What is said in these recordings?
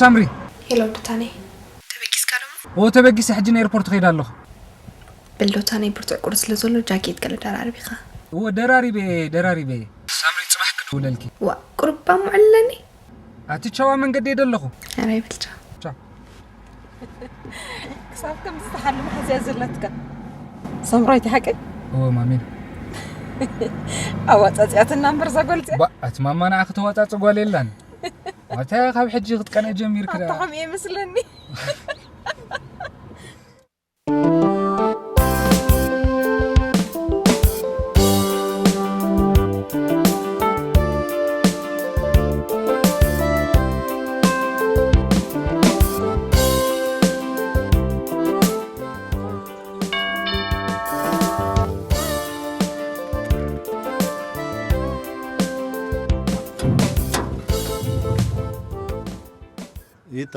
ሳምሪ። ሄሎ ዶታነይ፣ ተበጊስካ ደሞ? ኦ ተበጊሰ፣ ሕጂ ንኤርፖርት ከይድ ኣለኹ። በል ዶታነይ፣ ብርቱዕ ቁሪ ስለ ዘሎ ጃኬት ገለ ደራርብ ኢኻ። ኦ ደራሪበ፣ ደራሪበ። ሳምሪ፣ ጽባሕ ክድውለልኪ። ዋ፣ ቁሩብ ኣሙዕለኒ። ኣቲ ቻዋ መንገዲ እየ ደለኹ። ኧረ ይበል ቻው። ቻው። ክሳብ ከም ዝተሓልመ ሓዝያ ዘለትካ ሳምራዊት ሓቂ ኦ ማሚን። ኣዋፃፅያትና እምበር ዘጎልፅያ ባ ኣቲ ማማ ንዓ ከተዋፃፅ ጓል የላን። ኣታ ካብ ሕጂ ክትቀነ ጀሚርክ ደኣ። ኣታኸም እየ መስለኒ ይታ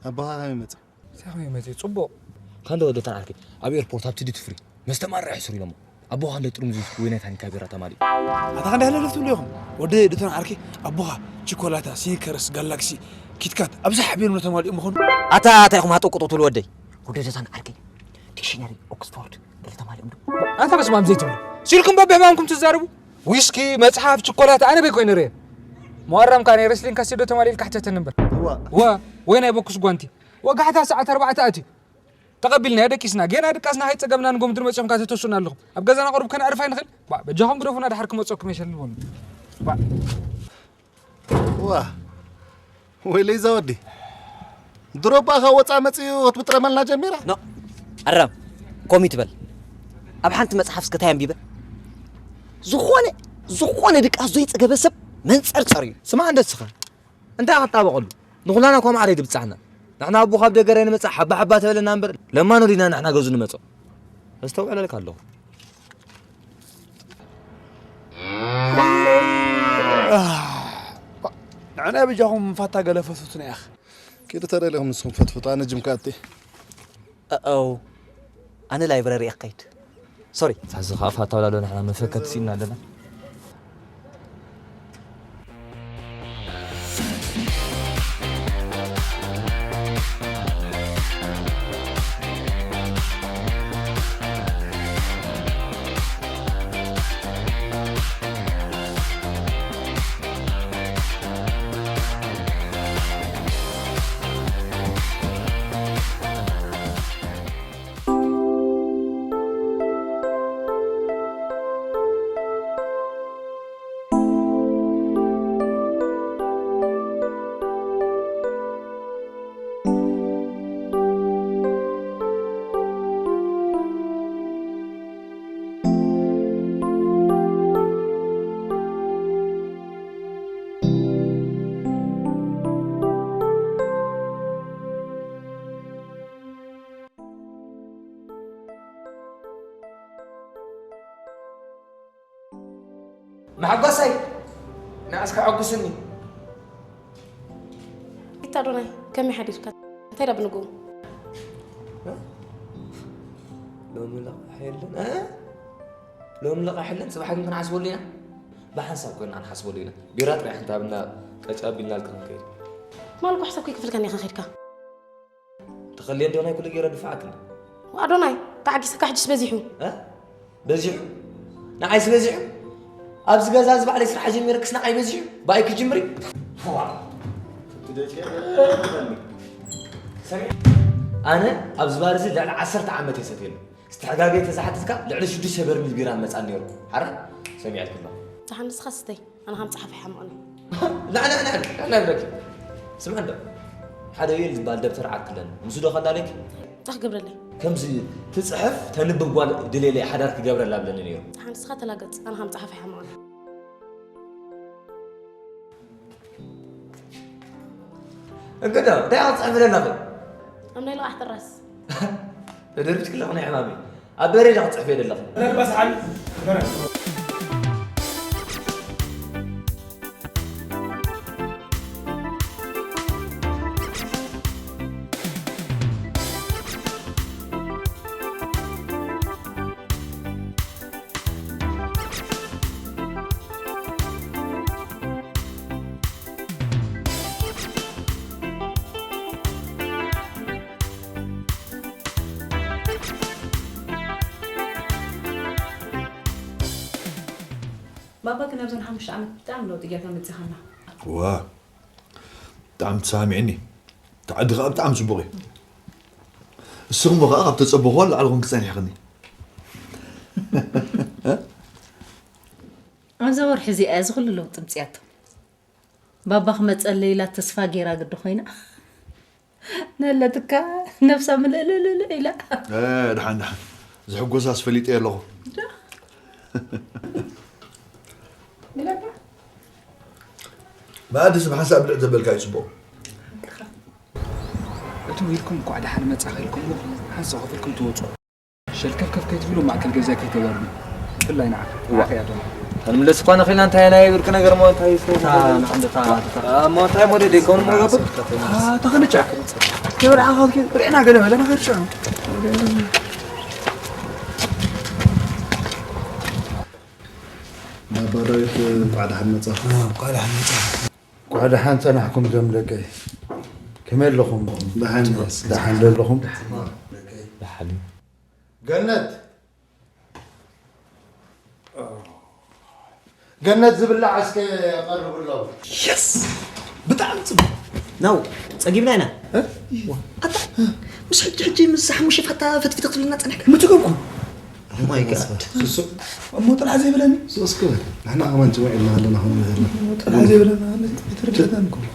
ኣቦኻ ከመይ መጸ? እንታይ ከመይ መጸ? ጽቡቕ። ካንደ ወደታን ዓርኪ ኣብ ኤርፖርት ኣብቲ ዲቲ ፍሪ መስተ ማራ ይሕስሩ ኢሎሞ ኣቦኻ እንደ ጥርሙዝ ዊስኪ ወይ ናይ ታኒካ ቢራ ተማሊኡ። ኣታ ከንደ ህለለፍ ትብሉ ኢኹም። ወደ ዶታን ዓርኪ ኣቦኻ ቺኮላታ፣ ሲኒከርስ፣ ጋላክሲ፣ ኪትካት ኣብዛ ሓቢሮም ተማሊኡ ምኾኑ። ኣታ እንታይ ኢኹም ሃጠው ቅጥው ትብሉ ወደይ? ወደ ዶታን ዓርኪ ዲክሽነሪ ኦክስፎርድ ገለ ተማሊኦም ዶ? ኣታ በስማም ዘይትብሉ ሲልኩም በብሕማምኩም ትዛረቡ። ዊስኪ፣ መጽሓፍ፣ ችኮላት ኣነ በይ ኮይነ ርየ። መዋራም ካነ ሬስሊንግ ካሴዶ ተማሊል ካሕተተን እምበር። እዋ። ወ ወይ ናይ ቦክስ ጓንቲ። ወጋሕታ ሰዓት ኣርባዕተ ኣትዩ። ተቐቢልና ደቂስና ጌና ድቃስና ከይጸገምና ንጎምድር መጽኦም ካተተሱና ኣለኹም። ኣብ ገዛና ቁሩብ ከነዕርፍ ኣይንኽእል። ባ በጃኹም ግደፉና ድሓር ክመጽኦኩም የሸልልቦም። ባ ዋ ወይለይ እዛ ወዲ ድሮ እባ ካብ ወፃእ መፅኡ ክትብጥረመልና ጀሚራ። ኖ ኣራም ኮም ይትበል። ኣብ ሓንቲ መፅሓፍ እስከ እንታይ ኣንቢበ? ዝኾነ ዝኾነ ድቃስ ዘይፀገበ ሰብ መንፀርፀር እዩ። ስማዕ እንደ እስኻ እንታይ ክትጣበቐሉ? ንኹላና እኳ ማዕረ እዩ ድብፅሓና። ንሕና ኣቦ ካብ ደገ ራይ ንመፅእ ሓባ ሓባ ተበለና እምበር ለማኖ ዲና ንሕና ገዙ ንመፅኦ። ኣስተውዕለልካ ኣለኹ። ንዕና ብጃኹም ፋታ ገለ ፈትፉትና ኢኽ። ኪዱ ተደሊኹም ንስኹም ፈትፍቱ፣ ኣነ ጅም ክኣቲ። ኣው ኣነ ላይብረሪ እየ ክኸይድ። ሶሪ። ሳዚ ኸዓ ፋታ ውላዶ ንሕና መፈከቲ ሲእና ኣለና። መሐጎሰይ ንኣስካ ሐጉስኒ። ኢታ ዶናይ ከመይ ሓዲርካ? እንታይ ዳ ብንግኡ? ሎሚ ለቓሕ የለን እ? ሎሚ ለቓሕ የለን። ጽባሕ ግን ክንሓስበሉ ኢና። ብሓንሳብ ኮይና ክንሓስበሉ ኢና። ቢራ ጥራይ ሓንቲ ሃብና ቀጫ ኣቢልናልካ ክንከይድ። ማልኩ ሕሰብ ከይከፈልካኒ ኢኻ ከይድካ። ተኸልየን ዶ ናይ ኩሉ ገይረ ድፋዓክን? ኣዶናይ ተዓጊሰካ ሕጅስ በዚሑ። እ? በዚሑ? ንዓይስ በዚሑ? ኣብዚ ገዛ እዚ ባዕለይ ስራሕ ጀሚረ ክስ ንዓይ በዚሑ? ብኣይ ክጅምር እዩ? ኣነ ኣብዚ ባር እዚ ልዕሊ ዓሰርተ ዓመት እየ ሰትየሉ። ዝተሓጋገየ ተዛሓትትካ ልዕሊ ሽዱሽተ በርሚል ቢራ መፃ ነይሩ። ሓራ ሰሚዐልክሎ። ተሓንስኻ ስተይ። ኣነ ከም ጸሓፊ ሓማቕኒ። ንዕንዕንዕን ንዕንዕን ብለኪ። ስምዒ እንዶ ሓደ ዩኤል ዝበሃል ደብተር ዓርክለኒ። ንሱ ዶ ከላለኪ? እንታይ ክገብረለይ? ከምዚ ትጽሕፍ ተንብብ ጓል ድሌለይ ሓዳር ክገብረላ ብለኒ ነይሩ። ሓንስኻ ተላገጽ፣ ኣነ ከም ጸሓፊ ሓማቕኒ። እንግዶ እንታይ ክትጽሕፍ ደለኺ? ኣብ ናይ ልቓሕ ጥራስ። ተደሪብኪ ኣለኺ ናይ ሕማመይ። ኣብ በሬዳ ክትጽሕፍዮ ደለኺ። ባባ ግን ኣብዘን ሓሙሽተ ዓመት ብጣዕሚ ለውጢ ጌርካ መጺኻና። ዋ፣ ብጣዕሚ ተሰማሚዕኒ። እቲ ዓዲ ከኣ ብጣዕሚ ጽቡቕ እዩ። እስኹም ከኣ ካብ ተጸበኽዎ ንላዕሊ ኮንኪ ጸኒሕክኒ። ኣብዚ ወርሒ እዚኣ እዚ ኩሉ ለውጢ ምጽያቶ። ባባ ክመጸለይ ኢላ ተስፋ ጌራ ግዲ ኮይና። ነለትካ ነብሳ ምልእልእልእ ኢላ። እ፣ ደሓን፣ ደሓን። ዝሕጎሳስ ፈሊጠ ኣለኹ። ብኣዲስ ብሓንሳእ ብልዕ ተበልካ እዩ ጽቡቕ። እትው ኢልኩም እንኳዕ ደሓን መጻኻ ኢልኩም ሓንሳእ ከፊልኩም ትወጹ። ሸልከፍከፍ ከይትብሉ ማእከል ገዛ ከይተዋርዱ። ብፍላይ ንዓኻ። እዋ። ንዓኻ እያ ዶና። ክንምለስ እኳ ንኽእል ኢና፣ እንታይ ናይ ብርቂ ነገር እሞ እንታይ ይስተ-? እታ ንዓንድኻ፣ እታ እሞ እንታይ ሞዴል ደይከውን እሞ ይገብር? አ፣ ተኸንጫ። ከይበልዓ ካብኪ ብርዕና ገለ በለና ከርጫ። ባባ ዳዊት፣ እንኳዕ ደሓን መጻኻ። አ፣ እንኳዕ ደሓን መጻኻ። እንኳዕ ደሓን ጸናሕኩም ዞም ደቀይ። ከመይ ኣለኹም? ደሓን። ደሓን ዶ ኣለኹም? ደሓን። ገነት፣ ገነት ዝብላዕ እስከ ቀርብሎም። የስ! ብጣዕሚ ጽቡቕ። ናው፣ ጸጊብና ኢና። እ? ኣታ፣ ምስ ሕጂ ሕጂ ምስ ሓሙሽተ ፋታ ፍትፍት ክትብልና ጸኒሕካ? ምትገብኩም። Oh my God። እሱ እሞ ጥራሕ ዘይብለኒ። ሶስኩ፣ ንሕና ከማን ጽውዕ ኢልና ኣለና፣ ኹን ይዘልና። ጥራሕ ዘይብለና፣ ኣነ፣ ይትርድእና ንኩሉ።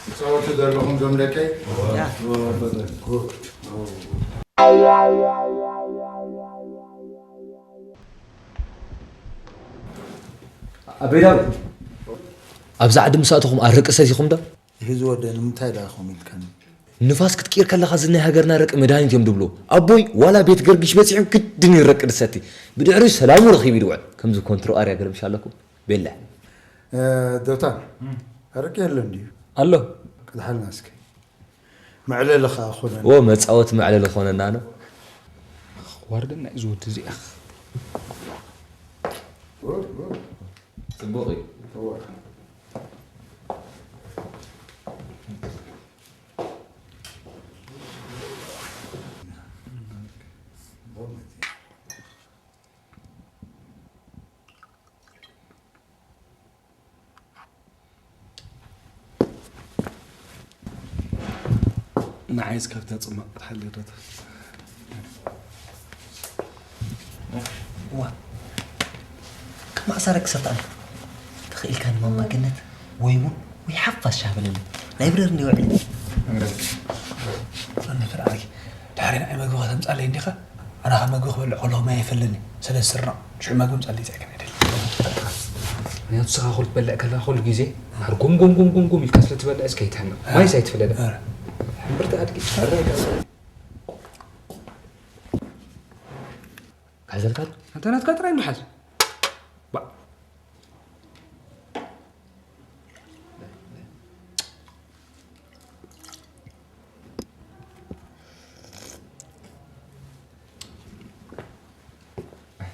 ትጻወቱ ዘለኹም ዞም ደቀይ? ያ። ጉድ። ኣበይ ዳዊት? ኣብዚ ዓዲ ምስ ኣተኹም ኣረቂ ሰቲኹም ዶ? ይህ ዝወደ ንምንታይ ደኣ ኸም ኢልካኒ? ንፋስ ክትቅይር ከለኻ፣ እዚ ናይ ሃገርና ኣረቂ መድሃኒት እዮም ድብሉ። ኣቦይ ዋላ ቤት ገርጊሽ በጺሑ ግድን እዩ ረቂ ድሰቲ። ብድሕሪኡ ሰላሙ ረኺቡ ይድውዕ። ከምዚ ኮንትሮ ኣርያ ገለምሽ ኣለኩም። ቤላ። እ፣ ዶታ፣ እም። ኣረቂ የለን ድዩ? ኣሎ። ቅድሓልና እስከ። መዕለሊ ኸኣ ኾነና። ኦ፣ መጻወቲ መዕለሊ ኾነና ነው። ዋርደና እዩ ዝወዲ እዚኣ። ጽቡቕ እዩ። እዋ። ንዓይስ ካብታ ጽማቕ ክትሓሊ ዶ ትኽእል? እዋ፣ ከም ኣሳረ ክሰፍታ ኣሎ። ተኽኢልካ ንማማ ገነት ወይ ቡን ወይ ሓፋሽ ሻሂ በለለይ። ላይብረሪ እንዲ ውዕል። ኣነ ፍርዓልኪ፣ ድሕሪ ንዓይ መግቢ ከተምጻለይ እንዲኻ? ኣነ ካብ መግቢ ክበልዕ ከለኹ ማይ የፈለኒ። ስለ ዝስርቕ፣ ሽዑ መግቢ ምጻለይ ጸይቀን ኣይደልን። ምኽንያቱ ንስኻ ኩሉ ትበልዕ ከለኻ ኩሉ ግዜ፣ ድሓር ጉም ጉም ጉም ጉም ጉም ኢልካ ስለ ትበልዕ እስከ ይትሕነቕ። እ። ማይስ ኣይትፍለደ። እ። ሕምብርቲ ኣድጊ። ሕዘልካ? ኣንተ ናትካ ጥራይ እንዶ ሓዝ። ባ-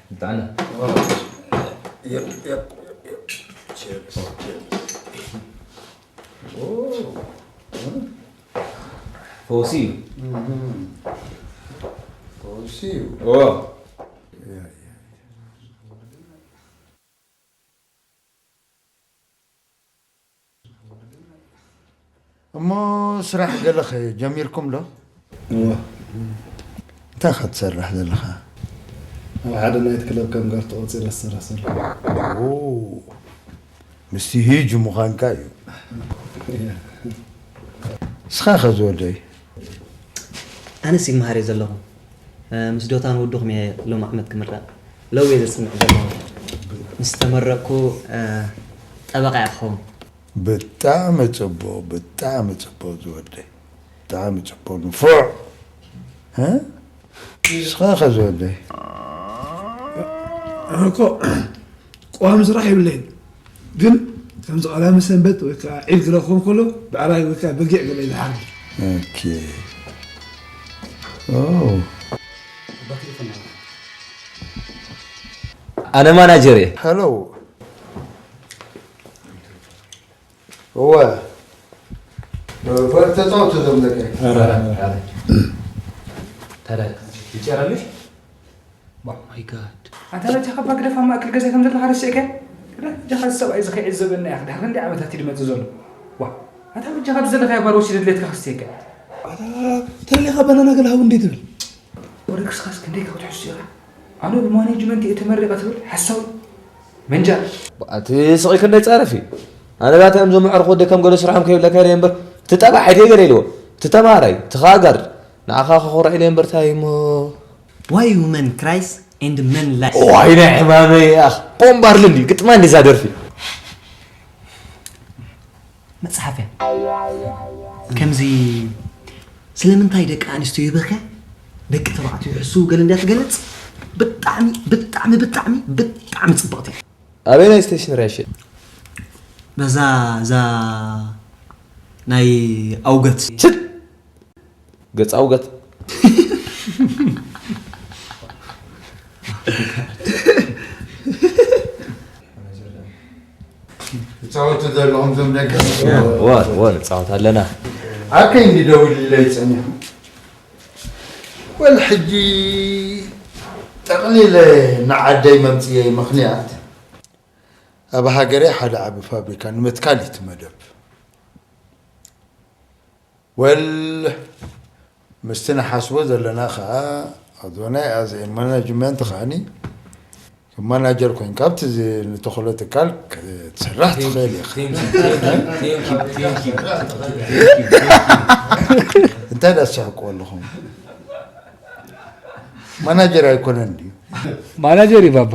ብጣዕሚ። የፕ፣ የፕ፣ የፕ፣ የፕ። ቺርስ፣ ቺርስ። ኦ። ፈውሲ እዩ። እም። ፈውሲ እዩ። ኦ። ያ፣ ያ፣ ያ። እሞ ስራሕ ገለኸ ጀሚርኩም ዶ? እወ። እንታይ ኢኻ ትሰርሕ ዘለኻ? ኣብ ሓደ ናይት ክለብ ከም ጋርድ ተቖጺረ ዝሰርሕ ዘለኹ። ኦ፣ ምስቲ ሂጅ ምዃንካ እዩ። እያ። ንስኻ ኸ ዝወደይ? ኣነስ ይመሃር እየ ዘለኹ። እ፣ ምስ ዶታን ውድኹም እየ ሎም ዓመት ክምረቕ። ለው እየ ዘጽንዕ ዘለኹ። ምስ ተመረቕኩ፣ እ፣ ጠበቓ እየ ክኸውን። ብጣዕሚ ጽቡቕ፣ ብጣዕሚ ጽቡቕ ዝወደይ። ብጣዕሚ ጽቡቕ ንፉዕ። እ? ንስኻ ኸ ዝወደይ? ኣነ እኮ ቀዋሚ ስራሕ የብለይን። ግን ከምዚ ቀዳመ ሰንበት ወይ ከዓ ዒድ ገለ ክኸውን ከሎ ብዕራይ ወይ ከዓ በጊዕ ገለ ይዝሓር። ኦኬ። ኦ። ኣነ ማናጀር እየ። ሄሎ። እወ። በል ተጻወቱ ዘምለቀ። ኧረ፣ ኧረ። ታዲያ ይጨራልሽ? Oh my god. ኣንታ በጃኻ እባ ግደፍ፣ ኣብ ማእከል ገዛይ ከም ዘለኻ ረሲዕካዮ? ግደፍ በጃኻ፣ እዚ ሰብኣይ እዚ ከይዕዘበና ኢኻ ድሕሪ ክንደይ ዓመታት እዩ ዝመጽእ ዘሎ። ዋ፣ ኣንታ በጃኻ ብዘለኻዮ ባር ወሲደ ድሌትካ ከስትየካ። ኣታ ተደሊኻ ባናና ገለ ሃቡ እንዴ ትብል? ወረ ክስኻስ ክንደይ ካብ ትሕሱ ኢኻ? ኣነ ብማኔጅመንት እየ ተመሪቐ ትብል ሓሳዊ መንጃ። ኣቲ ስቕ ኢልካ እንዳይጻረፍ እዩ። ኣነ ባታ እዮም ዘምዕርኹ ወደ ከም ገለ ስርሖም ከይብለካ ኢለ እምበር፣ እቲ ጠባሕ ኣይደይ ገለ ኢልዎ። እቲ ተማሃራይ፣ እቲ ኸኣ ጋርድ፣ ንዓኻ ከኹርዕ ኢለ እምበር ታይ እሞ። Why women cries and men lie? ዋይ ናይ ሕማመይ ኣኽ። ቦምብ ኣርልሊ፣ ግጥማ እንዲዛ ደርፊ። መጽሓፍ እያ። ከምዚ ስለምንታይ ደቂ ኣንስትዮ ይበኽያ፣ ደቂ ተባዕትዮ ይሕስዉ ገለ እንድያ ትገልጽ። ብጣዕሚ፣ ብጣዕሚ፣ ብጣዕሚ፣ ብጣዕሚ ጽብቕቲ እያ። ኣበየናይ ስቴሽነሪ ይሸጥ? በዛ፣ እዛ ናይ ኣውገት። ሽት! ገጽ ኣውገት። ትጻወቱ ዘለኹም ዞም ደቂ ኣንስትዮ። ዋ፣ ዋ፣ ንጻወት ኣለና። ኣከይ እንዲ ደዊሉለይ ጸኒሑ። ወል ሕጂ ጠቕሊለ ንዓደይ መምጽየይ ምኽንያት ኣብ ሃገረይ ሓደ ዓቢ ፋብሪካ ንምትካል እዩ እቲ መደብ። ወል ምስቲ ንሓስቦ ዘለና ኸኣ ኣዶናይ ኣዘ ማናጅመንት ኸኣኒ ከም ማናጀር ኮይንካ ኣብቲ ዝ-፣ ንተኽእሎ ትካል ክትሰርሕ ትኽእል ኢኻ። እንታይ ደኣ ትስሕቅዎ ኣለኹም? ማናጀር ኣይኮነን ድዩ? ማናጀር እዩ ባባ።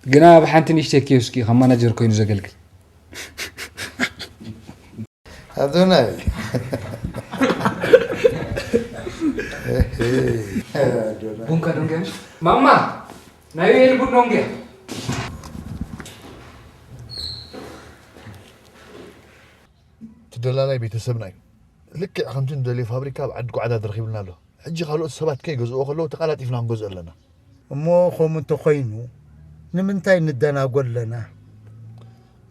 ግና ኣብ ሓንቲ ንእሽተይ ኪዮስክ እዩ ከም ማናጀር ኮይኑ ዘገልግል። ኣዶናይ። ቡንካ ዶንግያ። ማማ፣ ናይ ዩኤል ቡን ዶንግያ። እቲ ደላላይ ቤተሰብና እዩ። ልክዕ ከምቲ ንደልዮ ፋብሪካ ኣብ ዓዲ ጓዕዳድ ረኺብና ኣሎ። ሕጂ ካልኦት ሰባት ከይገዝእዎ ከለዉ ተቐላጢፍና ክንገዝኦ ኣለና። እሞ ከምኡ እንተኾይኑ ንምንታይ ንደናጎ ኣለና?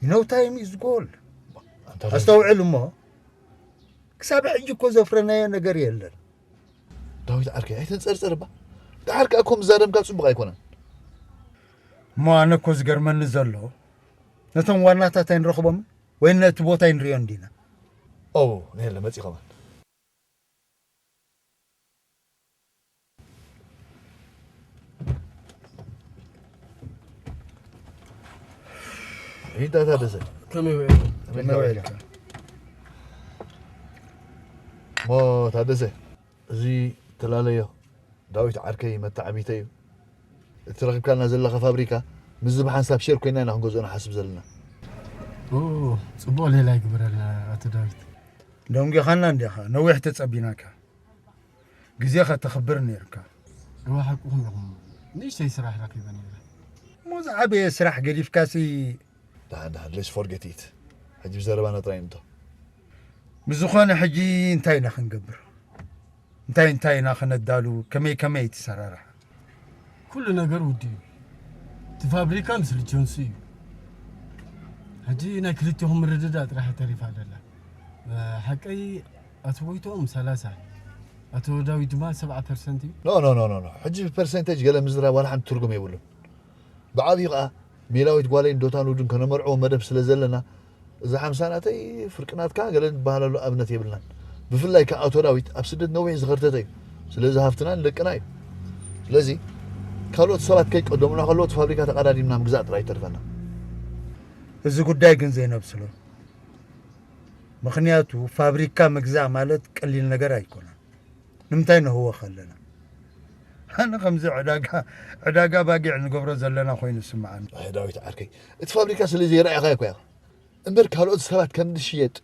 You know time is gold። ኣንታ ኣስተውዕል እሞ፣ ክሳብ ሕጂ እኮ ዘፍረናዮ ነገር የለን። ዳዊት ዓርከይ፣ ኣይተንጸርጽር እባ። ደሓር ከኣ እኮ ምዛረብካ ጽቡቕ ኣይኮነን። እሞ ኣነ እኮ ዝገርመኒ ዘሎ፣ ነቶም ዋናታት ኣይንረኽቦምን ወይ ነቲ ቦታ ኣይንርእዮን ዲና? ኦ፣ ነየለ መጺእ ከማን። ይዳ ታደሰ። ከመይ ውዒልኩም? ከመይ ውዒልካ? እሞ ታደሰ፣ እዚ ተላለዮ ዳዊት ዓርከይ መተዓቢተይ እዩ። እቲ ረኺብካልና ዘለኻ ፋብሪካ ምስዚ ብሓንሳብ ሼር ኮይና ኢና ክንገዝኦ ንሓስብ ዘለና። ኦ፣ ጽቡቕ ሌላ ይግበረልና ኣቶ ዳዊት። ደንጒኻና እንዲኻ፣ ነዊሕ ተጸቢናካ። ግዜ ከተኽብር ነይርካ። እወ፣ ሓቅኹም ኢኹም። ንእሽተይ ስራሕ ረኺበ ነይረ። እሞ ዝዓበየ ስራሕ ገዲፍካሲ። ደሓን፣ ደሓን፣ let's forget it። ሕጂ ብዘረባና ጥራይ ንእቶ። ብዝኾነ ሕጂ እንታይ ኢና ክንገብር? እንታይ እንታይ ኢና ከነዳሉ? ከመይ ከመይ ትሰራርሕ? ኩሉ ነገር ውዲ እዩ። እቲ ፋብሪካ ምስ ሪጆንስ እዩ። ሕጂ ናይ ክልቲኹም ምርድዳእ ጥራሕ ተሪፋ ደላ። ሓቀይ ኣቶ ጎይትኦም ሰላሳ፣ ኣቶ ዳዊት ድማ ሰብዓ ፐርሰንት እዩ። ኖ፣ ኖ፣ ኖ፣ ኖ፣ ኖ። ሕጂ ብፐርሰንቴጅ ገለ ምዝራብ ዋላ ሓንቲ ትርጉም የብሉን። ብዓብዩ ኸኣ ሜላዊት ጓለይን ዶታን ውዱን ከነመርዕዎ መደብ ስለ ዘለና፣ እዚ ሓምሳ ናተይ ፍርቂ ናትካ ገለ ንበሃለሉ ኣብነት የብልናን። ብፍላይ ከኣ ኣቶ ዳዊት ኣብ ስደት ነዊሕ ዝኸርተተ እዩ። ስለዚ ሃፍትናን ደቅና እዩ። ስለዚ ካልኦት ሰባት ከይቀደሙና ከለዉ እቲ ፋብሪካ ተቐዳዲምና ምግዛእ ጥራይ ይተርፈና። እዚ ጉዳይ ግን ዘይነብስሎ። ምኽንያቱ ፋብሪካ ምግዛእ ማለት ቀሊል ነገር ኣይኮነን። ንምንታይ ነህወ ከለና? ኣነ ከምዚ ዕዳጋ፣ ዕዳጋ ባጊዕ ንገብሮ ዘለና ኮይኑ ይስምዓኒ። ኣይ ዳዊት ዓርከይ፣ እቲ ፋብሪካ ስለ ዘይረኣኻዮ እኮ ኢኻ። እምበር ካልኦት ሰባት ከም ዝሽየጥ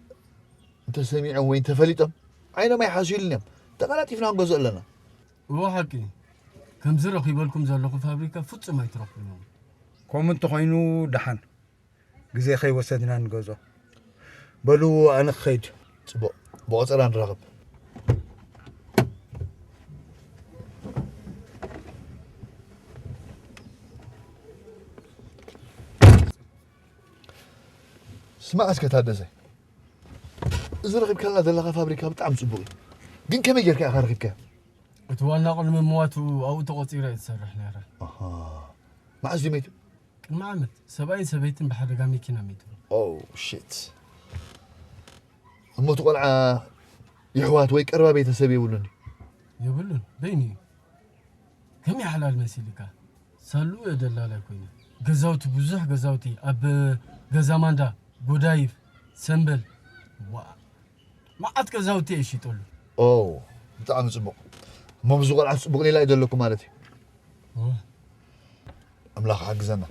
እንተሰሚዖም ወይ እንተፈሊጦም ዓይኖም ኣይሓስዩሉን እዮም። ተቐላጢፍና ክንገዝኦ ኣለና። እወ ሓቂ። ከምዚ ረኺበልኩም ዘለኹ ፋብሪካ ፍጹም ኣይትረኽቡን። ከምኡ እንተኾይኑ ደሓን። ግዜ ከይወሰድና ንገዝኦ። በሉ ኣነ ክኸይድ። ጽቡቕ፣ ብቆጸራ ንራኸብ። ስማዕ እስከ ታደሰ፣ እዚ ረኺብካልና ዘለኻ ፋብሪካ ብጣዕሚ ጽቡቕ እዩ። ግን ከመይ ጌርካ ኢኻ ረኺብካዮ? እቲ ዋና ቅድሚ ምዋቱ ኣብኡ ተቖጺረ እየ ትሰርሕ ነይረ። መዓዝ ድዩ መይቱ? ቅድሚ ዓመት ሰብኣይን ሰበይትን ብሓደጋ መኪና መይቱ። Oh shit። እሞ እቲ ቆልዓ የሕዋት ወይ ቀረባ ቤተሰብ የብሉን ድዩ? የብሉን፣ በይኑ እዩ። ከመይ ሓላል መሲልካ? ሳሉ ደላላይ ኮይኑ። ገዛውቲ፣ ብዙሕ ገዛውቲ፣ ኣብ ገዛ ማንዳ፣ ጎዳይፍ፣ ሰምበል፣ ዋ፣ መዓት ገዛውቲ እየ ሸይጠሉ። ኦ፣ ብጣዕሚ ጽቡቕ። እሞ ብዚ ቆልዓ ጽቡቕ ሌላ እዩ ዘለኩም ማለት እዩ። ኦ፣ ኣምላኽ ሓግዘና።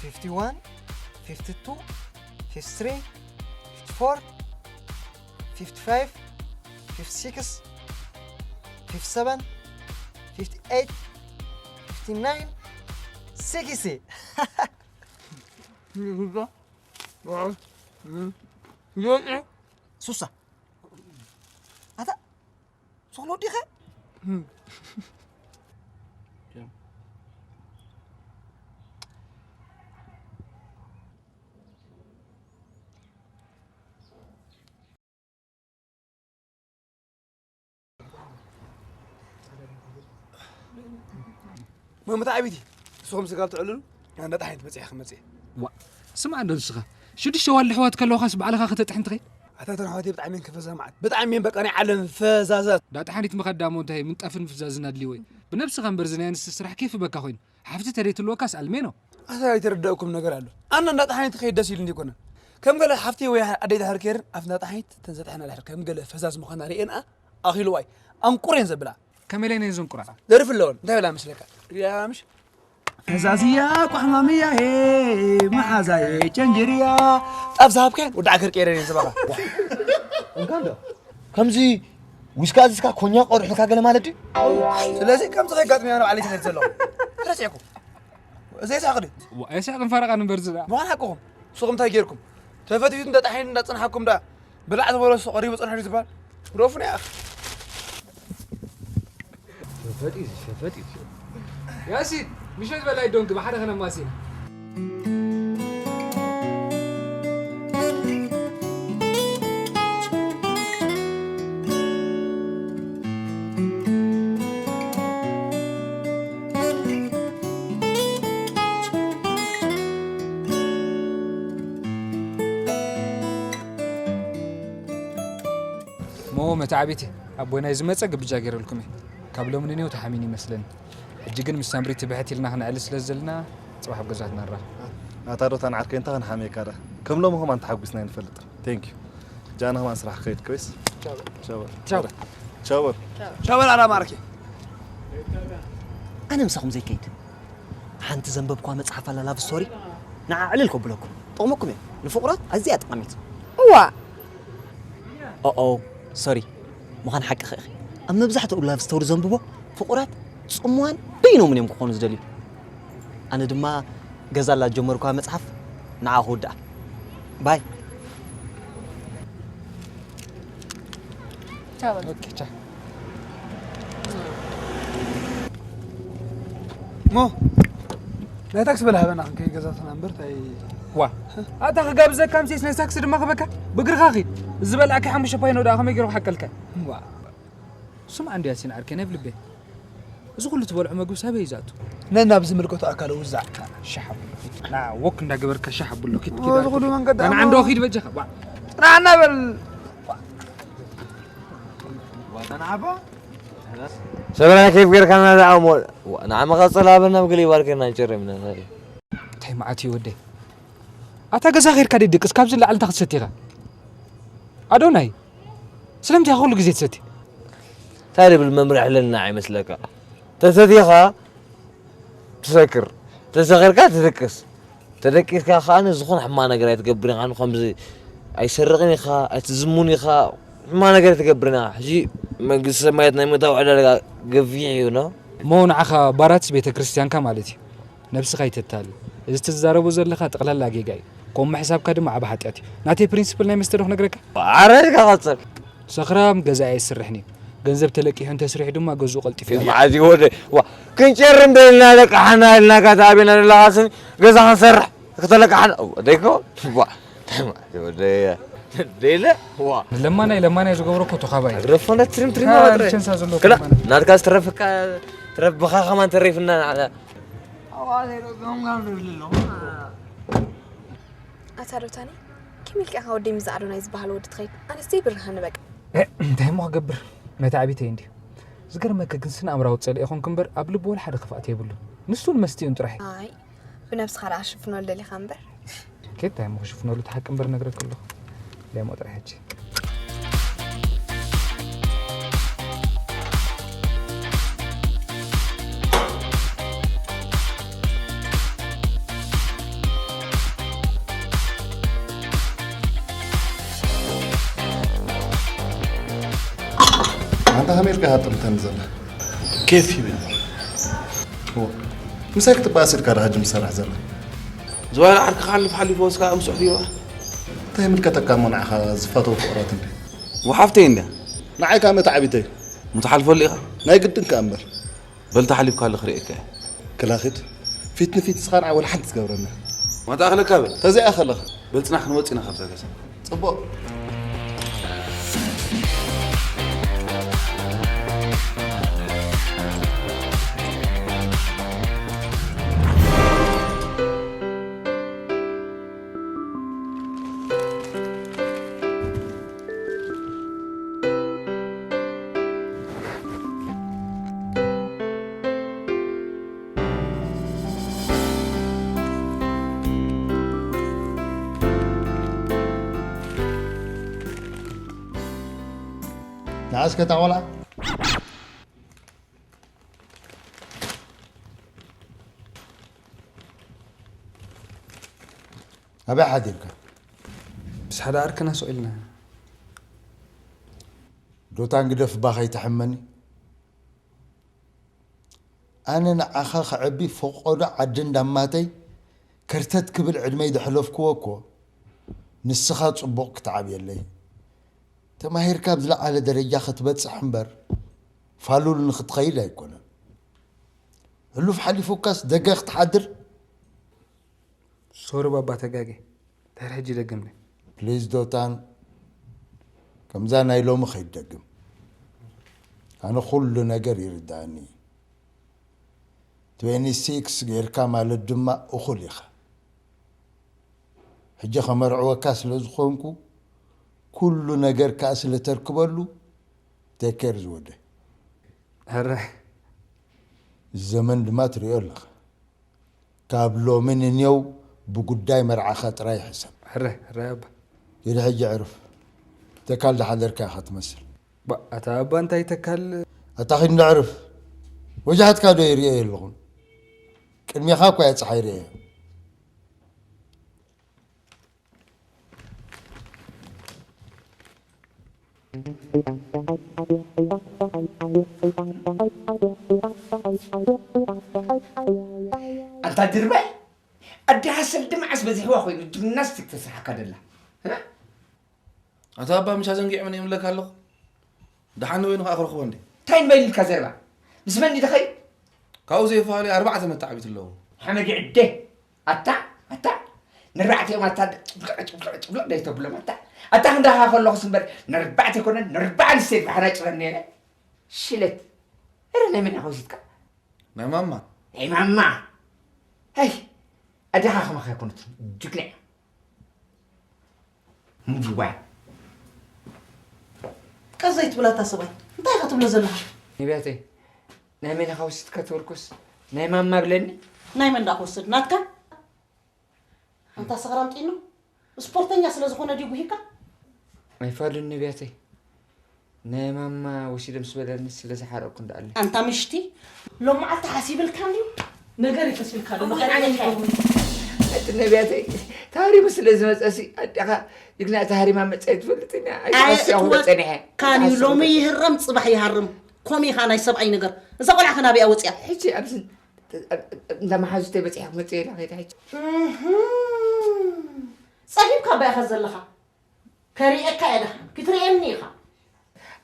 fifty-one, fifty-two, fifty-three, fifty-four, fifty-five, fifty-six, fifty-seven, fifty-eight, fifty-nine, sixty. ሱሳ፣ ኣታ ስኽሎ ዲኸ? መምታ ዓቢቲ ንስኹም ስጋብ ትዕልሉ፣ እንዳ ጣሒን ትመጽእ ኢኻ ክመጽእ። ዋ፣ ስምዓ እንዶ ንስኻ ሽዱሽተ ዋልድ ኣሕዋት ከለዋኻስ ባዕልኻ ከተጥሕን ትኸይድ? ኣታ እተን ኣሕዋተይ ብጣዕሚ እየን ክፈዛ መዓት። ብጣዕሚ እየን በቃ ናይ ዓለም ፈዛዛት። እንዳ ጣሒን ምኻድ ዳሞ እንታይ ምንጣፍን ምፍዛዝን ኣድልይዎ እዩ? ብነብስኻ እምበር እዚ ናይ ኣንስቲ ስራሕ ኬፍ በካ ኮይኑ። ሓፍቲ ተደይትልወካስ ኣልሜኖ። ኣታ ኣይተረዳእኩም ነገር ኣሎ። ኣነ እንዳ ጣሒን ትኸይድ ደስ ኢሉ እንዲኮነ። ከም ገለ ሓፍቲ ወይ ኣደይ ድሕር ከይርን ኣብቲ እንዳ ጣሒን ተን ዘጥሕና ድሕር ከም ገለ ፈዛዝ ምዃና ርእየንኣ ኣኺልዋ እዩ። ኣንቁር እየን ዘብላ። ከመይ ኢለን እየን ዘንቁራ? ደርፊ ኣለወን። እንታይ በላ መስለካ? ሪኣ ምሽ? ፈዛዝያ ቋሕማምያ ሄ መሓዛየ ጨንጅርያ ጣፍ ዝሃብካየን ወዲ ዓከር ቀይረን እየን ዝባኻ። እንካ እንዶ ከምዚ ዊስካ ኣዚዝካ ኮኛ ቆርሑልካ ገለ ማለት ድዩ? ስለዚ ከምዚ ከጋጥም እያ ንባዕለይ ተኸይድ ዘለኹ። ረሲዕኩ። እዚ የስሕቕ ድዩ? ዋ፣ የስሕቕን ፈረቓን እምበር ዝዳ። ምዃን ሓቅኹም። ንስኹም እንታይ ጌርኩም? ተፈቲቱ እንዳ ጣሒን እንዳጸንሓኩም ደኣ ብላዕ ዝበሎ ንሱ ቀሪቡ ጸንሑ ድዩ ዝበሃል? ግደፉና ይኣኽ። ሸፈጢ ሸፈጢ ያሲን ምሸት በላይ ዶንግ ብሓደ ከነማሲና ሞ መተዓቢቲ ኣቦይ ናይ ዝመጸ ግብጃ ገይረልኩም እየ። ካብ ሎሚ ንኔው ተሓሚን ይመስለኒ። ሕጂ ግን ምስ ሳምሪቲ ብሕት ኢልና ክንዕሊ ስለ ዘለና ጽባሕ ኣብ ገዛትና ንራኸብ። ኣታ ዶ እታ ንዓርከይ እንታ ክንሓምየካ ደኣ። ከም ሎሚ ከማን ተሓጒስና ኣይንፈልጥን። Thank you። ሕጂ ኣነ ከማን ስራሕ ክኸይድ ኮይስ። ቻው። ቻው። ቻው። ቻው። ቻው በል ኣላ ማርኬ። ኣነ ምሳኹም ዘይከይድ። ሓንቲ ዘንበብኳ መጽሓፍ ኣላ ላቭ ስቶሪ። ንዓ ዕልል ከብለኩም። ጠቕመኩም እየ። ንፍቑራት ኣዝያ ጠቓሚት። እዋ። ኦኦ ሶሪ ምዃን ሓቅኺ ኢኺ። ኣብ መብዛሕትኡ ላቭ ስቶሪ ዘንብቦ ፍቑራት ጽምዋን በይኖምን እዮም ክኾኑ ዝደልዩ። ኣነ ድማ ገዛ ኣላ ዝጀመርኳ መጽሓፍ ንዓ ክውድኣ። ባይ። ቻው በል። ኦኬ ቻው። ሞ ናይ ታክሲ በል ሃበና ክንከይድ ገዛትና እምበር ታይ ዋ ኣታ ክጋብዘካ ምሴስ ናይ ታክሲ ድማ ክበካ ብግርኻ ኺድ ዝበልዓኪ ሓሙሽተ ፓይኖ ደኣ ከመይ ገይሩ ክሓቀልካ ዋ ስም ኣንድ ያሲን ዓርከይ ናይ ብልቤ እዚ ኩሉ ትበልዖ መግቢ ሳበይ እዩ ዝኣቱ ነናብ ዝምልከቶ ኣካል ውዛዕ ሻሕ ኣቡሎ ና ወክ እንዳገበርካ ሻሕ ኣቡሎ ኪድ ኪድ እዚ ኩሉ መንገዲ ኣና ኣንዶ ኪድ በጃኻ ዋ ጥራና በል ዋታናባ ሰብና ኬፍ ጌርካና ደኣ እሞ ንዓ መቐጸል ሃበና ብገለ ይባርከና ንጨርም ኢና ናይ እንታይ መዓት እዩ ወደይ ኣታ ገዛ ኸይድካ ደይ ድቅስ ካብዚ ንላዕሊ እንታይ ክትሰቲ ኢኻ ኣዶናይ ስለምንታይ ኢኻ ኩሉ ግዜ ትሰቲ እንታይ ድብል መምርሒ ኣለና ይመስለካ ተሰቲኻ ትሰክር ተሰኺርካ ትድቅስ ተደቂስካ ከኣ ዝኾነ ሕማ ነገር ኣይትገብርን ኢኻ ከምዚ ኣይሰርቕን ኢኻ ኣይትዝሙን ኢኻ ሕማ ነገር ኣይትገብርን ኢኻ ሕጂ መንግስቲ ሰማያት ናይ ምእታው ዕዳጋ ገፊሕ እዩ ኖ እሞ ንዓኻ ባራትስ ቤተ ክርስቲያንካ ማለት እዩ ነብስኻ ኣይተታልል እዚ ትዛረቦ ዘለኻ ጠቕላላ ጌጋ እዩ ከምኡ ምሕሳብካ ድማ ዓቢ ሓጢኣት እዩ ናተይ ፕሪንስፕል ናይ መስተ ዶ ክነግረካ ኣረ ኢልካ ቀጽል ሰኽራም ገዛ ኣየስርሕን እዩ። ገንዘብ ተለቂሑ እንተስሪሑ ድማ ገዝኡ ቀልጢፉ ይበልዕ። መዓዝ ይወደ ዋ ክንጨርም ደልና ለቃሓና ኢልና ካታ ኣቤና ደለኻስን ገዛ ክንሰርሕ ክተለቃሓና ደይኮ ዋ ይወደ ሌለ ዋ ለማናይ ለማናይ ዝገብሮ እኮ ተኻባይ ረፈነ ትሪም ትሪም ካ- ማጥረ ቻንሳ ዘለዎ ከላ ከማን። ናትካስ ትረፍካ ትረፍ ብኻ ከማን ተሪፍና ንዓና ኣታ ዶታኒ ከመይ ኢልካ ኢኻ ወደይ ምስ ኣዶናይ ዝበሃል ወዲ ትኸይድ? ኣነስ ዘይብርሃኒ በቃ። እንታይ እሞ ክገብር ነቲ ዓቢተይ እንድዩ ዝገርመካ ግን ስነ ኣምራዊ ጸልኢ ይኹን ክምበር ኣብ ልቡ ወላ ሓደ ክፍኣት የብሉ ንሱ ንመስትኡን ጥራሕ እዩ ኣይ ብነብስኻ ደኣ ሽፍኖ ደሊኻ እምበር። ኬት እንታይ እሞ ክሽፍነሉ እቲ ሓቂ እምበር ነግረክ ኣለኹ ደሞ ጥራሕ ሕጂ ኣንታ ከመይ ኢልካ ሃጥምተኒ ዘላ ኬፍ ይብል ምሳይ ክትበኣስ ኢልካ ዳ ሕጂ ምሰራሕ ዘላ ዝባላ ዓርክኻ ሓልፍ ሓሊፉ ወስካ ኣምስሕ ዲዋ እንታይ ምልከተካ እሞ ንዓኻ ዝፈተው ፍቕረት እንዲ ወሓፍተይ እንድያ ንዓይ ካብ መተዓቢተይ ምትሓልፈሉ ኢኻ ናይ ግድን ከኣ እምበር በል ተሓሊፍካ ኣሎ ክርእየካ እየ ክላኺድ ፊት ንፊት ስኻ ንዓ ወላ ሓንቲ ትገብረና ማታ ኣኽለካ በል ተዚኣ ከለኻ በል ጽናሕ ክንወጽእ ኢና ካብዛ ገዛ ጽቡቕ ንዓስከ እታ ቆልዓ ኣበይ ሓዲርካ ምስ ሓደ ዓርክና ስቕ ኢልና ዶታን ግደፍ እባ ከይትሕመኒ ኣነ ንዓኻ ክዕቢ ፈቆዶ ዓዲ እንዳማተይ ከርተት ክብል ዕድመይ ዘሕለፍክዎ እኮ ንስኻ ጽቡቕ ክትዓብየለይ ተማሂርካ ኣብ ዝለዓለ ደረጃ ክትበጽሕ እምበር ፋሉል ንኽትኸይድ ኣይኮነን። ሕሉፍ ሓሊፉካስ ደገ ክትሓድር ሶሪ ባባ ተጋጌ ድሕሪ ሕጂ ይደግም ነይ ፕሊዝ ዶታን ከምዛ ናይ ሎሚ ከይትደግም ኣነ ኩሉ ነገር ይርዳእኒ እዩ ትዌንቲ ሲክስ ጌርካ ማለት ድማ እኹል ኢኻ ሕጂ ከመርዕወካ ስለ ዝኾንኩ ኩሉ ነገር ከኣ ስለ ተርክበሉ ቴክ ኬር ዝወደ ሕረ እዚ ዘመን ድማ ትሪኦ ኣለኻ ካብ ሎሚ ንኔው ብጉዳይ መርዓኻ ጥራይ ሕሰብ ሕረ ሕረ ኣባ ኪድ ሕጂ ዕርፍ ተካል ዝሓደርካ ኢኻ ትመስል ባ- ኣታ ኣባ እንታይ ተካል ኣታ ኺድ እንዳ ዕርፍ ወጃሕትካ ዶ ይርእዮ የለኹን ቅድሜኻ እኳ እየ ፀሓይ ርእዮ ኣንታ ድርባይ ኣዲ ሃሰል ድምዓስ በዚሕዋ ኮይኑ ጅምናስቲክ ተስርሓካ ደላ ኣታ ኣባ ምሻ ዘንጊዕ ምን ይምለካ ኣለኹ ደሓን ወይ ንኸዓ ክረኽቦ እንዴ እንታይ ንበይልልካ ዘረባ ምስ መን ድኸይ ካብኡ ዘይፈላለዩ ኣርባዕተ መታዕቢት ኣለዉ ሓመድ ዕደ ኣታ ኣታ ንርባዕተ እዮም ኣታ ጭብልቕ ጭብልቕ ጭብልቕ ደይተብሎም ኣታ ኣታ ክንዳኻ ከለኹስ እምበር ንርባዕተ ይኮነን ንርባዕ ንስተይ ባሕና ጭረኒ ነረ ሽለት እረ ናይ መን ኢኻ ወሲድካ ናይ ማማ ናይ ማማ ሀይ ኣደኻ ከማኻ ይኮነት ጅግና እያ ምጅዋይ ቀስ ዘይትብላ እታ ሰብኣይ እንታይ ኢኻ ትብሎ ዘለኻ ነቢያተይ ናይ መን ኢኻ ወሲድካ ትበልኩስ ናይ ማማ ብለኒ ናይ መን ዳ ክወስድ ናትካ ኣንታ ሰኽራም ጢኖ ስፖርተኛ ስለ ዝኾነ ድዩ ጉሂካ ኣይፋሉን ነቢያተይ ናይ ማማ ወሲደ ምስ በለኒ ስለ ዝሓረቅኩ እንዳኣለ ኣንታ ምሽቲ ሎም መዓልቲ ሓሲብልካ እንድዩ ነገር ይፈስልካ ዶ እቲ ነቢያተይ ታሪሙ ስለ ዝመፀሲ ኣዴኻ ጅግና ታሪማ መፀ ትፈልጥኛ ኣይተወስያኹ ፀኒሐ ካን እዩ ሎሚ ይህረም ፅባሕ ይሃርም ኮም ኢኻ ናይ ሰብኣይ ነገር እዛ ቆልዓ ከናቢያ ወፅያ ሕጂ ኣብዚ እንዳ መሓዙተይ በፂሐ ክመፅእ ኢለ ከይደ ሕጂ ጸጊብካ እባ ኢኻ ዘለኻ ከርእየካ እየ ደሓን ክትርእየኒ ኢኻ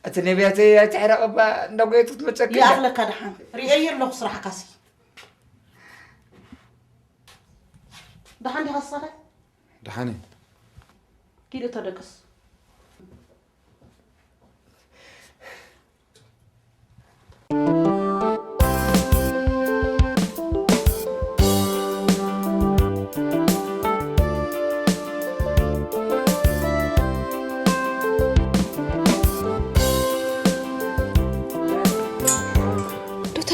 እቲ ነቢያተይ ኣይትሕረቕ እባ እንዳጎየቱ ክትመፀኪ ይኣኽለካ ደሓን ርእየዮ ኣለኹ ስራሕካሲ ደሓን ዲኻ ስኻኸ ደሓን ኪድ እቶ ደቅስ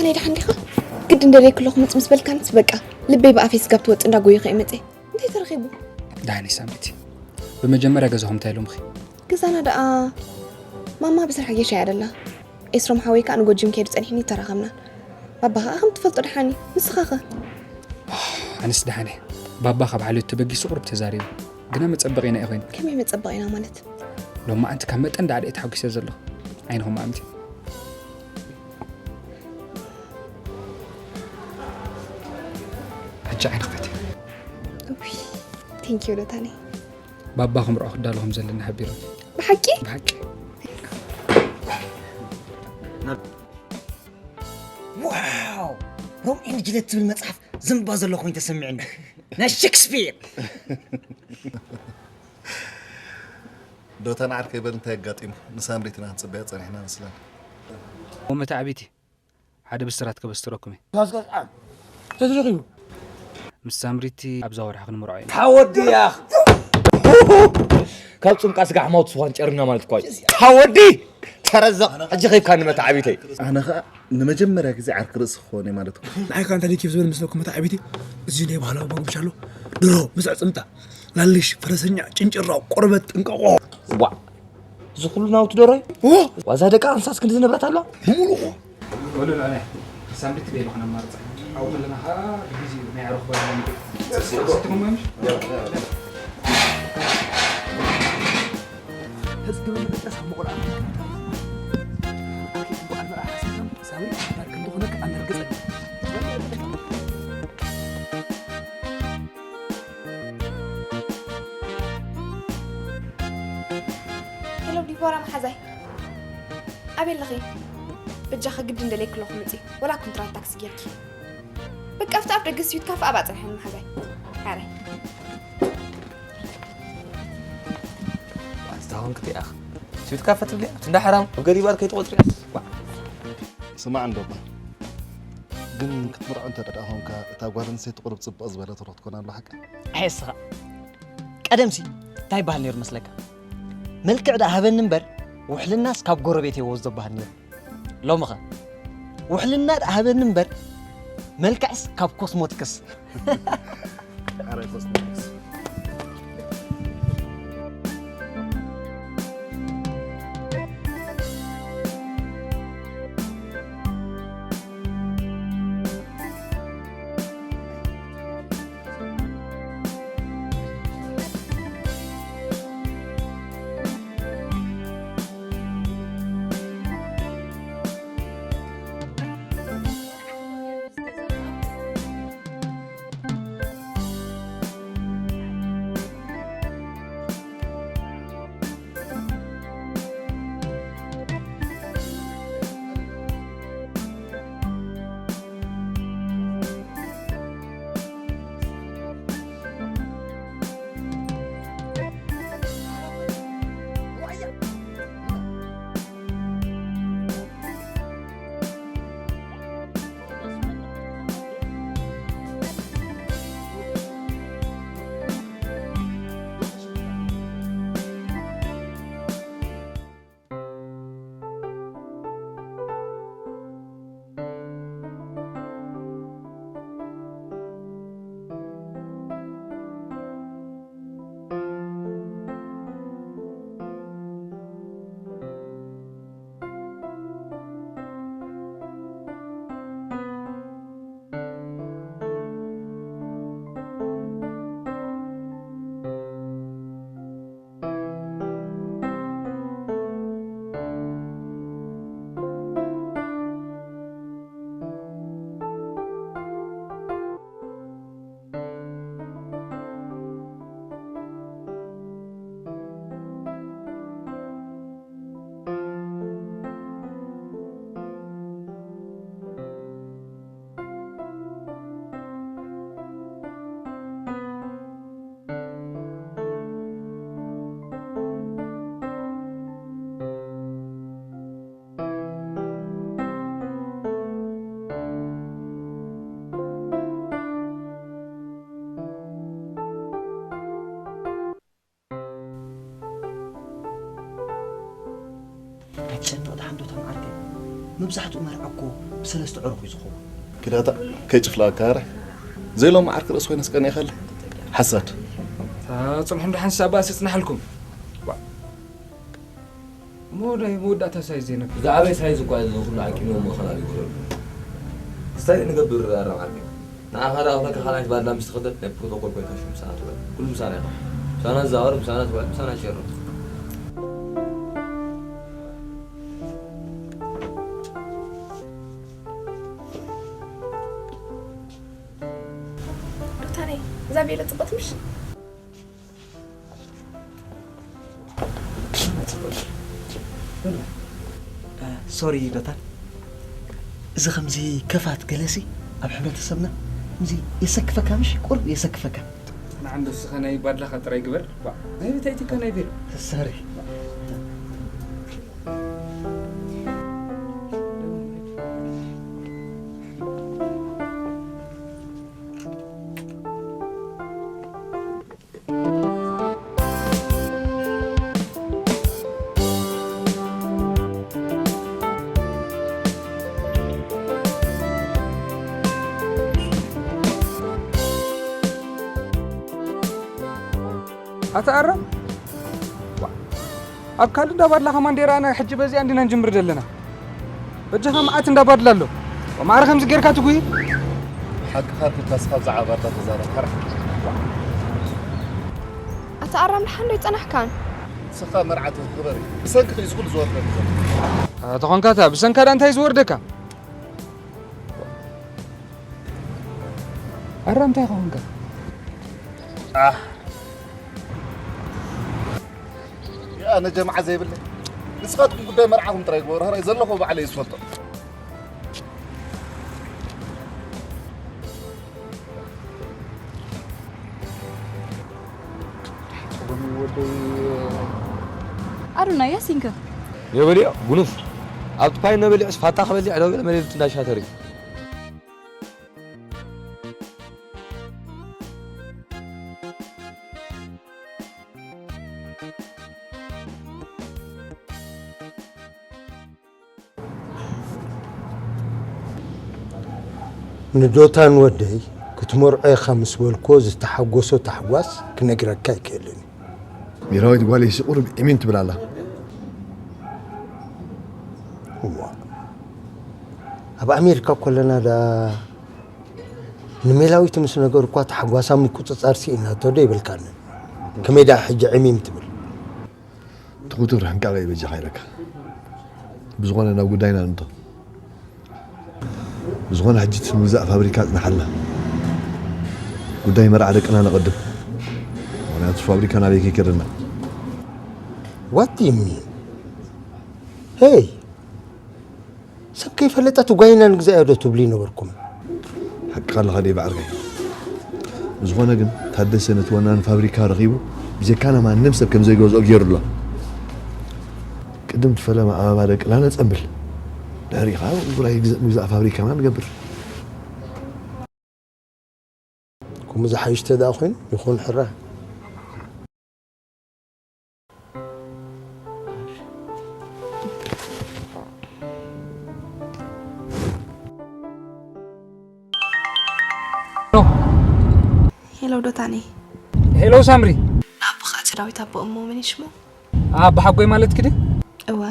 እንታይ ደሓን ዲኻ? ግድን ደልየ ክሎ ክመጽእ ምስ በልካንስ በቃ ልበይ ብኣፈይ ስጋብ ትወጽእ እንዳጎየኹ እየ መጽየ። እንታይ ተረኺቡ? ደሓን እየ ሳምሪቲ። ብመጀመርያ ገዛኹም እንታይ ኢሎምኺ? ገዛና ደኣ ማማ ብስራሕ ጌሻ እያ ደላ። ኤስሮም ሓወይ ከኣ ንጎጂም ከይዱ ጸኒሕኒ ተራኸብና። ባባ ከኣ ከም ትፈልጦ ደሓን እዩ። ንስኻ ኸ? ኣነስ ደሓን እየ። ባባ ካብ ሓልዮት ተበጊሱ ቁሩብ ተዛሪቡ። ግና መጸበቒና እዩ ኮይኑ። ከመይ መጸበቒና ማለት? ሎማዓንቲ ካብ መጠን ዳዕደ እየ ተሓጒሰ ዘለኹ። ዓይንኹም ኣምቲ። ሕጂ ዓይኒ ክፈት። ኡይ፣ ቴንኪዩ ዶታኒ። ባባ ክምርዖ ክዳሎ ከም ዘለና ሓቢሮም። ብሓቂ? ብሓቂ። ዋው! ሮም ኤንድ ጁልየት ትብል መጽሓፍ ዘንባ ዘሎ ኮይኑ ተሰሚዕኒ። ናይ ሼክስፒር። ዶታን ዓርከይ በል እንታይ ኣጋጢሙ? ንሳምሪት ኢና ክንጽበያ ጸኒሕና መስለኒ። እሞ መታዕቢቲ ሓደ ብስራት ከበስረኩም እየ። ተረኺቡ። ምስ ሳምሪቲ ኣብዛ ወርሒ ክንምርዖ ኢና። ታወዲ ያኽ። ካብ ጽምቃ ስጋ ሕማውት ስዋን ጨርና ማለት እኳ እዩ። ታወዲ ተረዘቕ። ሕጂ ኸይብካ ንመታዕቢተይ። ኣነ ኸኣ ንመጀመርያ ግዜ ዓርኪ ርእሲ ክኸውን እየ ማለት እኮ። ንዓይ ከኣ እንታይ ደኪብ ዝብል ምስለኩም መታዕቢቲ፣ እዚ ናይ ባህላዊ መግቢ ሻሎ፣ ድሮ ምስ ኣጽምጣ፣ ላልሽ፣ ፈረሰኛ፣ ጭንጭራው፣ ቆርበት፣ ጥንቀቆ። ዋ፣ እዚ ኩሉ ናውቲ ደሮ እዩ? ኦ! ዋዛ ደቂ ኣንስሳስ ክንዲ ዝነብረት ኣለዋ? ሙሉእ። ወለሎ ኣነ ሳምሪት ቤሎ ክነማርጻ። ኣብኡ ከለና ኸኣ ብግዜኡ ናይ ኣዕሩኽ ባህላዊ ምግቢ። ሰቲኹሞ ምሽ? ህዝቢ መግቢ ጥራስ ኣብ መቑል ኣፍ። ኣኪ እንኳዕ መርዓ ሓሲብና፣ ሳምሪ፣ ኣዳር ክንዲ ኾነክ ኣንደርገጸ። ሄሎ ዲቦራ መሓዛይ፣ ኣበይ ኣለኺ? በጃኺ ግድን ደልየኪ ኣለኹ ምጺ፣ ወላ ኮንትራት ታክሲ ጌርኪ። በቃ ኣብቲ ኣፍ ደገ ስዊት ካፈ ኣብኣ ጽንሐኒ መሓዛይ። ሓራይ። ኣንታ ሆንክ ቲኣኽ። ስዊት ካፈ ትብሊ? ኣብቲ እንዳ ሓራም፣ ኣብ ገሪባት ከይትቖጽርያ። ዋ። ስማዕ እንዶ እባ። ግን ክትምርዖ እንተ ደኣ ኾንካ፣ እታ ጓል ኣንስተይቲ ቁሩብ ጽብቕ ዝበለት ሮ ክትኮን ኣሎ ሓቂ? ኣየ እስኻ። ቀደምሲ እንታይ ይበሃል ነይሩ መስለካ? መልክዕ ደኣ ሃበኒ እምበር፣ ውሕልናስ ካብ ጎረቤት እየ ወስዶ በሃል ነይሩ። ሎምኸ? ውሕልና ደኣ ሃበኒ እምበር፣ መልክዕስ ካብ ኮስሞቲክስ። ኣረ ኮስሞቲክስ። ኣይትጨነቕ፣ ደሓን ዶ ተማዓርከ? መብዛሕትኡ መርዓ እኮ ብሰለስተ ዕሩኽ እዩ ዝኸውን። ክዳታ ከይጭፍላካ ረ ዘይሎም ዓርኪ ርእሲ ኮይነስ ቀኒእካለ ሓሳድ። ጽንሑ እንድሓን ሳባ ስጽናሕልኩም። እሞ ናይ መወዳእታ ሳይዝ ዘይነብ ብዛዕባይ ሳይዝ እኳ እዚ ኩሉ ዓቂኖም መኸላ ይውረዱ። ክስታይ ንገብር ኣረም ዓርኪ ንዓኻ ደኣ ክብለካ ካልኣይት ባድላ ምስ ትኸደት ናይ ፕሮቶኮል ኮይንካ ሽዑ ምሳና ትውዕል። ኩሉ ምሳና ኢኻ። ምሳና ዝዛወር፣ ምሳና ትውዕል፣ ምሳና ትሸርፍ። ዶታነይ እዛ ቤሎ ጽብቕቲ ምሽ? ሶሪ ዶታን፣ እዚ ከምዚ ከፋት ገለሲ ኣብ ሕብረተሰብና ከምዚ የሰክፈካ፣ ምሽ ቁሩብ የሰክፈካ። ንዓንዶ ስኸ ናይ ባድላኻ ጥራይ ግበር። ባ ናይ ቤት ኣይትካ ናይ ቤት ሰሪ ኣታ ኣረ ኣብ ካልእ እንዳባድላ ከማን ደይራና ሕጂ በዚኣ እንዲና ንጅምር ዘለና። በጃኻ መዓት እንዳባድላ ኣሎ። ማዕረ ከምዚ ጌርካ ትጉይ። ሓቅኻ ፊልካ ስኻ ብዛዕባ ባድላ ተዛረብ። ሕራሕ። ኣታ ኣራም ድሓን ዶ ይጸናሕካን? ንስኻ መርዓት ክኽበር እዩ። ብሰንኪ እዩ ዝኹሉ ዝወርደኒ ዘሎ። ተኾንካ እታ ብሰንካ ዳ እንታይ ዝወርደካ? ኣራ እንታይ ኾንካ? ኣነ ጀምዓ ዘይብለይ ንስኻትኩም ጉዳይ መርዓኹም ጥራይ ግበሩ። ሕራይ ዘለኹ ባዕለይ ዝፈልጦ። ኣዱና ያሲንከ የበልዮ ጉኑፍ ኣብቲ ፓይ ነበሊዑስ ፋታ ክበሊዕ ደው ኢለ መደብ እንዳሻተሪ ንዶታን ወደይ ክትመርዖ ኢኻ ምስ በልክዎ ዝተሓጎሶ ታሕጓስ ክነግረካ ኣይክእልን እዩ። ሚራዊት ጓለይሲ ቁሩብ ዕሚም ትብል ኣላ። እዋ ኣብ ኣሜሪካ ኮለና ዳ ንሜላዊት ምስ ነገርኳ ታሕጓሳ ምቁጽጻር ስኢናቶ ዶ ይብልካኒ? ከመይ ደኣ ሕጂ ዕሚም ትብል? ትኹትር ሕንቃቐ ይበጃኻ ኢለካ። ብዝኾነ ናብ ጉዳይና ንእቶ። ብዝኾነ ሕጂ እቲ ምግዛእ ፋብሪካ ኣጽንሓልና። ጉዳይ መርዓ ደቅና ነቐድም። ምኽንያቱ ፋብሪካ ናበይ ከይከደና። What do you mean? Hey! ሰብ ከይፈለጠ እቲ ጓይና ንግዛእዮ ዶ ትብሉ ይነበርኩም? ሓቅኻ ኣለኻ ደይ ባዕርገይ። ብዝኾነ ግን ታደሰ ነቲ ወናኒ ፋብሪካ ረኺቡ ብጀካና ማንም ሰብ ከም ዘይገዝኦ ገይሩ ኣሎ። ቅድም እቲ ፈለማ ኣበባ ደቅና ነጸንብል። ድሕሪኡ ኸኣ ውራይ ግዘ- ምግዛእ ፋብሪካና ንገብር። ከምኡ ዝሓይሽ ተደኣ ኮይኑ ይኹን ሕራ። ሄሎ ዶታኒ። ሄሎ ሳምሪ። ንኣቦኻ እቲ ዳዊት ኣቦ እሞ መን እዩ ሽሙ? ኣቦ ሓጎይ ማለት ክዲ? እወ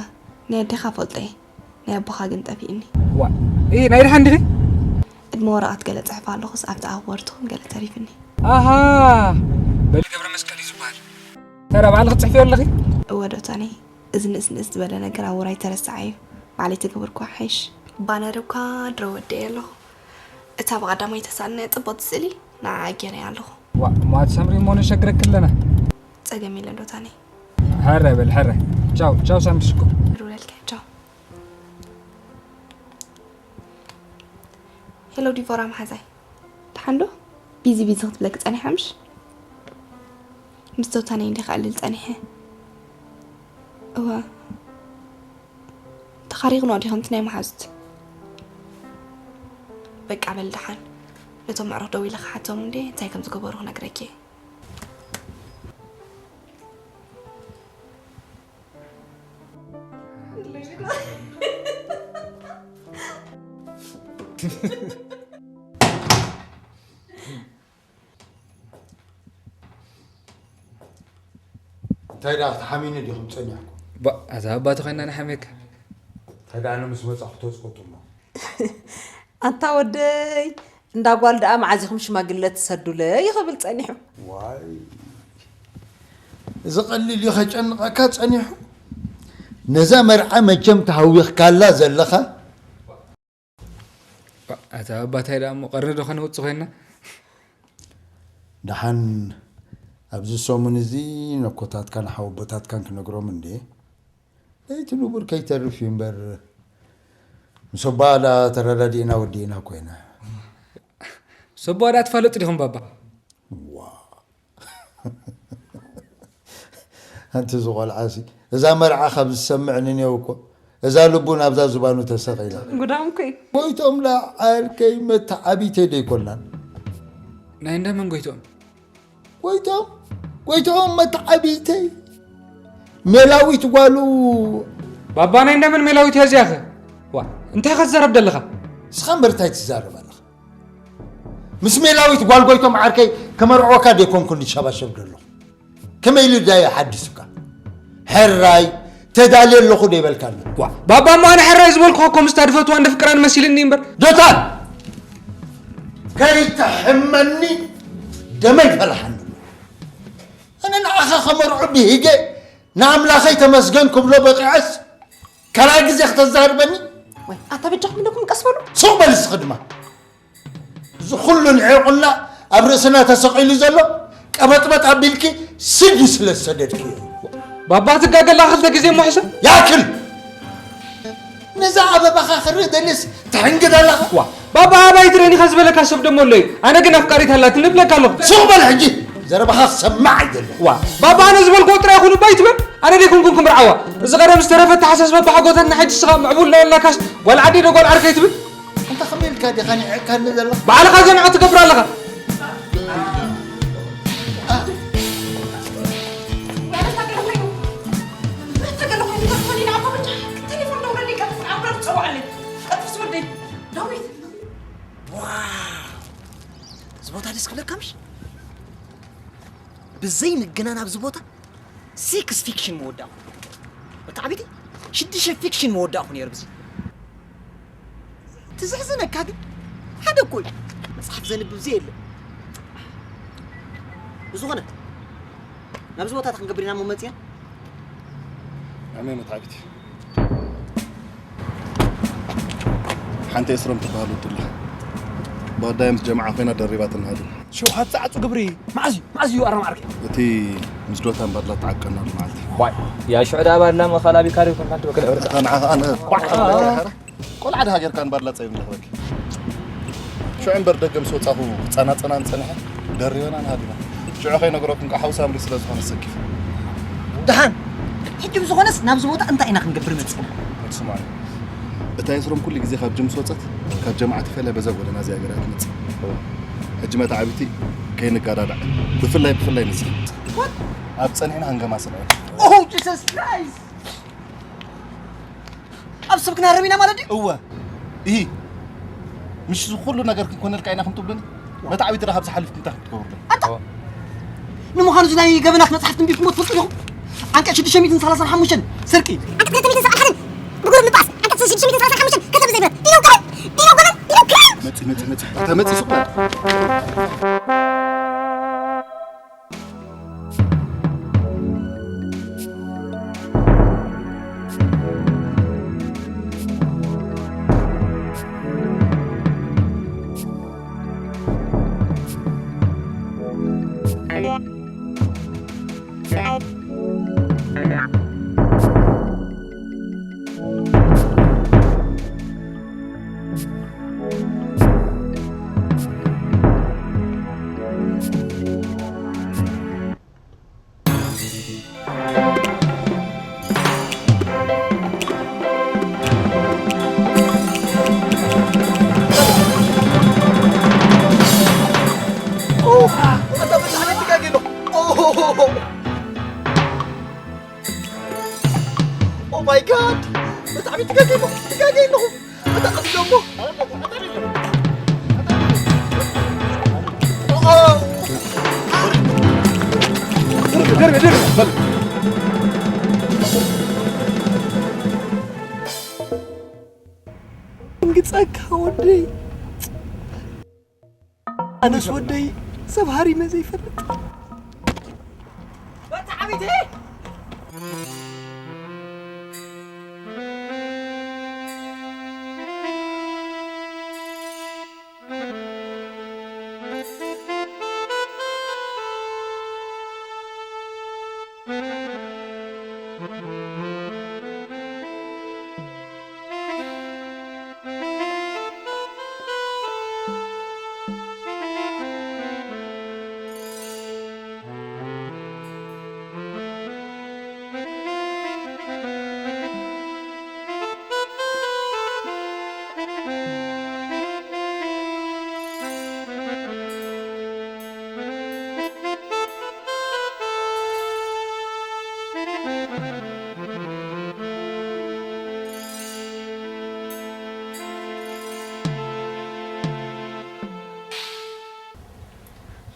ናይ ኣዴኻ ፈልጦ እየ። ናይ ኣቦኻ ግን ጠፊእኒ። ዋ እ ናይ ድሓን ድኺ? ቅድሚ ወረቐት ገለ ጽሕፍ ኣለኹስ ኣብቲ ኣኽቦርትኹም ገለ ተሪፍኒ። ኣሃ በሊ ገብረ መስቀል እዩ ዝበሃል። ተራ ባዕልኺ ትጽሕፍዮ ኣለኺ? እወ ዶታኒ። እዚ ንእስ ንእስ ዝበለ ነገር ኣብ ውራይ ተረስዓ እዩ። ባዕለይ ተገበርኩዋ ሓይሽ። ባነር እኳ ድሮ ወደየ ኣለኹ። እታ ብቐዳማይ ተሳእልናያ ጽብቕቲ ስእሊ ንዓኣ ገይረያ ኣለኹ። ዋእ እሞ ኣቲ ሳምሪ እሞ ነሸግረኪ ኣለና። ጸገም የለን ዶታኒ። ሕራይ በሊ ሕራይ። ቻው ቻው ሳምሪ ሽኮር። ድውለልካ ቻው። ሄሎ ዲቮራ መሓዛይ። ደሓን ዶ? ቢዚ ቢዚ ክትብለኪ ጸኒሓ ምሽ? ምስ ዶታነይ እንዲየ ክዕልል ጸኒሐ። እወ። ተኻሪኽንኦ ዲኺ ከምቲ ናይ መሓዙት? በቃ በሊ ደሓን። ነቶም ኣዕሩኽ ደዊለ ክሓቶም እንድየ እንታይ ከም ዝገበሩ ክነግረኪ እየ። እንታይ ደኣ ክትሓሚኒ ዲኹም ጸኒሕኩም? ባ፣ ኣዛ ኣባቲ ኮይና ንሓሜካ። እንታይ ደኣ ኣነ ምስ መጻኹ ተጽቅጡሞ? ኣንታ ወደይ፣ እንዳ ጓል ደኣ መዓዚኹም ሽማግለ ትሰዱለይ ክብል ጸኒሑ። ዋይ፣ እዚ ቀሊል እዩ ከጨንቐካ ጸኒሑ። ነዛ መርዓ መቸም ተሃዊኽካላ ዘለኻ። ባ፣ ኣታ ኣባታይ ደኣ እሞ ቀርኒ ዶ ከነውጽእ ኮይንና? ደሓን ኣብዚ ሰሙን እዚ ነኮታትካን ሓወቦታትካን ክነግሮም እንዴ? ለይቲ ንቡር ከይተርፍ እዩ እምበር፣ ምስ ኣቦኣ ደኣ ተረዳዲእና ወዲእና ኮይና። ምስ ኣቦኣ ደኣ ትፋለጡ ዲኹም ባባ? ዋ። ኣንቲ እዚ ቆልዓሲ፣ እዛ መርዓ ካብ ዝሰምዕ ንኔው እኮ፣ እዛ ልቡ ናብዛ ዝባኑ ተሰቒላ። ጉዳምኩይ። ጎይቶም ደኣ ዓርከይ መተዓቢተይ ዶ ኣይኮናን? ናይ እንዳ መን ጎይቶም? ጎይቶም፣ ጎይቶም መተዓቢተይ። ሜላዊት ጓሉ። ባባ ናይ እንዳ መን ሜላዊት እያ እዚኣኸ? ዋ፣ እንታይ ኢኻ ትዛረብ ደለኻ? ንስኻ እምበር እንታይ ትዛረብ ኣለኻ? ምስ ሜላዊት ጓል ጎይቶም ዓርከይ ከመርዕወካ ደይኮንኩ እንድሸባሸብ ደለኹ። ከመይ ኢሉ ዳዮ ሓዲሱካ? ሕራይ ተዳልየ ኣለኹ ዶ ይበልካ ኣሎ? ዋ፣ ባባ እሞ ኣነ ሕራይ ዝበልኩኻ እኮ ምስታ ድፈትዋን ድፍቅራን መሲልኒ እምበር። ዶታን! ከይትሕመኒ ደመይ ፈላሓኒ። ኣነ ንዓኻ ከመርዑ ብሂገ ንኣምላኸይ ተመስገን ክብሎ በቂዐስ ካልኣይ ግዜ ክተዛርበኒ? ወይ፣ ኣታ በጃኹም ኣለኩም ቀስ በሉ። ሱቕ በል እስኺ ድማ። እዚ ኩሉ ንዒቑና ኣብ ርእስና ተሰቒሉ ዘሎ ቀበጥበጥ ኣቢልኪ ስዲ ስለ ዝሰደድክዮ። ባባ ትጋገላ ክልተ ግዜ እሞ ሕሰብ። ያክል! ነዛ ኣበባኻ ክርኢ ደልየስ ትሕንግድ ኣለኻ? ዋ፣ ባባ ኣባይ ትረኒኻ ዝበለካ ሰብ ደሞ ኣሎ እዩ። ኣነ ግን ኣፍቃሪት ኣላትኒ እብለካ ኣለኹ። ሱቕ በል ሕጂ! ዘረባኻ ክሰማዕ ኣይደልን። ዋ፣ ባባ ኣነ ዝበልክዎ ጥራይ ይኹን እባ ኣይትበል። ኣነ ደይኮንኩን ክምርዓዋ። እዚ ቀደም ዝተረፈ ኣተሓሳስባ ኣባሓጎታትና ሕጂ ስኻ ምዕቡል ናይ ኣላካስ ጓል ዓደይ ዶ ጓል ዓርከይ ትብል? ኣንታ ከመይ ኢልካ ዲኻ ንዒቕካኒ ዘለኻ? ባዕልኻ ዘንዖ ትገብር ኣለኻ። ዋው! እዚ ቦታ ደስ ክብለካ ምሽ? ብዘይ ምግናን ኣብዚ ቦታ ሴክስ ፊክሽን መወዳእኹ። መተዓቢቲ ሽዱሽተ ፊክሽን መወዳእኹ ነይሩ ብዚ። ትዝሕዝነካ ግን ሓደ እኮ እዩ። መጽሓፍ ዘንብብ ዘየለ። ብዝኾነ ናብዚ ቦታ ክንገብር ኢና እሞ መጺና። ኣሜን መትዓቢት። ሓንቲ ኤስሮም ትበሃል ወዲ ኣላ። ብቐዳይ ምስ ጀማዓ ኮይና ደሪባ ትናሃሉ። ሸውሃት ጻዕጹ ግብሪ። መዓዝ እዩ? መዓዝ እዩ ኣራም ዓርከይ? እቲ ምስ ዶታን ባድላ ተዓቀናሉ መዓልቲ። ዋይ፣ ያ ሽዑ ዳ ባድላ መኻላቢ ካሪ ኮንካን ትበክል ዕብርታ። ኣታ ንዓኻ ኣነ ዋይ። ቆልዓ ድሃ ጌርካ ንባድላ ጸይም ንረኽበኪ። ሽዑ እምበር ደገ ምስ ወጻኹ ክጸናጸናን ጸኒሐ ደሪበናን ሃዲና። ሽዑ ከይነገረኩም ከዓ ሓው ሳምሪ ስለ ዝኾነ ሰኪፍ። ደሓን፣ ሕጂ ብዝኾነስ ናብዚ ቦታ እንታይ ኢና ክንገብር መጺና? ወዲ ስምዓኒ፣ እታ ኤስሮም ኩሉ ግዜ ካብ ጅም ምስ ወጸት ካብ ጀማዓ ተፈልያ በዛ ጎደና እዚኣ ገይራ ትመጽእ። ሕጂ መታዓቢቲ ከይንጋዳዳዕ ብፍላይ ብፍላይ ንዚ What? ኣብ ጸኒሕና ክንገማስል ኢና። Oh, Jesus Christ! ኣብ ሰብ ክናረብ ኢና ማለት ድዩ? እወ። እሂ። ምሽ እዚ ኩሉ ነገር ክንኮነልካ ኢና ክንትብሉኒ? መታዕቢት ዳ ካብዚ ሓሊፍኩም እንታይ ክትገብሩ? ኣታ! ንምዃኑ እዚ ናይ ገበናት መጽሓፍ ትንቢት ሞ ትፈልጡ ዲኹም? ዓንቀጽ ሽዱሽተ ሚእትን ሰላሳን ሓሙሽተን ስርቂ። ዓንቀጽ ክልተ ሚእትን ሰብዓን ሓደን ብጉሩብ ምባኣስ። ዓንቀጽ ሽዱሽተ ሚእትን ሰላሳን ሓሙሽተን ከተ ብዘይብረት። ዲነው ገበን! ዲነው ገበን! ዲነው ገበን! መጺ፣ መጺ፣ መጺ። ተመጺ ሱቕ በል። Oh my God! ብጣዕሚ ትጋገ ኣለኹ፣ ትጋገ ኣለኹ። ኣታ ቀስ እሞ። እንግጸካ ወደይ። ኣነስ ወደይ ሰብ ሃሪመ ዘይፈልጥ።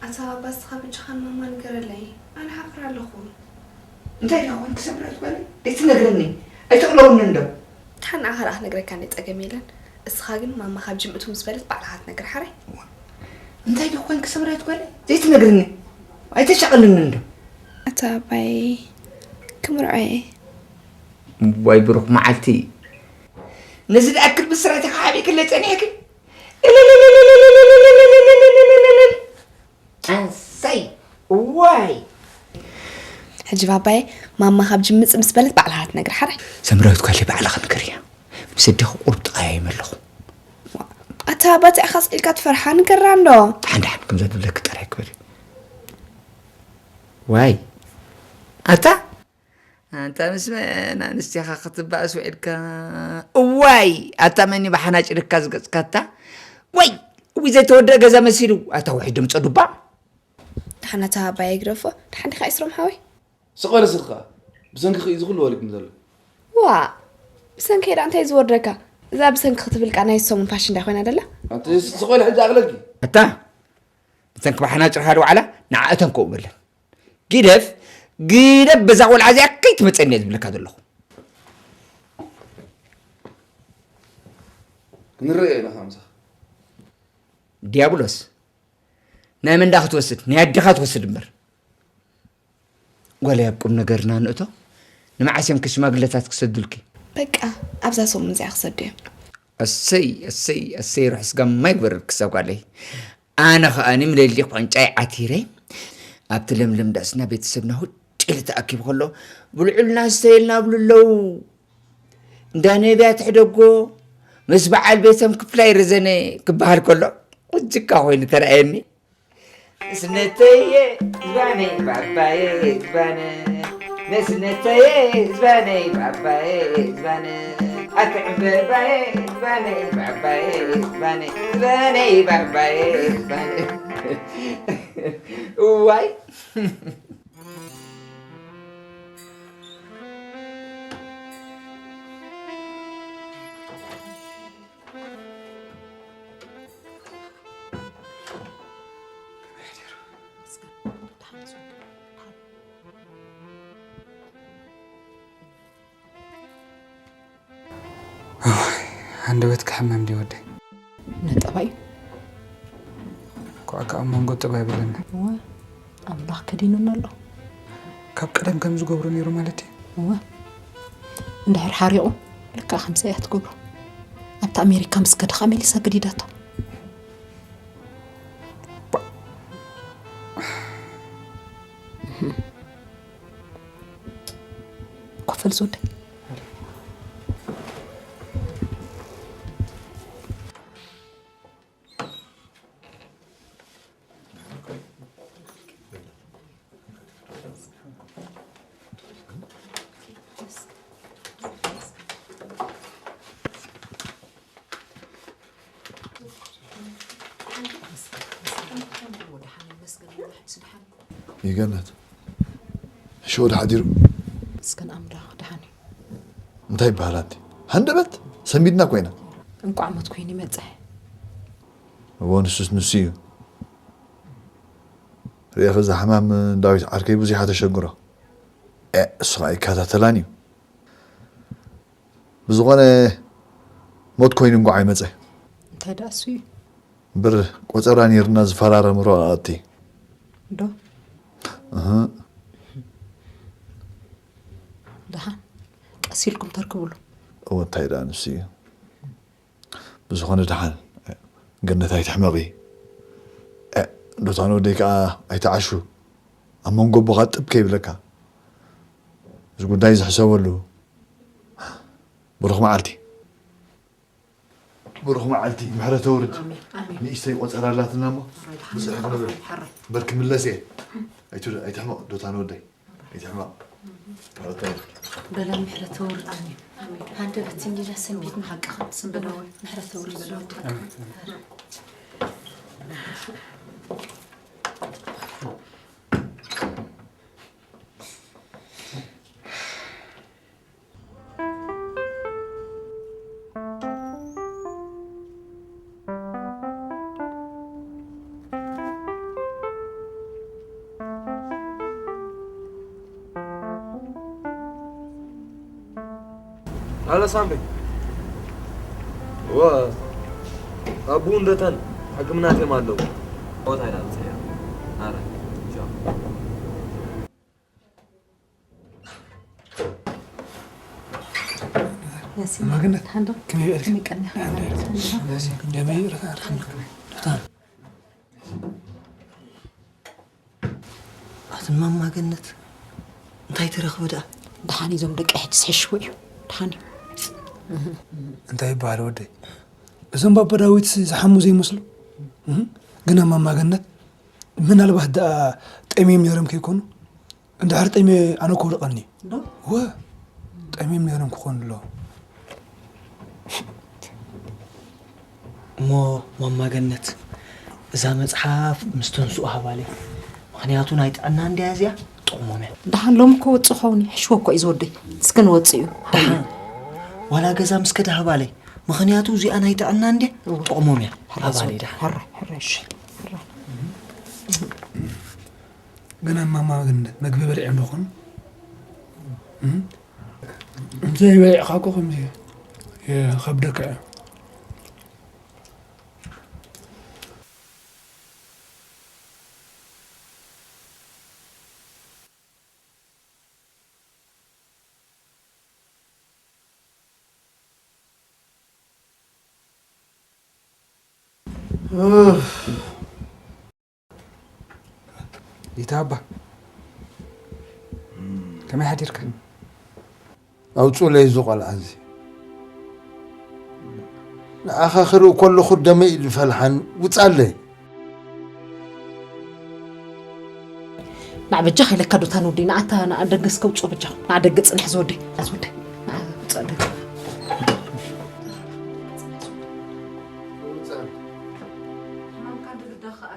ኣታ ኣባ እስኻ ብጃኻን ማማ ንገረለይ፣ ኣነ ሓፍር ኣለኹ። እንታይ ደኣ ኮንክ ሰምራዊት ጓለይ? ደይትነግርኒ? ኣይተቕለውንን ዶ? ደሓን ንዓኻ ደኣ ክነግረካ እንደ ጸገም የለን። እስኻ ግን ማማ ካብ ጅም እትው ምስ በለት ባዕልኻ ትነግር ሓራይ። እንታይ ደኣ ኮንክ ሰምራዊት ጓለይ? ዘይትነግርኒ? ኣይተሻቕልንን ዶ? ኣታ ኣባይ ክምርዖ እየ። እዋይ ብሩኽ መዓልቲ። ነዚ ዝኣክል ብስራት ኢኻ ሓቢእክለይ ጸኒሕኪ? ኣሰይ እዋይ። ሕጂ ባባየ ማማ ካብ ጅምጽ ምስ በለት ባዕልኻ ትነግር ሓራይ። ሰምራዊት ጓለይ ባዕልኻ ንገርያ። ምስ ኣዴኺ ቁሩብ ተቐያይመ ኣለኹ። ኣታ ባጽዕኻስ ኢልካ ትፈርሓ ንገራ እንዶ። ደሓን ደሓን ከምዛ ትብለኪ ጥራይ ክበል። ዋይ ኣታ ኣንታ ምስ መን ኣንስቲኻ ክትባእስ ውዒልካ? እዋይ ኣታ መን እዩ ብሓናጭ ድካ ዝገጽካታ? ወይ እዊ ዘይተወደአ ገዛ መሲሉ ኣታ ውሕጅ ድምፆ ዱባ። ደሓን ኣታ ኣባየ ግደፎ። ደሓን ዲኻ ኤስሮም ሓወይ? ስቕ በል እስኻ። ብሰንክኺ እዩ እዚ ኩሉ ወሪድኒ ዘሎ። ዋ ብሰንከይ ደኣ እንታይ ዝወርደካ? እዛ ብሰንኪ ክትብል ቃ ናይ ሰሙን ፋሽን ዳይ ኮይና ደላ? ኣንቲ ስቕ በል ሕጂ ኣቕለልኪ። ኣታ ብሰንኪ ብሓናጭርካ ዶ ዋዕላ ንዓ እተን ከምኡ በለን። ግደፍ ግደፍ በዛ ቆልዓ እዚኣ ከይትመፀኒ እየ ዝብለካ ዘለኹ። ክንረኣዮ ኢና ከምዛ። ዲያብሎስ ናይ መን ደኣ ክትወስድ ናይ ኣዴኻ ትወስድ እምበር። ጓለይ ኣብ ቁም ነገርና ንእቶ። ንመዓስ እዮም ከሽማግለታት ክሰዱልኪ? በቃ ኣብዛ ሰሙን እዚኣ ክሰዱ እዮም። ኣሰይ ኣሰይ ኣሰይ ርሑስ ጋማ ይግበረልኪ እዛ ጓለይ። ኣነ ከኣኒ ምለሊ ቋንጫይ ዓቲረ ኣብቲ ለምለም ዳስና ቤተሰብና ሁጭ ኢሉ ተኣኪቡ ከሎ ብልዑልና ዝስተየልና ብሉ ኣለዉ። እንዳ ነቢያት ሕደጎ ምስ በዓል ቤቶም ክፍላይ ረዘነ ክበሃል ከሎ ቁጅካ ኮይኑ ተረኣየኒ። ነስነተየ ዝባነይ ባባየ ዝባነ ነስነተየ ዝባነይ ባባየ ዝባነ ኣቲ ዕምበባየ ዝባነይ ባባየ ዝባነ ዝባነይ ባባየ ዝባነ እዋይ እዋይ፣ ሃንደበትካ ሕማም ድዩ ወደይ? ነጠባ እዩ። ኳዕካ ኣብ መንጎ ጠባ ይብለና። እወ፣ ኣምላኽ ከዲኑና ኣሎ። ካብ ቀደም ከም ዝገብሮ ነይሩ ማለት እዩ። እወ፣ እንድሕር ሓሪቑ ልክዕ ከምዚ እያ ትገብሮ። ኣብታ ኣሜሪካ ምስ ከደ ኸኣ መሊሳ ገዲዳቶ። ኮፈል ዝወደይ። ይገነት ሽወደ ሓዲሩ። እስከን ኣምላኽ ደሓን እዩ። እንታይ ይበሃል ኣንቲ? ሃንደበት ሰንቢድና ኮይና። እንቋዕ ሞት ኮይኑ ይመጽእ። እዎ ንሱስ ንሱ እዩ። ርእኺ እዛ ሕማም ዳዊት ዓርከይ ብዙሕ እያ ተሸግሮ። እሱ ኣይከታተላን እዩ። ብዝኾነ ሞት ኮይኑ እንኳዕ ኣይመፀ። እንታይ ደኣ እሱ እዩ? እምበር ቆፀራ ነይርና ዝፈራረም ረኣቲ። ዶ? እህ። ደሓን ቀስ ኢልኩም ተርክብሉ። እወ እንታይ ደኣ ንሱ እዩ። ብዝኾነ ደሓን ገነት ኣይትሕመቒ። እ፣ ዶታን ወደይ ከዓ ኣይትዓሹ። ኣብ መንጎ ኣቦኻ ጥብ ከይብለካ። እዚ ጉዳይ ዝሕሰበሉ። ብሩኽ መዓልቲ። ብሩኽ መዓልቲ። ምሕረት ተውርድ። ኣሜን፣ ኣሜን። ንእሽተይ ቆጸራ ኣላትና እሞ። ኣረ፣ ደሓን ብጽሕ ኢኻ፣ ክንብል። ሓራይ። በርክ ምለስ እየ። ኣይቱ-፣ ኣይትሕመቕ ዶታን ወደይ። ኣይትሕመቕ። ምሕረት ተውርድ። በላ ምሕረት ተውርድ። ኣሜን፣ ኣሜን። ሃንደበት እንዲላ ሰንቢት ንሓቅኻ። ስም በላ ወይ። ምሕረት ተውርድ። ኣሜን። ኣሎ ሳምሪ። እወ፣ ኣቡ እንደተን ሕክምና ኣትዮም ኣለዉ። ቦታ ኢና ንፅእያ። ኣረ፣ ቻው። ያሲን፣ ማግነት፣ ሓንዶ፣ ከመይ በልክ? ከመይ ቀኒኻ? ደህና፣ ደህና። ያሲን፣ ከመይ በልክ? ደህና። ኣቲ ማማ ገነት፣ እንታይ ትረኽቢ ደኣ? ደሓን እዞም ደቂ ሕጂ ዝሕሽዎ እዩ። ደሓን እዩ። እንታይ ይበሃል ወደይ? እዞም ባባ ዳዊት ዝሓሙ ዘይመስሉ? እህ? ግና ማማ ገነት፣ ምናልባት ደኣ ጠምዮም ነይሮም ከይኮኑ? እንድሕር ጠምየ ኣነ ክወድቐኒ። ዶ? ወ፣ ጠምዮም ነይሮም ክኾኑ ኣለዎም። እሞ ማማ ገነት፣ እዛ መጽሓፍ ምስ ተንስኡ ሃባለይ። ምኽንያቱ ናይ ጥዕና እንድያ እዚኣ፣ ጥቕሞም እያ። ደሓን ሎሚ እኮ ወጽእ ኸውን እዩ። ሕሽዎ እኮ እዩ ዝወደይ። እስከ ንወጽእ እዩ። ደሓን። ዋላ ገዛ ምስ ከደ ሃባለይ። ምኽንያቱ እዚኣ ናይ ጥዕና እንድያ፣ እወ። ጥቕሞም እያ። ሕራይ ሃባለይ ዝወደይ። ደሓን። ሕራይ፣ ሕራይ፣ እሺ። ሕራይ። ገና ማማ ግን መግቢ በሊዖም ዶ ኾኑ? እም? እንተ በሊዕኻ እኮ ከምዚ ይኸብደካ እዩ። ኡፍ። ይታባ፣ ከመይ ሓዲርካ? ኣውጹለይ እዚ ቆልዓ እዚ። ንዓኻ ክርኢ ከለኹ ደመይ እዩ ዝፈልሓን። ውጻለይ። ንዓ በጃኻ ኢለካ ዶታን ወደይ፣ ንዓታ ንዓ ደገ እስከ ውጽኦ በጃኻ። ንዓ ደገ ጽንሕ ዝወደይ፣ ዝወደይ። ንዓ ውጽእ ደገ። ሕማምካ እንዶ ግዳ ከኣ።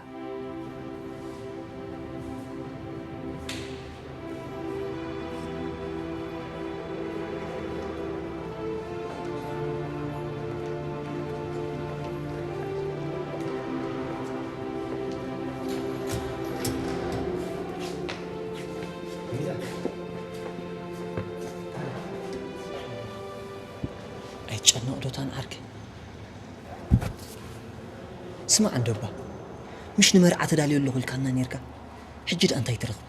ኣይትጨነቕ ዶታን ዓርከይ። ስማዕ እንዶ እባ፣ ምሽ ንመርዓ ተዳልዮ ኣለኹ ኢልካና ኔርካ፣ ሕጂ ደኣ እንታይ ትረኽብ?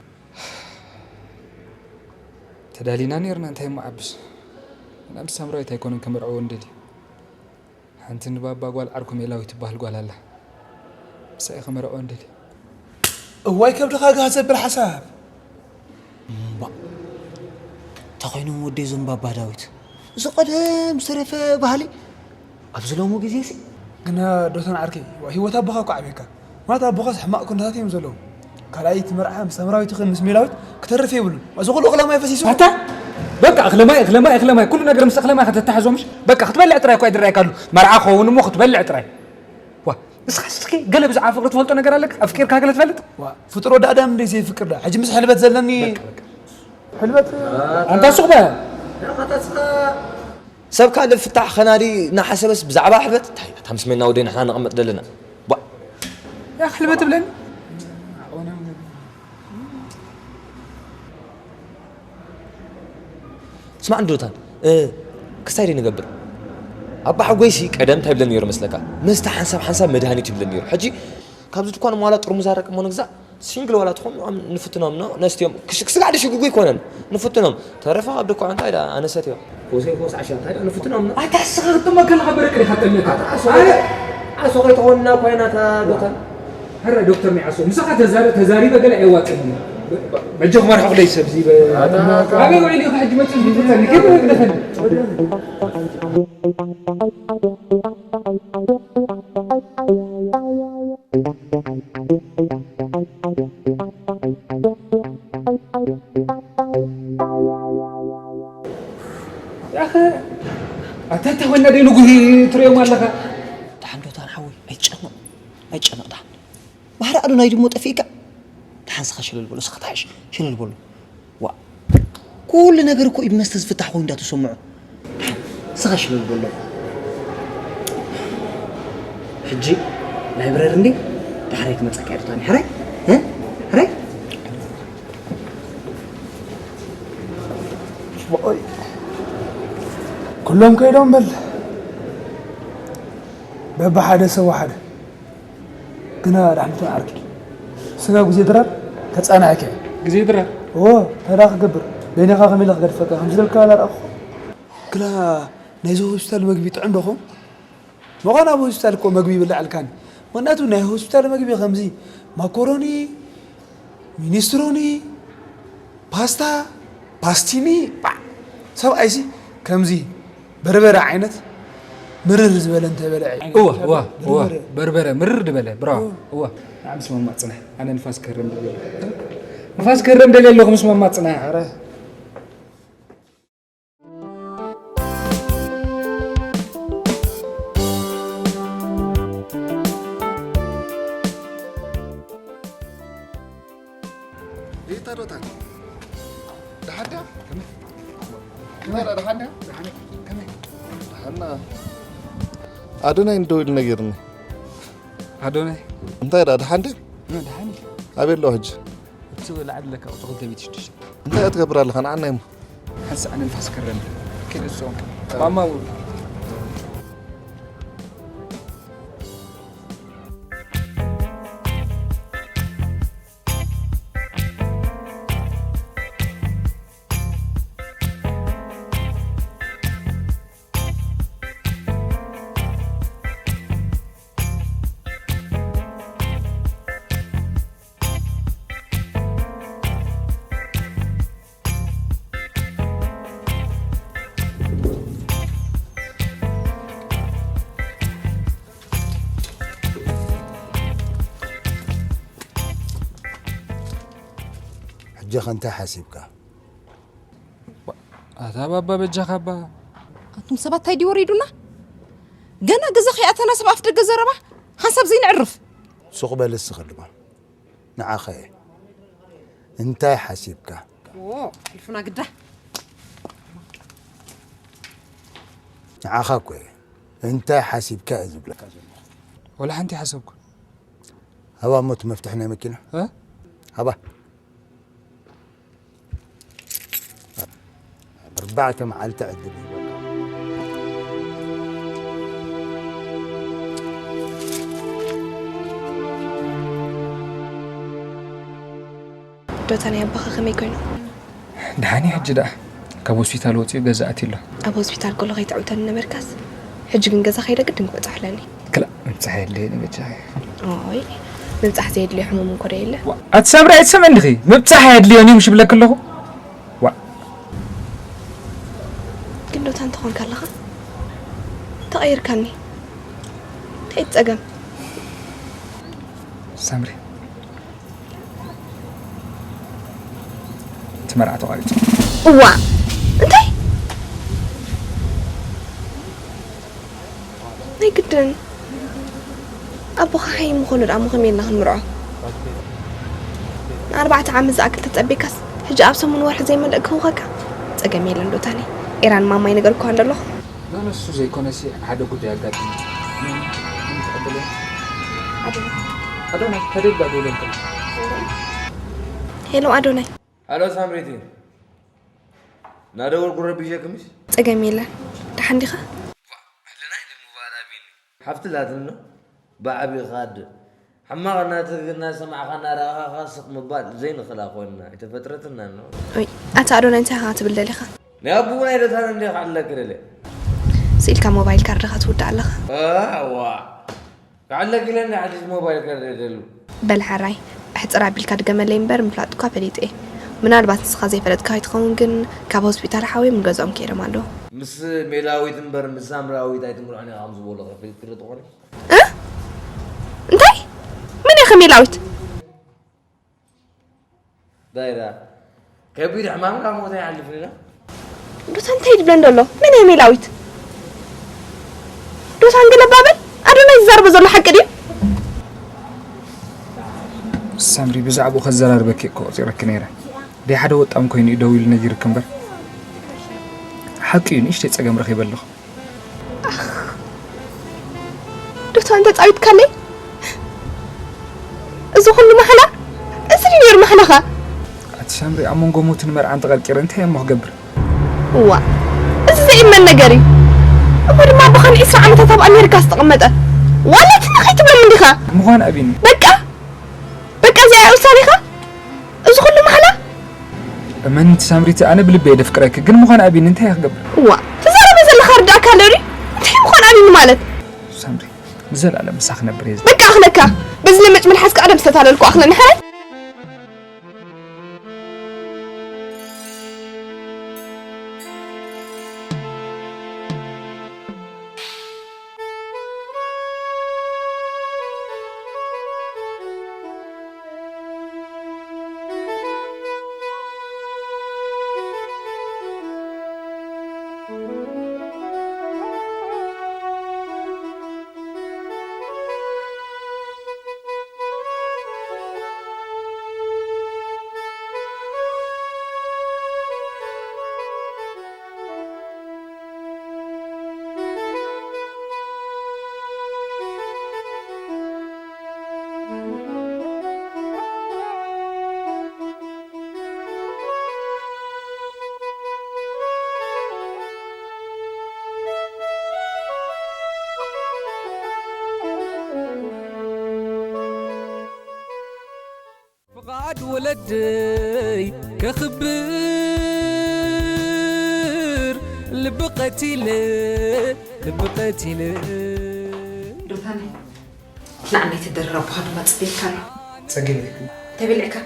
ተዳሊና ኔርና፣ እንታይ እሞ ዓብስ። ኣነ ምስ ሳምራዊት ኣይኮነን ከመርዕዎ እንደልዮ። ሓንቲ ንባባ ጓል ዓርኩ ሜላዊት ትበሃል ጓል ኣላ። ንሳ እየ ከመርዕዎ እንደልዮ። እዋይ ከብድኻ ጋህ ዘብል ሓሳብ። እምባእ። እንታይ ኮይኖም ወደይ እዞም ባባ ዳዊት? እዚ ቀደም ዝተረፈ ባህሊ ኣብዚ ሎሚ ግዜሲ። ግና ዶታን ዓርከይ፣ ህይወት ኣቦኻ እኮ ዓብየካ። ማለት ኣቦኻስ ሕማቕ ኩነታት እዮም ዘለዉ። ካልኣይ እቲ መርዓ ምስ ሳምራዊት ይኹን ምስ ሜላዊት ክተርፍ የብሉን። እዚ ኩሉ እኽለ ማይ ፈሲሱ። ኣታ በቃ እኽለ ማይ፣ እኽለ ማይ፣ እኽለ ማይ፣ ኩሉ ነገር ምስ እኽለ ማይ ከተተሓሕዞ ምሽ? በቃ ክትበልዕ ጥራይ እኮ ይድረኣካ ኣሎ። መርዓ ክኸውን እሞ ክትበልዕ ጥራይ። ዋ፣ ንስኻስ እስኪ ገለ ብዛዕባ ፍቕሪ ትፈልጦ ነገር ኣለካ? ኣፍቂርካ ገለ ትፈልጥ? ዋ፣ ፍጡር ወዲ ኣዳም እንደ ዘይፍቅር ዳ? ሕጂ ምስ ሕልበት ዘለኒ በቃ፣ በቃ። ሕልበት ኣንታ ሱቕ በል። ሰብ ካልእ ፍታሕ ኸናዲ እናሓሰበስ ብዛዕባ ሕልበት እንታይ? እታ ምስ ሜና ወደይ ንሕና ነቐምጥ ዘለና። ቧ። ያ ሕልበት ትብለኒ? ኣነ፣ ኣነ፣ ኣነ፣ ኣነ፣ ኣነ፣ ኣነ፣ ኣነ፣ ኣነ፣ ኣነ፣ ኣነ፣ ኣነ፣ ኣነ፣ ኣነ፣ ኣነ፣ ኣነ፣ ስማዕ እንዶታን፣ ክስታይ ደይ ንገብር? ኣባ ሓጎይሲ ቀደም እንታይ ይብለኒ ነይሩ መስለካ? መስተ ሓንሳብ ሓንሳብ መድሃኒት ይብለኒ ነይሩ። ሕጂ ካብዚ ድኳን ዋላ ጥርሙዝ ኣረቂ እሞ ንግዛእ፣ ሲንግል ዋላ ትኾን ንፍትኖም ኖ ነስትዮም። ክስጋዕ ድሽጉጉ ይኮነን፣ ንፍትኖም። ተረፈ ካብ ድኳ እንታይ ዳ ኣነሰትዮ። ኮሰይ ኮስ ዓሻ እንታይ ዳ ንፍትኖም ኖ። ኣታ ስኻ ክትጥመ ከለኻ በረቅ ዲኻ ጠመት? ኣታ ዓሶ ኣነ ዓሶ ከይትኾንና ኮይና እታ ዶታን። ሀረ ዶክተር ሚዓሶ ምሳኻ ተዛሪ ተዛሪበ ገለ ኣይዋጽን። በጀኹም ኣርሕቑለይ ሰብዚ በ-፣ ኣታ ኣታ ኣበይ ውዒሉ ኢኻ ሕጂ መጺኡ ዝፍተኒ? ከመይ መግለፈኒ? ያኸ ኣታ ተወና ደይ ንጉሂ ትሪኦም ኣለኻ? ደሓን ዶ ታን ሓወይ? ኣይጨነቕ፣ ኣይጨነቕ ደሓን። ባህሪ ኣዶናይ ድሞ ጠፊእካ? ደሓን ስኻ ሸለል በሎ፣ ስኻ ተሓሽ፣ ሸለል በሎ። ዋ፣ ኩሉ ነገር እኮ ኢድ መስተ ዝፍታሕ ኮይኑ እንዳተሰምዖ። ደሓን ስኻ ሸለል በሎ። ሕጂ ላይብረሪ እንዴ? ዳሕራይ ክመጻካ እየ ዶ ታኒ? ሕራይ? እ? ሕራይ? ኦይ። ኩሎም ከይዶም በል። በብሓደ ሰብ ሓደ። ግና ዳሕንቱ ዓርኪ። ስጋ ግዜ ድራር ተጻናዕከ። ግዜ ድራር? እዎ፣ ታዲያ ክገብር። በይነኻ ከመይ ኢለ ክገድፈካ? ከምዚ ደልካ ኣላረኣኹ። ግና ናይዚ ሆስፒታል መግቢ ጥዑም ዶ ኾን? ምዃን ኣብ ሆስፒታል እኮ መግቢ ይብላዕ ኣልካኒ። ምኽንያቱ ናይ ሆስፒታል መግቢ ከምዚ ማኮሮኒ፣ ሚኒስትሮኒ፣ ፓስታ፣ ፓስቲኒ፣ ባዕ። ሰብኣይሲ ከምዚ በርበረ ዓይነት ምርር ዝበለ እንተበልዐ እዩ። እወ፣ እወ፣ እወ። በርበረ። በርበረ ምርር ዝበለ፣ ብራዎ። እወ። እወ። ንዓ ምስ ማማ ጽናሕ። ኣነ ንፋስ ክህረም ደልየ ኣለኹ። ንፋስ ክህረም ደልየ ኣለኹ ምስ ማማ ጽናሕ። ኧረ። ሪታ ዶ ታን? ደሓን ድያ? ከመይ? ከመይ ደኣ ደሓን ድያ? ደሓን። ከመይ? ደሓና። ኣዶናይ እንደው ኢሉ ነጊርኒ። ኣዶናይ? እንታይ ደኣ ደሓን ድያ? እ፣ ደሓን እዩ። ኣበይ ኣሎ ሕጂ? እቲ ላዕሊ ለካ ቁጽሪ ክልተ ሚእቲ ሽዱሽተ። እንታይ ክትገብር ኣለኻ? ንዓና እሞ። ሓንሳእ ኣነ ንፋስ ክረም። ኪድ እሶም። ማማ ው-፣ ሕጂ ኸ እንታይ ሓሲብካ? ኣታ ባባ በጃኻ ባ። ኣቱም ሰባት ታይ ድዩ ወሪዱና? ገና ገዛ ከይኣተና ሰብ ኣፍ ደገ ዘረባ ሓንሳብ ዘይንዕርፍ። ሱቕ በል እስኺ ድማ። ንዓኸ እንታይ ሓሲብካ? ዎ፣ ሕልፉና ግዳ። ንዓኻ እኮ እየ እንታይ ሓሲብካ እየ ዝብለካ ዘለኹ። ወላ ሓንቲ ሓሰብኩ። ሃባ እሞ እቲ መፍትሒ ናይ መኪና። እ? ሃባ። ኣርባዕተ መዓልቲ ዕድል ይህበካ። ዶታ ናይ ኣባኻ ከመይ ኮይኑ? ደሓን እዩ ሕጂ ደኣ። ካብ ሆስፒታል ወጺኡ ገዛ ኣትዩ ኣሎ። ኣብ ሆስፒታል ከሎ ከይተዕውተኒ ነበርካስ፣ ሕጂ ግን ገዛ ከይደ ግድን ክበጽሖ ኣለኒ። ክላእ፣ ምብጻሕ የድልየኒ በጃኺ። ኦይ፣ ምብጻሕ ዘየድልዮ ሕሙም እንኮ ዶ የለ? ዋ፣ ኣቲ ሳምሪ ኣይትሰምዕን ዲኺ? ምብጻሕ ኣየድልዮን እዩ ምሽ ይብለኪ ኣለኹ? ዋ። ግን ዶታ እንተኾንካ ኣለኻ፣ ተቐይርካኒ። እንታይ እዩ ጸገም? ሳምሪ። እቲ መርዓ ተቋሪጹ። እዋ፣ እንታይ? ናይ ግድን። ኣቦኻ ሓይ ምኾኑ ደኣ እሞ ከመይ ኢልና ክንምርዖ? ንኣርባዕተ ዓመት ዝኣክል ተጸቢካስ፣ ሕጂ ኣብ ሰሙን ወርሒ ዘይመልእ ክህውኸካ? ጸገም የለን ዶታኒ። ኤራን ማማይ ነገር እኳ እንዶ ኣለኹ። ኖ፣ ንሱ ዘይኮነሲ ሓደ ጉዳይ ኣጋጢሙ። ምን ተቐበለ? ኣዶናይ። ኣዶናይ፣ ከደጋ ደውለልካ። ሄሎ ኣዶናይ። ኣሎ ሳምሪቲ። እናደወልኩ ረቢሸክምሽ? ጸገም የለን። ደሓን ዲኻ? ሕልና ኢሉ ምባል ኣቢኒ። ሓፍቲ ላትኖ ብዓቢኻ ኣደ። ሕማቕ እናተ-፣ እናሰማዕኻ እናረኣኻኻ ስቕ ምባል ዘይንኽእላ ኮይንና ኣይተፈጥረትናን ነው። ኦይ፣ ኣታ ኣዶናይ እንታይ ኢኻ ትብል ደሊኻ? ናይ ኣቡኡ ናይ ደታን እንደ ክዓለክ ደለ። ስኢልካ ሞባይል ካርድኻ ትውዳእ ኣለኻ። ኣዋ። ክዓለክ ኢለ እንደ ሓድሽ ሞባይል ካርድ ደሉ። በል ሓራይ፣ ኣሕጽር ኣቢልካ ድገመለይ እምበር ምፍላጥ እኳ ፈሊጠ እየ። ምናልባት ንስኻ ዘይፈለጥካ ኣይትኸውን ግን ካብ ሆስፒታል ሓወዮም ንገዝኦም ከይዶም ኣለዉ። ምስ ሜላዊት እምበር ምስ ሳምራዊት ኣይትምርዖን ኢኻ ከም ዝበሉ ከፊልክሪ ትኾኒ? እ? እንታይ? መን ኢኻ ሜላዊት? ዳይራ ከቢድ ሕማም ካብ ሞት ኣይሓልፍን ኢና። ዶታ እንታይ ትብለን ዘሎ? መን እያ ሜላዊት? ዶታ እንገለባ በል። ኣዶናይ ዝዛረቦ ዘሎ ሓቂ ድዩ? ሳምሪ፣ ብዛዕባኡ ከዘራርበኪ እኮ ቆጺረኪ ነይረ። ደይ ሓደ ወጣም ኮይኑ እዩ ደው ኢሉ ነጊርኪ እምበር። ሓቂ እዩ፣ ንእሽተይ ጸገም ረኺበ ኣለኹ። ዶታ እንተ ጻዊትካለይ? እዚ ኩሉ ማሕላ? እዚ ድዩ ነይሩ ማሕላኻ? ኣቲ ሳምሪ፣ ኣብ መንጎ ሞትን መርዓን ተቐርቂረ እንታይ እሞ ክገብር? እዋ፣ እዚ ዘይእመን ነገር እዩ። እሞ ድማ ኣቦኻን ዒስራ ዓመታት ኣብ ኣሜሪካ ዝተቐመጠ። ዋላ ትንኽ ኣይትብሎም እንዲኻ? ምዃን ኣቢኒ። በቃ! በቃ እዚኣ እያ ውሳኔኻ? እዚ ኩሉ ማሕላ? እመኒ ሳምሪቲ፣ ኣነ ብልበይ እየ ደፍቅረኪ፣ ግን ምዃን ኣቢኒ እንታይ እየ ክገብር? እዋ፣ ትዛረቦ ዘለኻ ርዳእካ ኣሎ ድዩ? እንታይ ምዃን ኣቢኒ ማለት? ሳምሪ፣ ንዘለኣለም ምሳኺ ክነብር እየ። በቃ ኣኽለካ። በዚ ለመጭ መልሓስካ ቀደም ዝተታለልኩ ኣኽለኒ ሓራይ። ፍቓድ ወለደይ ከኽብር ልቢ ቀቲለ፣ ልቢ ቀቲለ። ዶታነይ፣ ንዓነይ ትድርር ኣቦኻ ድማ ጽበየካ ኣሎ። ጸጊበ። እንታይ በሊዕካ?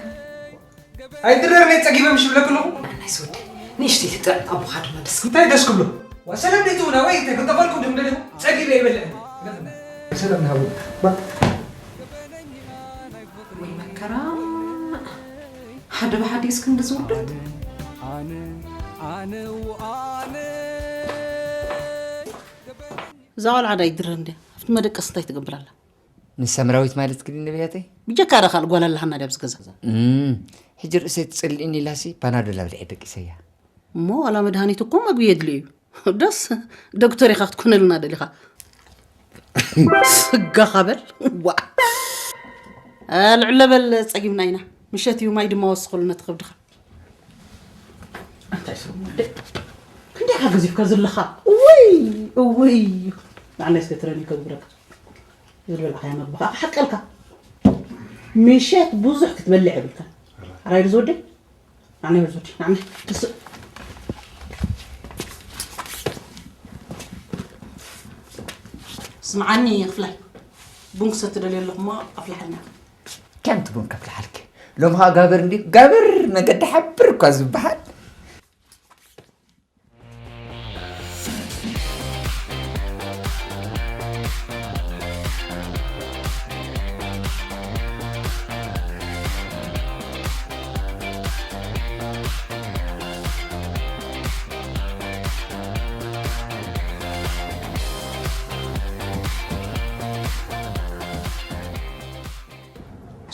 ኣይድረር ነይ ጸጊበ ምሽ ብለክ ኣለኹ። ንዓናይ ዝወደይ፣ ንእሽተይ ትጥዕም ኣቦኻ ድማ ደስ ክብሎ። እንታይ ደስ ክብሎ? ዋ ሰላም ደይትብላ ወይ እንታይ ክንጠፈልኩም ድም ደለኹ? ጸጊበ ይበልዕ። ሰላም ንሃቡ። ባ- ወይ መከራ። ሓደ ብሓደ እስክንዲ ዝውደት። እዛ ቆልዓ ዳ ይድረ እንድያ? ኣብቲ መደቀስ እንታይ ትገብር ኣላ? ንሳምራዊት ማለት ግን ነቢያተይ? ብጀካ ዳ ካልእ ጓል ኣለሃና ድያ ኣብዚ ገዛ? እም፣ ሕጂ ርእሰይ ትጸልእኒ ኢላሲ ፓናዶል ኣብሊዐ ደቂሰያ። እሞ ዋላ መድሃኒት እኮ መግቢ የድልዮ እዩ። ደስ ዶክተር ኢኻ ክትኮነልና ደሊኻ። ስጋኻ በል። ዋ። አ፣ ልዕለ በል ጸጊብና ኢና። ምሸት እዩ ማይ ድማ ወስኸሉ ነቲ ከብድኻ። እንታይ ሰብ ወደ? ክንደይ ኢኻ ገዚፍካ ዘለኻ? እውይ፣ እውይ። ንዓናይ እስከ ትረኒ ከግብረካ። ዝበልዓያ መግቢ ከዓ ሓቀልካ። ምሸት ብዙሕ ክትበልዕ የብልካን። ኣራይ ዝወደይ? ንዓናይ በል ዝወደይ፣ ንዓናይ። ተስ-፣ ስምዓኒ ክፍላይ። ቡን ክሰቲ ደልየ ኣለኹ እሞ ኣፍልሓልና። ከምቲ ቡን ከፍልሓልኪ። ሎም ኸዓ ጋብር እንዲ ጋብር መገዲ ሓብር እኳ ዝበሃል።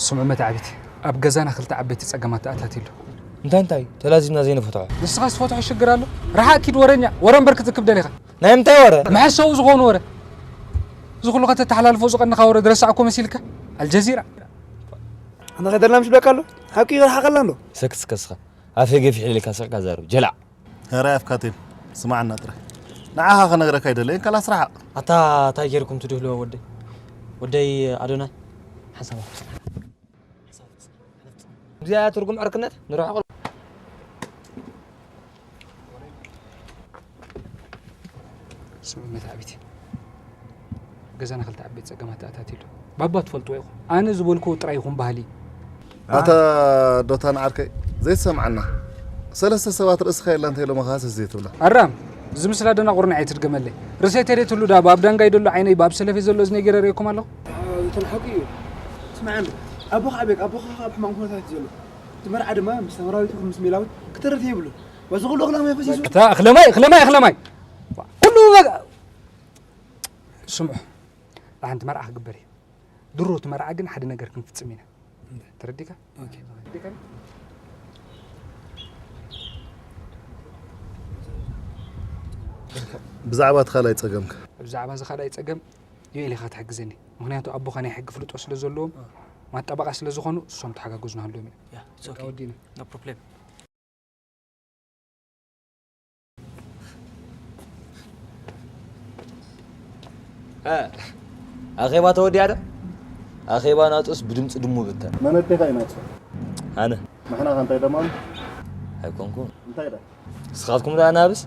ስምዑ መተዓቢቲ፣ ኣብ ገዛና ክልተ ዓበይቲ ጸገማት ተኣታትዩ ኣሎ። እንታይ እንታይ? ተላዚብና ዘይንፈትሖ። ንስኻስ ትፈትሖ ሽግር ኣሎ? ርሓቕ ኪድ ወረኛ፣ ወረ እምበር ክትእክብ ደሊኻ። ናይ ምንታይ ወረ? መሐሰዊ ዝኾኑ ወረ። እዚ ኩሉ ከተተሓላልፎ ዝቐንኻ ወረ ዝረሳዕኩ መሲልካ? ኣልጀዚራ። ኣነ ከይደልና ምሽ ብለካ ኣሎ? ሓቂ ይርሓቐልና ኣሎ። ሰክት እስከ ስኻ። ኣፈይ ገፊሕ ኢልካ ስቕካ ዛረብ። ጀላዕ። ሄራይ ኣፍካቴም፣ ስማዕና ጥራይ። ንዓኻ ክነግረካ ኣይደለየን፣ ካላስ ረሓቕ። ኣታ እንታይ ጌርኩም ትድህልዎ ወደይ? ወደይ ኣዶናይ፣ ሓሳብ ኣፍጽም። እዚኣ ትርጉም ዕርክነት ንርሕቕ። ስምዒት ዓቢት። ገዛና ክልተ ዓበይቲ ጸገማት ተኣታትዩ ኣሎ። ባባ ትፈልጥዎ ኢኹም። ኣነ ዝበልክዎ ጥራይ ይኹን ባህሊ። ኣታ ዶታን ዓርከይ፣ ዘይትሰምዓና። ሰለስተ ሰባት ርእስኻ የላን እንተ ኢሎምኻ ሰስ ዘይትብላ። ኣራም፣ እዚ ምስላ ደናቑርኒ ኣይትድገመለይ። ርእሰይ ተደይ ትህሉ ዳ፣ ኣብ ዳንጋይ ደሎ ዓይነይ፣ ኣብ ሰለፈይ ዘሎ እዝነይ ገይረ ርእየኩም ኣለኹ። እቶም ሓቂ እዩ። ስምዓኒ፣ ኣቦኻ ኣበይ፣ ኣቦኻ ኣብ ሕማቕ ኩነታት እዩ ዘሎ። እቲ መርዓ ድማ ምስ ሳምራዊት ይኹን ምስ ሜላዊት ክተርፍ የብሉን። በዚ ኩሉ እኽለማይ ፈሲሱ። እታ እኽለማይ፣ እኽለማይ፣ እኽለማይ። ኩሉ በቃ። ስምዑ፣ ሓንቲ መርዓ ክግበር እዩ። ድሮ እቲ መርዓ ግን ሓደ ነገር ክንፍጽም ኢና። ተረዲካ? ኦኬ። ተረዲካ? ብዛዕባ እቲ ካልኣይ ጸገምካ። ብዛዕባ እዚ ካልኣይ ጸገም ዮኤል ኢኻ ትሕግዘኒ። ምኽንያቱ ኣቦኻ ናይ ሕጊ ፍልጦ ስለ ዘለዎም፣ ማጣበቓ ስለ ዝኾኑ፣ እሶም ተሓጋገዙና ሃልዎም ኢና። Yeah, it's okay. ወዲና። No problem. እ፣ ኣኼባ ተወዲኣ ዶ? ኣኼባ ናጹስ ብድምጺ ድሙ ብተን። መን ኣዴኻ እዩ ናጹ? ኣነ። ንሕና ከ እንታይ ደማሉ? ኣይኮንኩን። እንታይ ደ? ንስኻትኩም ደኣ ኣናብስ?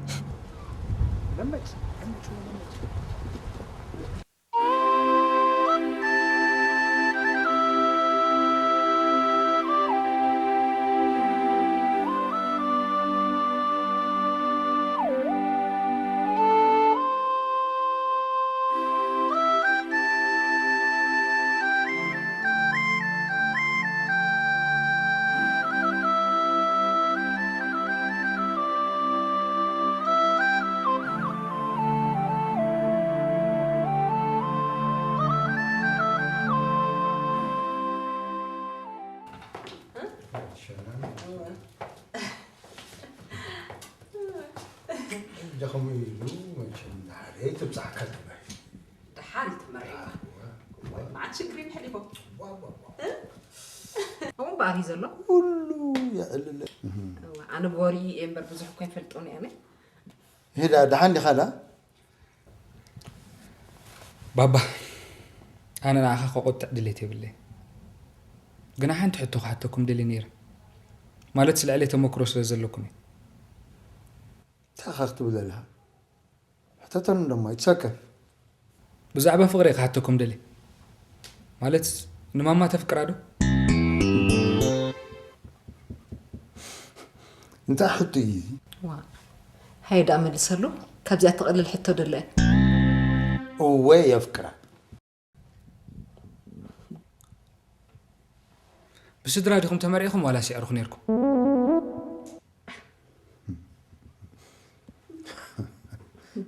ደኸሙ ኢሉ መቸም ናህረይ ትብጻሕካ ትበል። ደሓን ተመሪቕካ። እዋ፣ እዋ። መዓት ሽግሪን ሕሊፎ። እዋ፣ እዋ፣ እዋ። እ? ከምኡ እምበኣር እዩ ዘሎ። ኩሉ የዕልለ። እዋ፣ ኣነ ብወሪ እየ እምበር ብዙሕ እኮ ኣይፈልጦን እየ ኣነ። ሄዳ ደሓን ዲኻ ዳ? ባባ፣ ኣነ ንዓኻ ከቖጥዕ ድሌት የብለይ። ግና ሓንቲ ሕቶ ክሓተኩም ደልየ ነይረ። ማለት፣ ስለ ዕለይ ተመክሮ ስለ ዘለኩም እዩ። እንታይ ኢኻ ክትብል ዘለኻ? ሕተተኒ ደሞ፣ ኣይትሰከፍ። ብዛዕባ ፍቕረይ ክሓተኩም ደልየ። ማለት፣ ንማማ ተፍቅራ ዶ? እንታይ ሕቶ እዩ እዚ? ዋ፣ ሃየ ደኣ መልሰሉ። ካብዚኣ ትቐልል ሕቶ ዶ ኣለ? እወ፣ የፍቅራ። ብስድራ ዲኹም ተመርዒኹም ዋላስ የዕሩኽ ነይርኩም?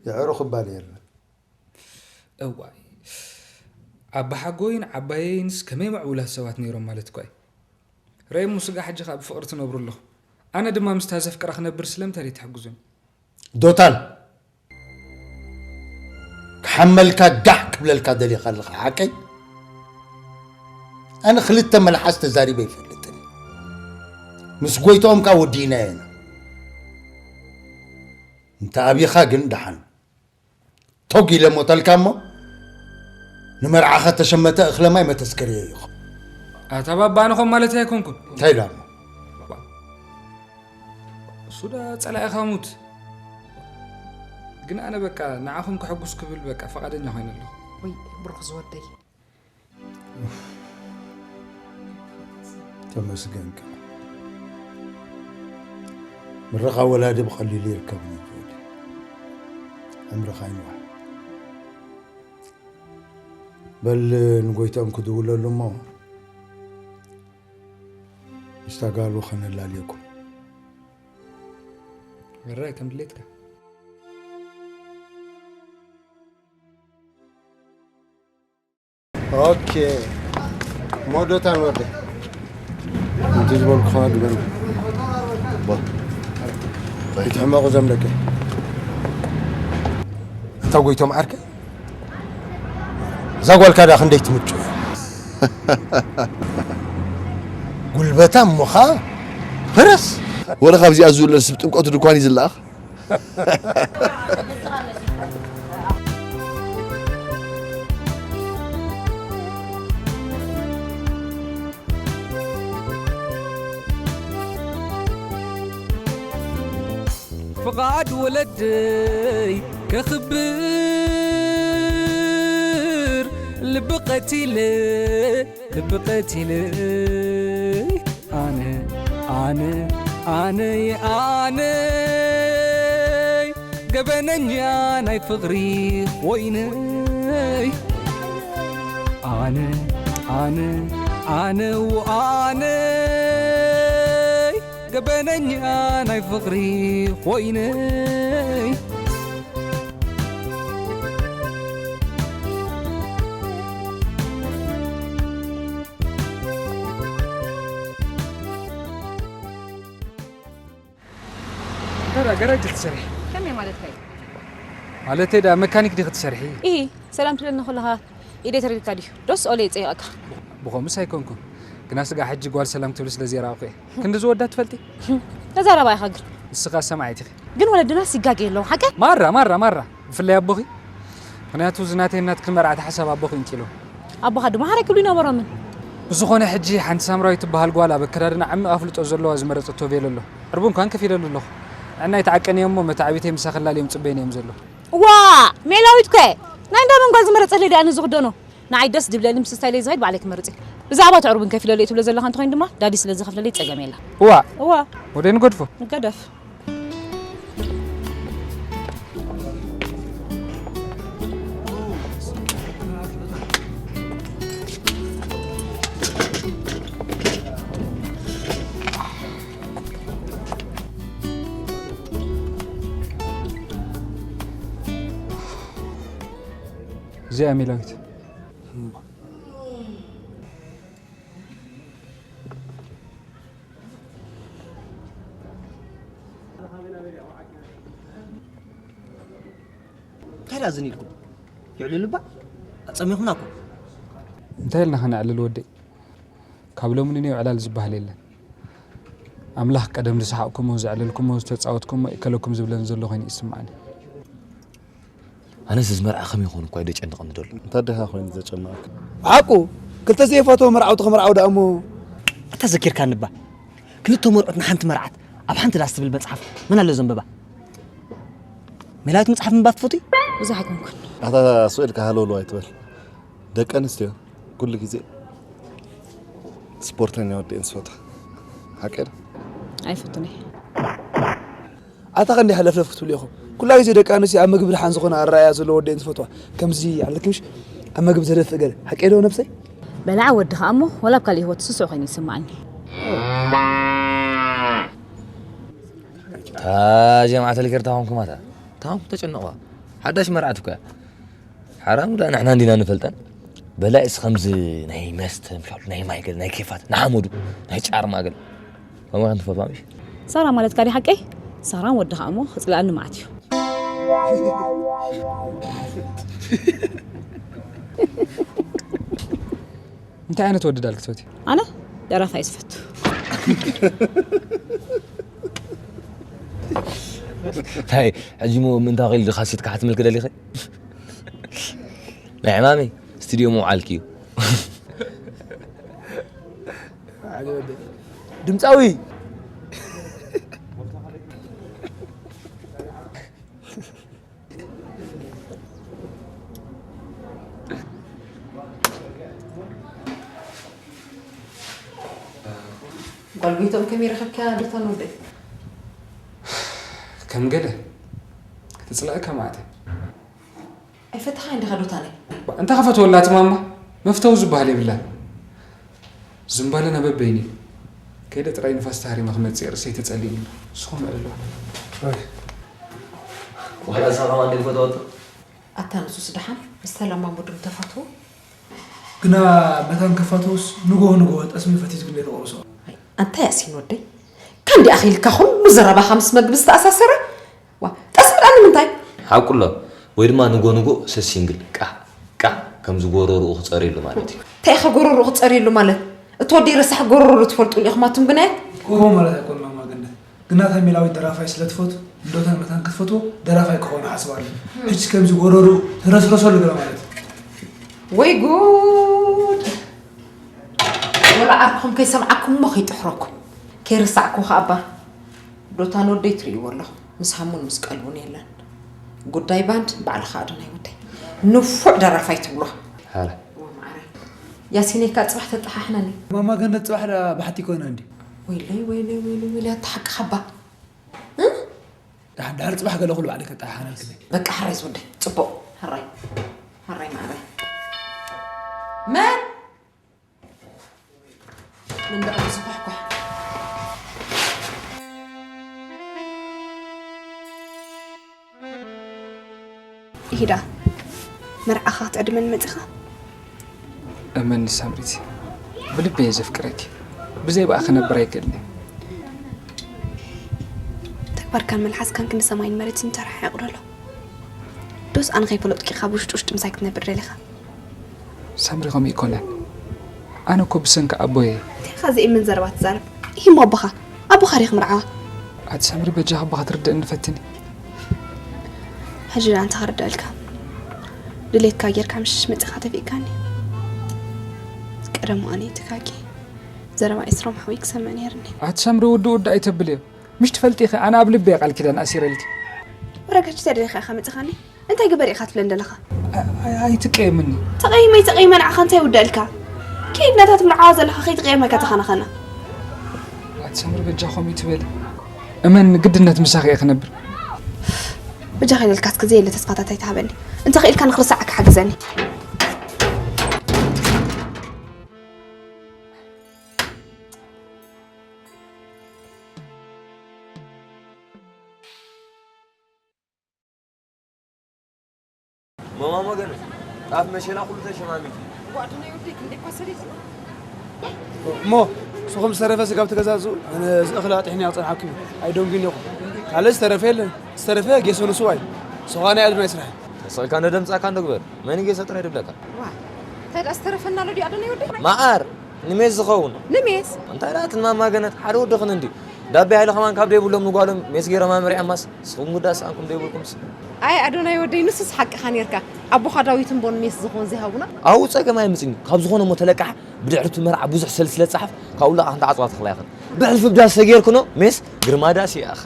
የዕሩኽ እባ ነይርና። እዋይ፣ ኣባሓጎይን ዓባየይንስ ከመይ ምዕቡላት ሰባት ነይሮም ማለት እኳ እዩ። ረእይ እሞ ስጋ ሕጂ ኸኣ ብፍቕሪ ትነብሩ ኣለኹም። ኣነ ድማ ምስታ ዘፍቅራ ክነብር ስለምንታይ ዘይትሕግዙኒ? ዶታን፣ ክሓመልካ ጋሕ ክብለልካ ደሊኻ ኣለኻ፣ ሓቀይ? ኣነ ክልተ መልሓስ ተዛሪበ ኣይፈልጥን። ምስ ጎይትኦም ከኣ ወዲእናዮ ኢና። እንተ ኣብኻ ግን ደሓን። ቶግ ኢለ ሞተልካ እሞ፣ ንመርዓኻ ተሸመተ እኽለ ማይ መተስከርዮ ኢኹ። ኣታ ባባ ኣነ ኸም ማለት ኣይኮንኩን። እንታይ ኢላ እሞ? እሱ ዳ ጸላኢኻ ሙት። ግን ኣነ በቃ ንዓኹም ከሐጉስ ክብል በቃ ፈቓደኛ ኮይነ ኣለኹ። ወይ ብሩኽ ዝወደይ። ተመስገን ከኣ። ምርቓ ወላዲ ብቐሊሉ ይርከብ እዩ ዝብል። ዕምርኻ ይንዋሕ። በል ንጎይትኦም ክድውለሉ እሞ ምስታ ጋሉ ከነላልየኩም። ሕራይ ከም ድሌትካ። ኦኬ። ሞዶታን ወደ እንት ዝበልኩ ኸዋ ግበር። ባ። ኣይትሕመቑ ዘም ደቀ። እታ ጎይቶም ዓርከ? እዛ ጓልካ ዳ ክንደይ ትምቹ? ጉልበታ እሞ ኸዓ ፈረስ። ወረ ካብዚኣ ዝውለድ ስብ ጥምቀቱ ድኳን እዩ ዝለኣኽ? ፍቓድ ወለደይ ከኽብር ልቢ ቀቲለ፣ ልቢ ቀቲለ። ኣነ፣ ኣነ፣ ኣነይ፣ ኣነይ ገበነኛ ናይ ፍቕሪ ኮይነይ። ኣነ፣ ኣነ፣ ኣነ፣ ኣነይ ገበነኛ ናይ ፍቕሪ ኮይነይ። ገራ-፣ ገራጅ ትሰርሒ? ከመይ ማለትካ እዩ? ማለተይ፣ ዳ መካኒክ ዲኺ ትሰርሒ? ኢሂ፣ ሰላም ትብለኒ ከለኻ ኢደይ ተረዲድካ ድዩ? ዶስ ኦለ ይጸይቐካ? ብኸምኡስ ኣይኮንኩን። ግና ስጋ ሕጂ ጓል ሰላም ትብል ስለ ዘይረኣኹ እየ። ክንዲ ዝወዳ ትፈልጢ? ተዛረባ ኢኻ ግን። ንስኻ ሰማዒት ኢኺ። ግን ወለድናስ ይጋገዩ ኣለዉ፣ ሓቀ? ማራ፣ ማራ፣ ማራ። ብፍላይ ኣቦኺ። ምኽንያቱ፣ እዚ ናተይ ናትኪ መርዓ እቲ ሓሳብ ኣቦኺ እንኪሉ። ኣቦኻ ድማ ሓራይ ክብሉ ይነበሮምን። ብዝኾነ፣ ሕጂ ሓንቲ ሳምራዊት ትበሃል ጓል ኣብ ኣከዳድና ዓሚቕ ኣፍልጦ ዘለዋ ዝመረጸቶ ቬሎ ኣሎ። ዕርቡ እንኳን ከፊለሉ ኣለኹ። ንዕናይ ተዓቀንዮ እሞ፣ መታዕቢተይ ምሳኺ ላልዮም ጽበይኒ እዮም ዘለዉ። ዋ! ሜላዊት ኮ! ናይ እንዳ መን ጓል ዝመረጸለይ ደኣ ኣነ ዝኽደኖ? ንዓይ ደስ ዝብለኒ ምስ ስታይለይ ዝኸይድ ባዕለይ ክመርጽ እየ። ብዛዕባ እቲ ዕርቡ እንከፊለሉ እየ ትብሎ ዘለኻ እንተኾይኑ ድማ፣ ዳዲ ስለ ዝኸፍለለይ ጸገም የለን። እዋ! እዋ! ወደይ ንገድፎ። ንገደፍ። እዚኣ ሜላዊት። እንታይ ደኣ ዝን ኢልኩም? ይዕልሉ እባ። ኣጸሚኹምና እኮ። እንታይ ኢልና ኸነዕልል ወደይ? ካብ ሎሚ ንኔው ዕላል ዝበሃል የለን። ኣምላኽ ቀደም ዝሰሓቕኩሞ፣ ዘዕለልኩሞ፣ ዝተጻወትኩሞ ይእከለኩም ዝብለኒ ዘሎ ኮይኑ ይስምዓኒ። ኣነስ እዚ መርዓ ከመይ ይኾን እኳ እዩ ደጨንቐኒ ዘሎ። እንታይ ደኻ ኮይኑ ዘጨንቐካ? ብሓቁ፣ ክልተ ዘይፈትዎ መርዓውቲ ክምርዓው ደኣ እሞ። ኣታ ዘኪርካኒ እባ። ክልተ መርዑት ንሓንቲ መርዓት ኣብ ሓንቲ ዳስ ትብል መጽሓፍ መን ኣሎ ዘንበባ? ሜላዊት መጽሓፍ ምንባብ ትፈትዊ? ብዙሕ ኣይኮንኩን። ኣታ ስቕ ኢልካ ሃለውለው ኣይትበል። ደቂ ኣንስትዮ ኩሉ ግዜ ስፖርተኛ ወዲ እየን ዝፈትዋ። ሓቀይ ዶ? ኣይፈቱን እየ። ኣታ ከ እንዲያ ሕለፍለፍ ክትብሉ ኢኹም። ኩላ ግዜ ደቂ ኣንስትዮ ኣብ ምግቢ ደሓን ዝኾነ ኣረኣእያ ዘለዎ ወዲ እየን ዝፈትዋ። ከምዚ ኣለኪ ምሽ ኣብ ምግቢ ዘደፍእ ገለ። ሓቀይ ዶ ነብሰይ? በላዓ ወዲ ኸኣ እሞ ዋላ ኣብ ካልእ ህይወት ስሱዕ ኮይኑ ይስምዓኒ። እታ ጀምዓ ተልኬር ታኾንኩም ኣታ? ታኾንኩም ተጨነቑዋ። ሓዳሽ መርዓት እኮ እያ። ሓራም ዳ ንሕና እንዲና ንፈልጠን። በላይስ ከምዚ ናይ መስተ ምሻሉ፣ ናይ ማይ ገለ፣ ናይ ኬፋት፣ ንሓመዱ፣ ናይ ጫርማ ገለ። ከምኡ ከም ትፈትዋ ምሽ? ሳራ ማለት ካዲ ሓቀይ? ሳራን ወድኻ እሞ ክጽልኣኒ መዓት እዩ። እንታይ ዓይነት ወዲ ዳል ክትፈትዩ? ኣነ ደራፋይ ዝፈቱ። እንታይ፣ ሕጂ እሞ ምእንታ ኺል ካሴት ክሓትመልኪ ደሊኺ? ናይ ዕማመይ ስቱድዮ ምውዓልኪ እዩ። ድምፃዊ። ጓል ጎይትኦም ከመይ ረኸብካ ዶታን ወደይ? ከም ገለ ክትጽላእካ ማዕተ። ኣይፈተኻን ዲኻ ዶታነይ? እንተ ከፈትወላ እቲ ማማ መፍተው ዝበሃል የብላን። ዝምባለና በበይኑ እዩ። ከይደ ጥራይ ንፋስ ተሃሪመ ክመጽእ ርእሰይ ተጸሊእኒ ኣሎ። ንስኹም እዕልልዋ። ዋላ እሳ ከማን ደይፈተወቶ? ኣታ ንሱስ ደሓን ምስ ሰላም ማሞ ድም ተፋትዎ? ግና መታን ከፋተውስ ንጎሆ ንጎሆ ጠስሚ ፈቲስ ግን ደይተቆርሶ። ኣይ፣ ኣንታይ ያሲን ወደይ? ካን ዲኣ ኺልካ ኩሉ ዘረባኻ ምስ መግቢ ዝተኣሳሰረ? ዋ፣ ጠስሚ ደኣ ንምንታይ? ሓቁ ኣሎ። ወይ ድማ ንጎ ንጎ ሰሲንግል ቃ ቃ ከምዚ ጎረርኡ ክጸርየሉ ማለት እዩ። እንታይ ኢኻ ጎረርኡ ክጸርየሉ ማለት? እቲ ወደይ ረሳሕ ጎረሮ ዶ ትፈልጡሉ ኢኹም ኣቱም ግናያት? ጎሆ ማለት ኣይኮን ማማ ገነት። ግና እታ ሜላዊት ደራፋይ ስለ ትፈቱ ዶታን ዶታን ክትፈትዎ ደራፋይ ክኾኑ ሓስብ ኣሎ። ሕጂ ከምዚ ጎረሩ ተረስረሰሉ ገለ ማለት እዩ። ወይ ጉድ! ወላ ዓርኩም ከይሰምዓኩም እሞ ከይጥሕረኩም። ከይርሳዕኩ ከኣባ ዶታን ወደይ ትርእይዎ ኣለኹም። ምስ ሃሙን ምስ ቀልቡን የለን። ጉዳይ ባንድ ባዕልኻ ኣዶናይ ወደይ። ንፉዕ ደራፋይ ትብሎ። ሓረ ወማዕረ። ያሲነይ ካ ጽባሕ ተጠሓሕነኒ። ማማ ገነት ጽባሕ ዳ ብሓቲ ኮይና እንዲ ወይለይ ወይለይ ወይለይ ወይለይ ኣታ ሓቅኻ ኣባ። ድሓር ድሓር ጽባሕ ገለ ኩሉ ባዕለይ ከጠሓሓነልክኒ። በቃ ሕራይ ዝወደይ ጽቡቕ ሕራይ ሕራይ ማዕረ። መን ምን ደኣ ዝኳሕኳሕ። ይሂዳ መርዓኻ ክትዕድመኒ መጺኻ? እመኒ ሳምሪት፣ ብልበይ እየ ዘፍቅረኪ። ብዘይ ብኣ ክነብር ኣይክእልን እየ። ተግባርካን መልሓስካን ክንዲ ሰማይን መሬትን ተረሓሒቑ ደሎ። ዶስ ኣነ ከይፈለጥኩ ካብ ውሽጢ ውሽጢ ምሳይ ክትነብር ደሊኻ? ሳምሪ ከምኡ ኣይኮነን። ኣነ እኮ ብሰንኪ ኣቦየ። እንታይ ኢኻ ዘይእመን ዘረባ ትዛረብ? ኢሂሞ ኣቦኻ ኣቦኻ ዲኺ ምርዓዋ? ኣቲ ሳምሪ በጃኺ ኣቦኻ ትርድእኒ ፈትኒ። ሕጂ ደኣ እንታይ ክርድኣልካ? ድሌትካ ጌርካ ምሽሽ መጺኻ ተፊእካኒ። ቀደሙ ኣነ እየ ተካጊ። ዘረባ ኤስሮም ሓወይ ክሰምዕ ነይርኒ። ኣቲ ሳምሪ ውድእ ውድእ ኣይተብልዮ። ምሽ ትፈልጢ ኢኺ ኣነ ኣብ ልበይ ቃል ኪዳን ኣሲረልኪ። ወረጋች እንታይ ደሊኻ ኢኻ መጺኻኒ? እንታይ ግበር ኢኻ ትብለን ዘለኻ? ኣይትቀየምኒ። ተቐይመ ኣይተቐይመ ንዓኻ እንታይ ይውደልካ? ከይድ ነታ ትምርዓዋ ዘለኻ ከይትቕየመካ ተኸናኸና። ኣቲ ሰምሪ በጃ ከምኡ ትበሊ። እመን ግድነት ምሳኺ እየ ክነብር። በጃኻ ኢለልካ እስከ ዘየለ ተስፋታት ኣይትሃበኒ። እንተኽኢልካ ንኽርስዓካ ሓግዘኒ። መማሞ ገነት ጣፍ መሸላ ኩሉ ተሸማሚቱ። እሞ ንስኹም ዝተረፈ ስጋብ ትገዛዝኡ ኣነ እዚ እኽሊ ኣጥሒኒ ኣፀንሓኩም ኣይደንጉን ኢኹም። ካልእ ዝተረፈ የለን። ዝተረፈ ጌሶ ንስዋ እዩ። ንስኻ ናይ ኣድናይ ስራሕ። ተሰቕልካ እንዶ ደምፃእካ እንዶ ግበር። መን ጌሶ ጥራይ ድብለካ? ዋ እንታይ ደኣ ዝተረፈና ኣሎ ድዩ ኣዶናይ ወደይ? መዓር ንሜስ ዝኸውን። ንሜስ? እንታይ ደኣ ትማማ ገነት ሓደ ወድኽን እንድዩ። ዳቤ ሃይለ ከማን ካብ ደይብሎም ንጓሎም ሜስ ገይሮም ኣምሪዖማስ ንስኹም ጉዳ ሰኣንኩም ደይብልኩምስ። ኣይ ኣዶናይ ወደይ ንሱስ ሓቅኻ ኔርካ ኣቦኻ ዳዊት እምቦ ንሜስ ዝኸውን ዘይሃቡና። ኣብኡ ጸገም ኣይምጽእን እዩ ካብ ዝኾነ እሞ ተለቃሕ ብድሕሪ እቲ መርዓ ብዙሕ ሰልሲ ለጻሓፍ ካብኡ ለቓ ክንታ ዓጽዋ ተኽላ ይኽእል ብሕልፊ ብዳስ ተጌርክኖ ሜስ ግርማ ዳስ ይኣኽ።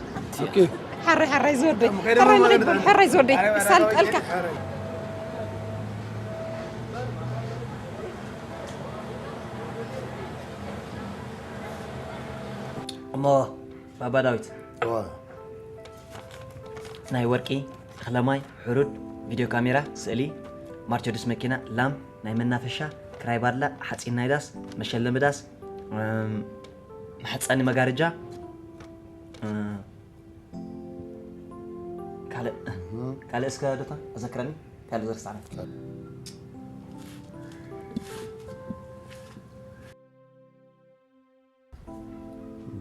ሓራይ ሓራይ ዝወደይ ሓራይ መን ይበል ሓራይ ዝወደይ ይሳልጠልካ። እሞ ባባ ዳዊት ናይ ወርቂ፣ እኽለ ማይ፣ ሕሩድ፣ ቪድዮ ካሜራ፣ ስእሊ፣ ማርቸዱስ መኪና፣ ላም፣ ናይ መናፈሻ፣ ክራይ ባድላ፣ ሓፂን ናይ ዳስ፣ መሸለሚ ዳስ፣ መሕፀኒ መጋረጃ፣ ካልእ ካልእ እስከ ዶታ ኣዘክረኒ ካልእ ዘርሳዕና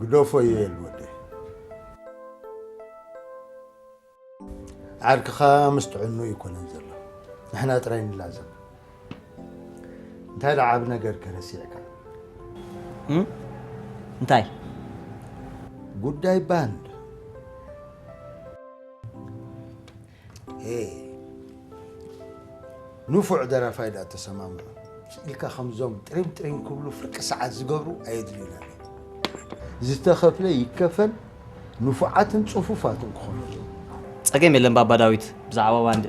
ግደፎ ዮኤል ወደይ። ዓርክኻ ምስ ጥዕኑ ኣይኮነን ዘሎ። ንሕና ጥራይ ንላዘብ። እንታይ ደኣ ዓቢ ነገር ከ ረሲዕካ? እም? እንታይ? ጉዳይ ባንድ። ሄ ንፉዕ ደራፋይ ደኣ ተሰማምዑ ኢልካ ከምዞም ጥሪም ጥሪም ክብሉ ፍርቂ ሰዓት ዝገብሩ ኣየድልዩና። ዝተኸፍለ ይከፈል ንፉዓትን ጽፉፋትን ክኾኑ ኣለዎም። ጸገም የለን ባባ ዳዊት ብዛዕባ ባንድ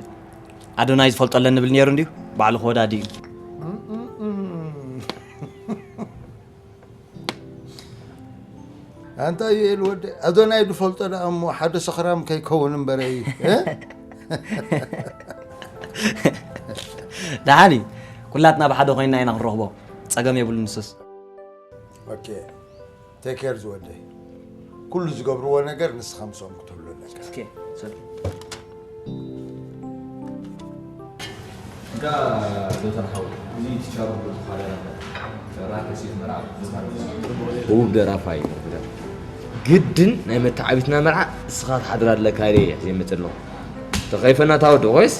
ኣዶናይ ዝፈልጦ ኣለኒ ብል ነይሩ እንድዩ ባዕሉ ክወዳዲ እዩ። ኣንታ ዩኤል ወዲ ኣዶናይ ዝፈልጦ ደኣ እሞ ሓደ ሰኽራም ከይከውን እምበረይ ደሓን እዩ ኩላትና ብሓደ ኮይንና ኢና ክንረኽቦ ጸገም የብሉ ንሱስ ኦኬ ቴክ ኬር ዝወደይ ኩሉ ዝገብርዎ ነገር ንስኻ ምስኦም ክትህሉ ኣለካ እስኪ ሶሪ እንካ ዶተር ሓው እዚ ቲቻሩ ብዝኾነ ራከሲት መርዓብ ህቡብ ደራፋይ ግድን ናይ መተዓቢትና መርዓ እስኻ ትሓድር ኣለካ ኢለ እየ ዘይመፅ ኣለኹ ተኸይፈና ታወዲ ኮይስ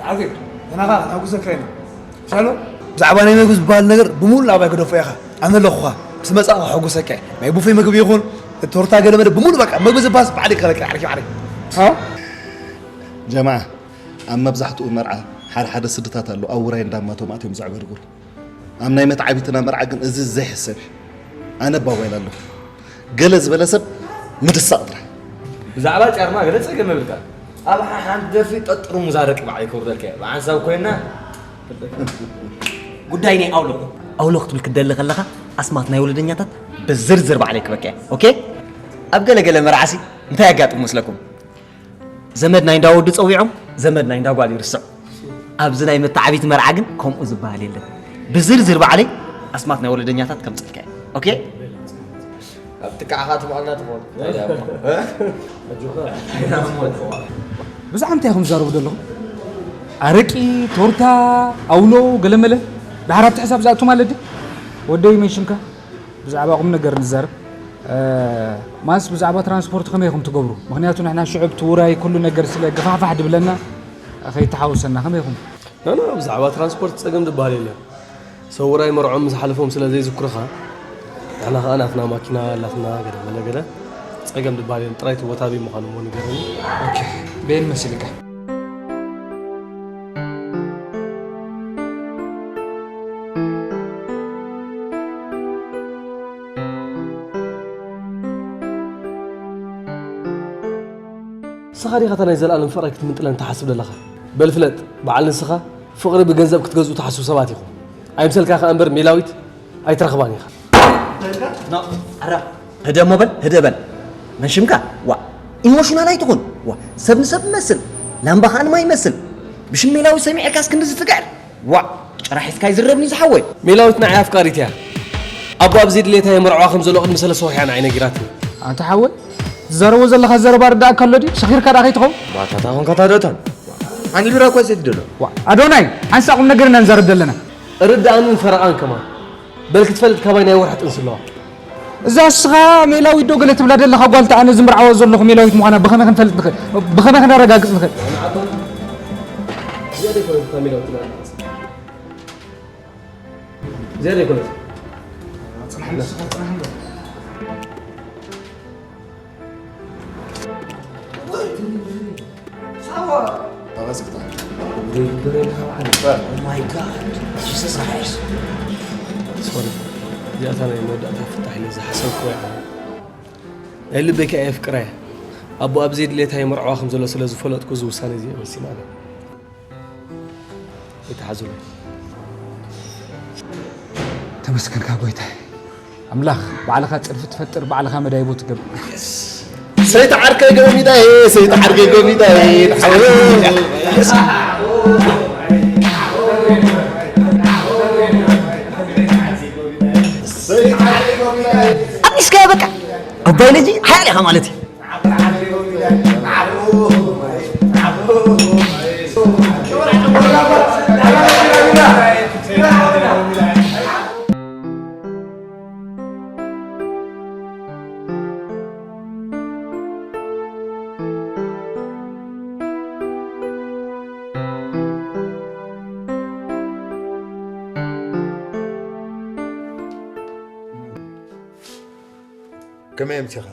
ዓርኪ ገና ኸዓ ናጉሰካ ኢና ሻሎ ብዛዕባ ናይ መግቢ ዝበሃል ነገር ብምሉእ ኣባይ ክደፎ ኢኻ ኣነ ኣለኹኻ ምስ መጻእኻ ከሐጉሰካ ናይ ቡፌ መግቢ ይኹን ቶርታ ገለ መለ ብሙሉ በቃ ምግቢ ዝባስ ባዕለይ ክኸለክል ዓርኪ ባዕለይ። ጀማዓ ኣብ መብዛሕትኡ መርዓ ሓደ ሓደ ስድታት ኣለዉ ኣብ ውራይ እንዳማቶም ኣትዮም ዘዕበርብሩ። ኣብ ናይ መትዓቢትና መርዓ ግን እዚ ዘይሕሰብ እዩ። ኣነ ባዋይል ኣለኹ። ገለ ዝበለ ሰብ ምድሳቕ ጥራሕ። ብዛዕባ ጫርማ ገለ ጸገም የብልካ። ኣብ ሓ- ሓንቲ ደርፊ ጠጥሩ ሙዛረቂ ባዕለይ ከውርደልካ እየ። ብሓንሳብ ኮይና ጉዳይ ናይ ኣውሎ ኣውሎ ክትብል ክትደሊ ከለኻ ኣስማት ናይ ወለደኛታት ብዝርዝር ባዕለይ ክበካ እየ። ኦኬ? ኣብ ገለ ገለ መርዓሲ እንታይ ኣጋጥም መስለኩም? ዘመድ ናይ እንዳ ወዱ ጸዊዖም ዘመድ ናይ እንዳ ጓል ይርስዑ። ኣብዚ ናይ መተዓቢት መርዓ ግን ከምኡ ዝበሃል የለን። ብዝርዝር ባዕለይ ኣስማት ናይ ወለደኛታት ከምጽልካ እየ። ኦኬ? ኣብ ጥቃዕኻ ትበዓልና ትኾን። ብዛዕባ እንታይ ኢኹም ትዛረቡ ዘለኹም? ኣረቂ፣ ቶርታ፣ ኣውሎ፣ ገለመለ። ድሓር ኣብቲ ሕሳብ ዝኣቱ ማለት ድዩ? ወደይ መን ሽምካ? ብዛዕባ ቁም ነገር ንዛረብ። እ፣ ማንስ ብዛዕባ ትራንስፖርት ከመይ ኢኹም ትገብሩ? ምኽንያቱ ንሕና ሽዑ ኣብቲ ውራይ ኩሉ ነገር ስለ ገፋሕፋሕ ድብለና ከይተሓውሰና ከመይ ኢኹም? ኖ፣ ኖ፣ ብዛዕባ ትራንስፖርት ጸገም ዝበሃል የለን። ሰብ ውራይ መርዖም ምስ ሓለፎም ስለ ዘይዝክሩኻ፣ ንሕና ኸኣ ናትና ማኪና ኣላትና፣ ገለ መለ ገለ። ጸገም ዝበሃል የለን። ጥራይ እቲ ቦታ ኣበይ ምዃኑ እሞ ንገረኒ። ኦኬ፣ በየን መሲልካ? ንስኻ ዲኻ እታ ናይ ዘለኣለም ፍቕረይ ክትምንጥለን ትሓስብ ዘለኻ? በል ፍለጥ፣ በዓል ንስኻ ፍቕሪ ብገንዘብ ክትገዝኡ ትሓስቡ ሰባት ኢኹም። ኣይምሰልካ ከኣ እምበር ሜላዊት ኣይትረኽባን ኢኻ። ኖ፣ ኣራ፣ ህደ እሞ በል፣ ህደ በል። መን ሽምካ? ዋ፣ ኢሞሽናል ኣይትኹን። ዋ፣ ሰብ ንሰብ መስል። ላምባ ከኣ ንማይ ይመስል። ብሽም ሜላዊት ሰሚዐካስ ክንድዚ ትግዕር? ዋእ! ጭራ ሒዝካ ይዝረብኒ ዝሓወይ። ሜላዊት ንዓይ ኣፍቃሪት እያ። ኣቦኣ ብዘይ ድሌታ የመርዕዋ ከም ዘሎ ቅድሚ ሰለስተ ወርሒ እያ ንዓይ ነጊራትኒ። ኣንታ ሓወይ፣ ትዛረቦ ዘለኻ ዘረባ ርዳእካ ኣሎ ድዩ? ሰኺርካ ደኣ ከይትኸውን? ባታታ ኾንካ ታደታን። ኣንግሊራ እኳ ዘይትደሎ። ዋእ! ኣዶናይ፣ ሓንሳእ ቁም ነገር ኢና ንዛረብ ዘለና። ርዳእንን ፈረቓን ከማን። በል ክትፈልጥ ካባይ ናይ ወርሒ ጥንሲ ኣለዋ። እዛ እስኻ ሜላዊት ዶ ገለ ትብላ ዘለኻ ጓል፣ እታ ኣነ ዝምርዓዋ ዘለኹ ሜላዊት ምዃና ብኸመይ ክንፈልጥ ንኽእል? ብኸመይ ክነረጋግጽ ንኽእል? እዚኣ ዶ ኣይኮነት እታ ሜላዊት ትብላ ዘለኻ? እዚኣ ዶ ኣይኮነት? ጽናሕ ንስኻ፣ ጽናሕ እንዶ። ሳዋ! ኣባጽሕታ። ዘይግበር የለ ካብ ዓለም። ኦ ማይ ጋድ፣ ጂሰስ ክራይስት። ሶሪ፣ እዚኣታ ናይ መወዳእታ ፍታሕ ኢለ ዝሓሰብኩዋ እያ። ናይ ልበይ ከኣ የፍቅራ እየ። ኣቦኣ ብዘይ ድሌታ የመርዕዋ ከም ዘሎ ስለ ዝፈለጥኩ፣ እዚ ውሳነ እዚ እየ ወሲነ ኣነ። ኣይትሓዙለይ። ተመስገንካ ጎይታይ። ኣምላኽ፣ ባዕልኻ ጽድፊ ትፈጥር፣ ባዕልኻ መዳይቦ ትገብር። ሰይቲ ዓርከይ ጎሚዳይ፣ ሰይቲ ዓርከይ ጎሚዳይ። ሰይቲ ዓርከይ ጎሚዳይ። ኣቢስካዮ በቃ። ኣባይ ልጅ ሓያል ኢኻ ማለት እዩ። ከመይ ኣምሲኻ?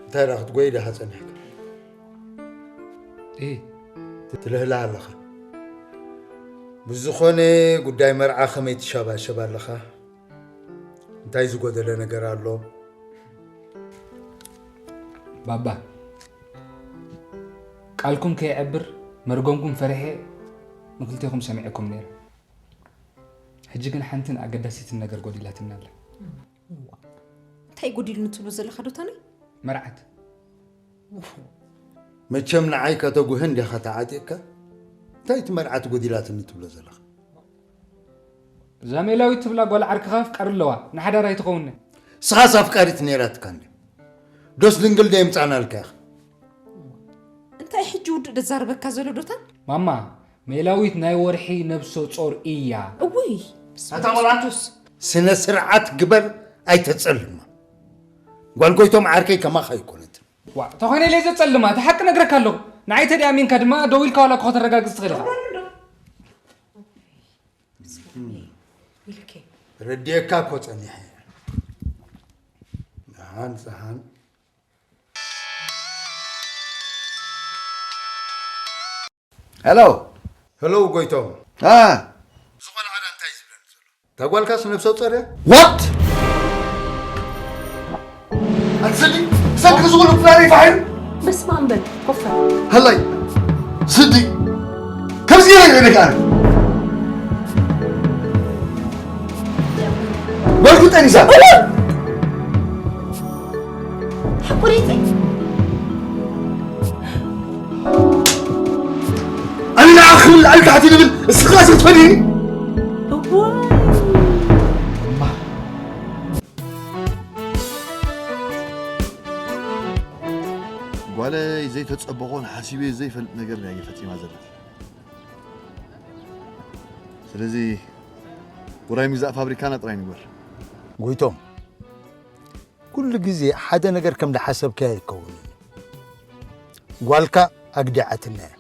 እንታይ ደኣ ክትጎይ ዲኻ ጸኒሕካ? እይ። ትልህልህ ኣለኻ። ብዝኾነ ጉዳይ መርዓ ከመይ ትሸባሸብ ኣለኻ? እንታይ ዝጎደለ ነገር ኣሎ? ባባ፣ ቃልኩም ከየዕብር መርገምኩም ፈሪሐ ንክልቴኹም ሰሚዐኩም ነይረ። ሕጂ ግን ሓንትን ኣገዳሲትን ነገር ጎዲላትና ኣላ። እንታይ ጎዲሉኒ ትብሎ ዘለኻ ዶታነይ? መርዓት። መቸም ንዓይ ከተጉህን ዲኻ ተዓጢቕካ? እንታይ እቲ መርዓት ጎዲላትኒ ትብሎ ዘለኻ? እዛ ሜላዊት ትብላ ጓል ዓርክኻ ኣፍቃሪ ኣለዋ፣ ንሓዳር ኣይትኸውንን። ንስኻስ ኣፍቃሪት ነይራትካ እንድያ? ዶስ ድንግል ዶ የምጻእናልካ ኢኻ? እንታይ ሕጂ ውዱእ ደዛርበካ ዘሎ ዶታን? ማማ፣ ሜላዊት ናይ ወርሒ ነብሰ ጾር እያ። እውይ፣ ኣታ ቆልዓ፣ ስነ ስርዓት ግበር፣ ኣይተጸልማ። ጓል ጎይቶም ዓርከይ ከማኻ ኣይኮነትን። ዋ፣ ተኾነ ኢለ ዘጸልማ፣ እቲ ሓቂ ነግረካ ኣለኹ። ንዓይ ተደይ ኣሚንካ ድማ ደው ኢልካ ዋላ እኮ ከተረጋግጽ ትኽእል ኢኻ። ኢልኪ። ረድየካ እኮ ጸኒሐ። ሓን ሰሓን። ሄሎ። ሄሎ ጎይቶም። አ። ዝኾነ ዓዳ እንታይ ዝብለኒ ዘሎ? እታ ጓልካስ ነብሰ ጾር እያ? ዋት? ኣቲ ስዲ፣ ሰንኪ ዝኹሉ ፕላን ይፋሒሩ? በስመ ኣብ በል፣ ኮፍ በል። ሃላይ፣ ስዲ፣ ከምዚ ገይረ ይረዳእ ኣነ። በልኩ ጠኒሳ። ሕቁሪቲ። ኣነ ንዓ ክብል ላዕሊ ታሕቲ ንብል፣ እስኻ ስትፈድይኒ? እዋይ። ጓለይ ዘይተጸበኾን ሓሲበ ዘይፈልጥ ነገር እያ ፈጺማ ዘላ። ስለዚ ውራይ ምግዛእ ፋብሪካና ጥራይ ንግበር። ጎይቶም፣ ኩሉ ግዜ ሓደ ነገር ከም ዝሓሰብካዮ ኣይከውንን። ጓልካ ኣግዲዓትና እያ።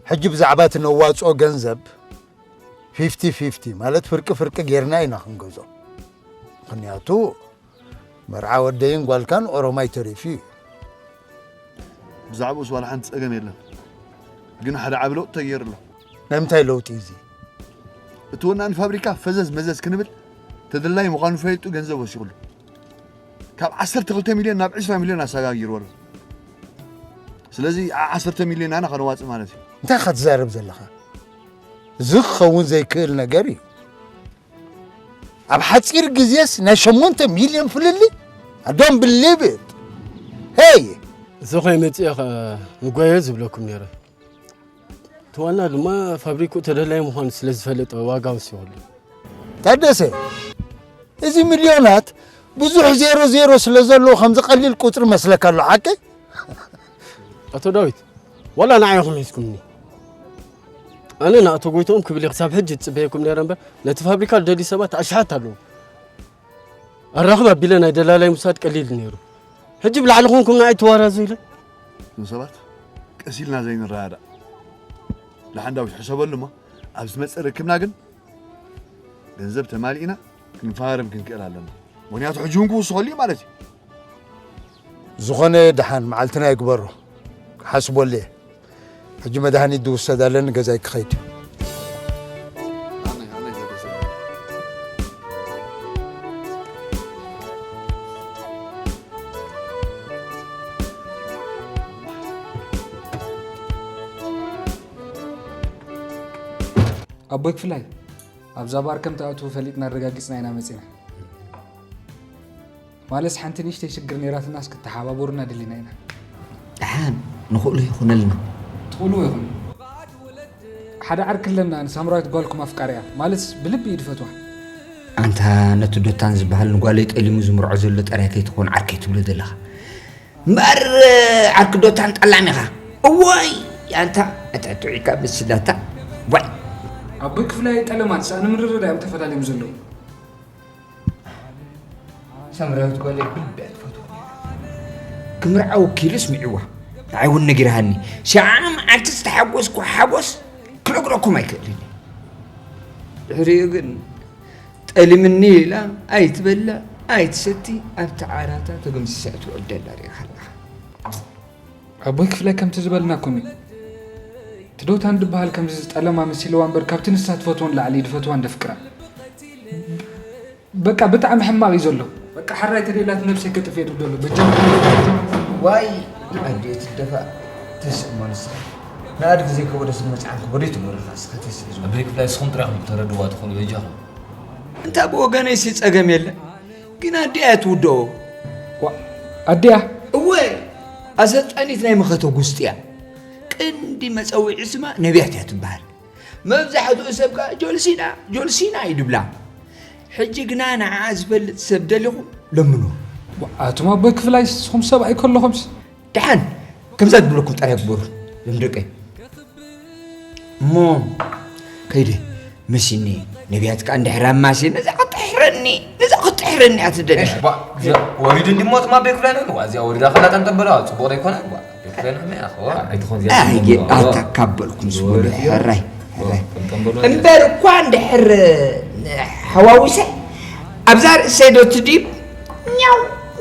ሕጂ ብዛዕባ እቲ ነዋጽኦ ገንዘብ ፊፍቲ ፊፍቲ ማለት ፍርቂ ፍርቂ ጌርና ኢና ክንገዝኦ። ምኽንያቱ መርዓ ወደይን ጓልካን ኦሮማይ ተሪፉ እዩ። ብዛዕባኡስ ዋላ ሓንቲ ጸገም የለን። ግን ሓደ ዓቢ ለውጢ ተገይሩ ኣሎ። ናይ ምንታይ ለውጢ እዚ? እቲ ወናኒ ፋብሪካ ፈዘዝ መዘዝ ክንብል ተደላይ ምዃኑ ፈሊጡ ገንዘብ ወሲኹሉ። ካብ ዓሰርተ ክልተ ሚልዮን ናብ ዕስራ ሚልዮን ኣሰጋጊርዎ ኣሎ። ስለዚ ዓ-፣ ዓሰርተ ሚልዮን ኣና ከነዋጽእ ማለት እዩ። እንታይ ኢኻ ትዛረብ ዘለኻ? እዚ ክኸውን ዘይክእል ነገር እዩ። ኣብ ሓጺር ግዜስ ናይ ሸሞንተ ሚልዮን ፍልልይ? I don't believe it። ሄይ! እዚ ከይመጽእ እየ ኸ ንጓየ ዝብለኩም ነይረ። እቲ ዋና ድማ ፋብሪክኡ ተደላዪ ምዃኑ ስለ ዝፈለጠ ዋጋ ወሲኹሉ። ታደሰ፣ እዚ ሚልዮናት ብዙሕ ዜሮ ዜሮ ስለ ዘለዎ ከምዚ ቀሊል ቁጽሪ መስለካ ኣሎ፣ ሓቂ? ኣቶ ዳዊት፣ ዋላ ንዓይ ኢኹም ሒዝኩምኒ። ኣነ ንኣቶ ጎይትኦም ክብል እየ ክሳብ ሕጂ ዝጽበየኩም ነይረ እምበር፣ ነቲ ፋብሪካ ዝደልዩ ሰባት ኣሽሓት ኣለዉ። ኣራኽብ ኣቢለ ናይ ደላላይ ምውሳድ ቀሊል ነይሩ። ሕጂ ብላዕሊ ኮንኩም ንዓይ ትዋራዙ ኢለ። እዞም ሰባት ቀስ ኢልና ዘይንረዳዳእ። ደሓን ዳዊት ሕሰበሉ እሞ፣ ኣብ ዝመጽእ ርክብና ግን ገንዘብ ተማሊእና ክንፈራረም ክንክእል ኣለና። ምኽንያቱ ሕጂ እውን ክውስኸሉ እዩ ማለት እዩ። ዝኾነ ደሓን መዓልትና ይግበሮ። ክሓስበሉ እየ። ሕጂ መድሃኒት ዝውሰድ ኣለኒ፣ ገዛይ ክኸይድ። ኣቦይ ክፍላይ፣ ኣብዛ ባር ከም ትኣትዉ ፈሊጥና ኣረጋጊጽና ኢና መጺና። ማለስ ሓንቲ ንእሽተይ ሽግር ነይራትናስ ክትተሓባበሩና ደሊና ኢና። ደሓን ንኽእሎ ይኹነልና። ትኽእልዎ ኢኹም። ሓደ ዓርኪ ኣለና፣ ንሳምራዊት ጓልኩም ኣፍቃሪያ። ማለስ ብልቢ እዩ ዝፈትዋ። ኣንታ ነቲ ዶታን ዝበሃል ንጓለይ ጠሊሙ ዝምርዖ ዘሎ ጥራይ ከይትኾን ዓርከይ ትብሎ ዘለኻ። እምበኣር ዓርኪ ዶታን ጠላም ኢኻ። እዋይ ኣንታ ኣታ ጥዑይካ ምስላታ። ዋይ። ኣቦይ ክፍላይ ጠለማት ሳእኒ ምርርዳእ እዮም ተፈላለዮም ዘለዉ። ሳምራዊት ጓለይ ብልቢ እያ ትፈትዎ። ክምርዓ ወኪሉ ስሚዕዋ። ንዓይ እውን ነጊርሃኒ። ሸዓ መዓልቲ ዝተሓጎስኩ ሓጎስ ክነግረኩም ኣይክእልን እየ። ድሕሪኡ ግን ጠሊምኒ ኢላ ኣይትበልዕ ኣይትሰቲ ኣብቲ ዓራታ ተገምሲሳ ትውዕል ደላ ርኢኻ ኣለኻ። ኣቦይ ክፍላይ ከምቲ ዝበልናኩም እዩ። እቲ ዶታን ዝበሃል ከምዚ ዝጠለማ መሲልዋ እምበር ካብቲ ንሳ ትፈትዎ ንላዕሊ እዩ ዝፈትዋን ዘፍቅራን። በቃ ብጣዕሚ ሕማቕ እዩ ዘሎ። በቃ ሕራይ ተደላት ነብሰይ ከጥፍኤ ድብል ዘሎ። በጃኹም። ዋይ ኣዴ ትደፋእ ተስእ ሞንሳ። ንኣድጊ ዘይከበዶ ስም መጽዓን ክበዶ ይትመረኻ እስኻ ተስእ ዝብል። ኣቦይ ክፍላይ ንስኹም ጥራይ ኢኹም ተረድዋ ትኽእሉ በጃኹም። እንታ ብወገነይሲ ጸገም የለን። ግን ኣዲኣ እያ ትውድኦ። ዋ፣ ኣዲኣ? እወ፣ ኣሰልጣኒት ናይ መኸተ ጉስጢ እያ። ቀንዲ መጸውዒ ስማ ነቢያት እያ ትበሃል። መብዛሕትኡ ሰብ ከኣ ጆልሲና፣ ጆልሲና እዩ ድብላ። ሕጂ ግና ንዓኣ ዝፈልጥ ሰብ ደሊኹም ለምንዎ። ዋ፣ ኣቱም ኣቦይ ክፍላይ ንስኹም ሰብ ኣይከለኹምስ? ደሓን ከምዛ ትብለኩም ጥራይ ግበሩ ሎም ደቀይ። እሞ ከይደ መሲኒ ነቢያት ከኣ እንድሕር ኣማሲ ነዛ ክጥሕረኒ ነዛ ክጥሕረኒ እያ ትደሊ። እሺ፣ ባ፣ እዚኣ ወሪዱ እንዲሞ ትማ ቤት ክፍላይ ነው። እዚኣ ወሪዳ ከላ ጠንጠበላ ጽቡቕ ዘይኮነ። ባ፣ ቤት ክፍላይ ነው። ኣይትኾን እዚኣ ኣየ ጽቡቕ ነው። ኣታ ካብ በልኩም ዝወርድ ዝበሉ እዩ። ሕራይ፣ ሕራይ። ጠንጠበላ እምበር እኳ እንድሕር ሓዋዊሰ ኣብዛ ርእሰይ ዶ ትድይብ? ኛው።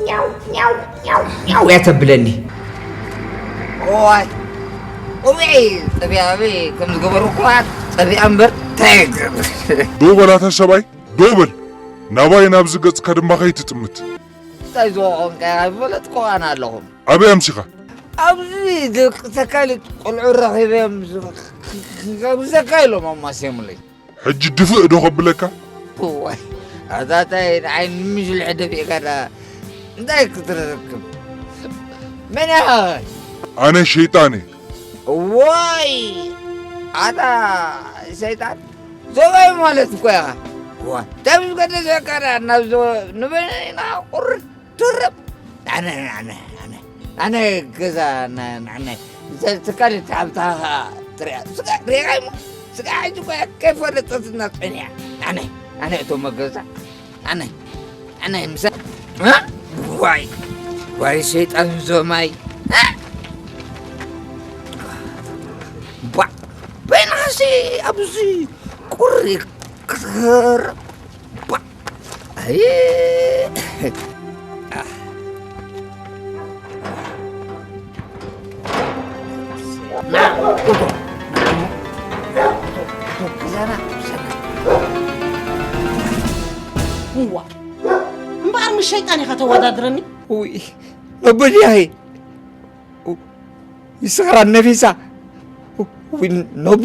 ኛው ኛው ኛው ኛው እያ ተብለኒ። እዋይ፣ እወይ፣ ጠቢያ ኣበይ ከም ዝገበሩ እኳ ጠቢያ እምበር፣ እንታይ ይገብር? ዶ በል ኣታ ሰብኣይ፣ ዶ በል። ናባይ ናብዚ ገጽካ ድማ ከይትጥምት። እንታይ ዝወኾንካ ኣይፈለጥኩኻን ኣለኹ። ኣበይ ኣምሲኻ? ኣብዚ ደቂ ተካሊት ቆልዑ ረኺበዮም ዝ-፣ ክጋብዘካ ኢሎም ኣማስዮምለይ። ሕጂ ድፍእ ዶ ከብለካ? እዋይ፣ ኣታ እንታይ ንዓይ ንምሽልሒ ደፊእካ ዳ እንታይ ክትረክብ? መን ኢኻ? ኣነ ሸይጣን እየ። እዋይ፣ ኣታ ሸይጣን፣ ሰብኣይ ማለት እኮ ኢኻ። እዋይ፣ ተምስ ገደሰካ ዳ ናብ ዘ-፣ ንበይና ቁርጥ ትርብ። ኣነ፣ ኣነ፣ ኣነ፣ ኣነ ገዛ ና-፣ ንዓነ ዘትካል ኣብታ ትሪኣ። ስጋ ሪኣይ ሞ፣ ስጋ ሕጂ እኮ ከይፈለጠትና ጸኒሓ። ኣነ፣ ኣነ እቶም ገዛ፣ ኣነ፣ ኣነ ምሰ-፣ እ? ዋይ፣ ዋይ ሰይጣን ዞማይ። እ? ባ-፣ በይንኻሲ ኣብዚ ቁሪ ክትገርም። ባ-፣ ኣይ። ና፣ እቶ፣ ና፣ እቶ፣ እቶ፣ ክዛና፣ ክዛና። እዋ፣ እምበኣር ምስ ሸይጣን ኢኻ ተወዳድረኒ? ውይ፣ ነቦ ድያይ? ይስኽራ ነፊሳ። ዊ-፣ ነቡ፣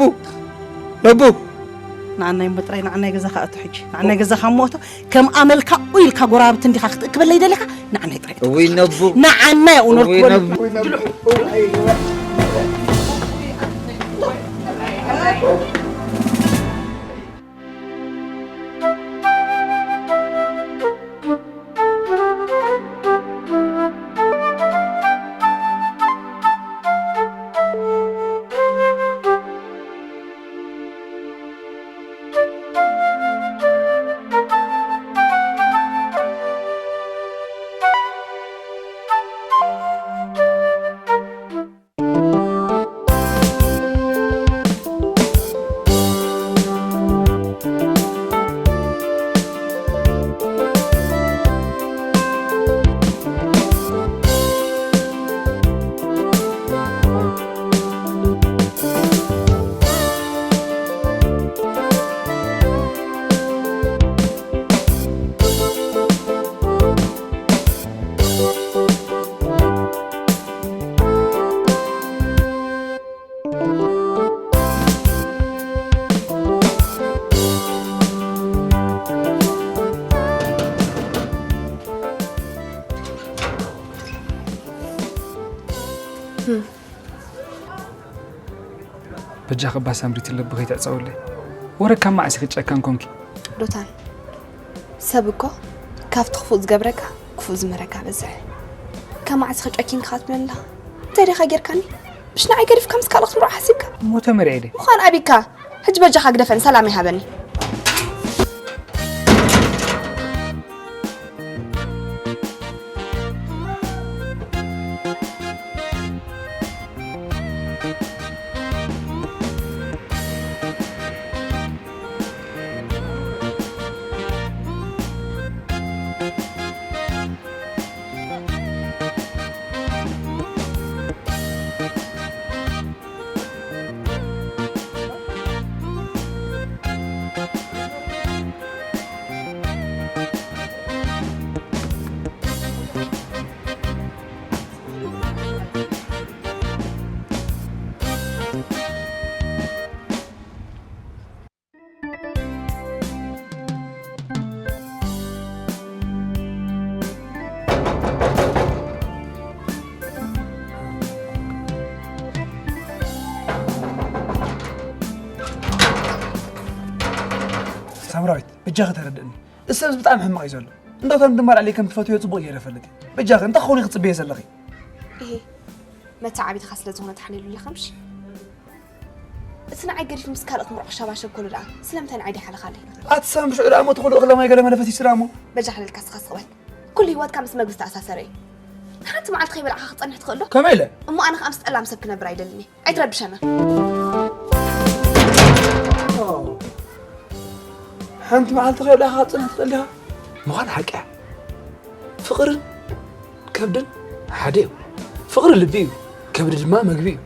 ነቡ። ንዓናይ እሞ ጥራይ ንዓናይ ገዛኻ እቶ ሕጂ። ንዓናይ ገዛኻ እሞ እቶ ከም ኣመልካ ኡይ ኢልካ ጎረባብቲ እንዲኻ ክትእክበለይ ደሊኻ? ንዓናይ ጥራይ እቶ። እውይ ነቡ። ንዓናይ እውነር እውይ ክበል-፣ ነቡ። በጃኺ እባ ሳምሪት ልቢ ከይትዕጸውለይ። ወረ ካብ መዓስ ኢኺ ጨካን ኮንኪ? ዶታን፣ ሰብ እኮ ካብቲ ክፉእ ዝገብረካ ክፉእ ዝምህረካ በዝሕ። ካብ መዓስ ኢኺ ጨኪንካ ክትብለኒ ኣለኻ? እንታይ ዲኻ ጌርካኒ? ምሽ ንዓይ ገዲፍካ ምስ ካልኦት ምርዖ ሓሲብካ? እሞ ተመርዒ ድየ? ምዃን ኣቢካ። ሕጂ በጃኻ ግደፈኒ፣ ሰላም ይሃበኒ። ሳምራዊት፣ በጃኺ ተረድእኒ። እዚ ሰብ እዚ ብጣዕሚ ሕማቕ እዩ ዘሎ። እንዶ ከም ድማ ልዕሊ ከም ትፈትዮ ጽቡቕ ገይረ እፈልጥ እየ። በጃኺ፣ እንታይ ክኸውን እዩ ክትጽበዮ ዘለኺ? እሄ፣ መተዓቢትኻ ስለ ዝኾነ ተሓሊሉ ኣለኻ ምሽ? እቲ ንዓይ ገዲፍ ምስ ካልኦት ምርዑ ክሸባሸብ ከሎ ደኣ ስለምንታይ ንዓይ ደይሓለኻለይ? ኣቲ ሳሚ ሽዑ ደኣ እሞ እቲ ኩሉ እኽለ ማይ ገለ መለ ፈሲሱ ደኣ እሞ። በጃ ክልልካ ስኻ ስቕ በል። ኩሉ ህይወትካ ምስ መግቢ ዝተኣሳሰረ እዩ። ሓንቲ መዓልቲ ከይበላዕካ ክትጸንሕ ትኽእል ዶ? ከመይ ኢለ? እሞ ኣነ ከኣ ምስ ጠላም ሰብ ክነብር ኣይደልን እየ። ኣይትረብሸና። ሓንቲ መዓልቲ ከይበላዕካ ክትጸንሕ ትኽእል ዲኻ? ምዃን ሓቂ እያ። ፍቕርን ከብድን ሓደ እዩ። ፍቕሪ ልቢ እዩ፣ ከብዲ ድማ መግቢ እዩ።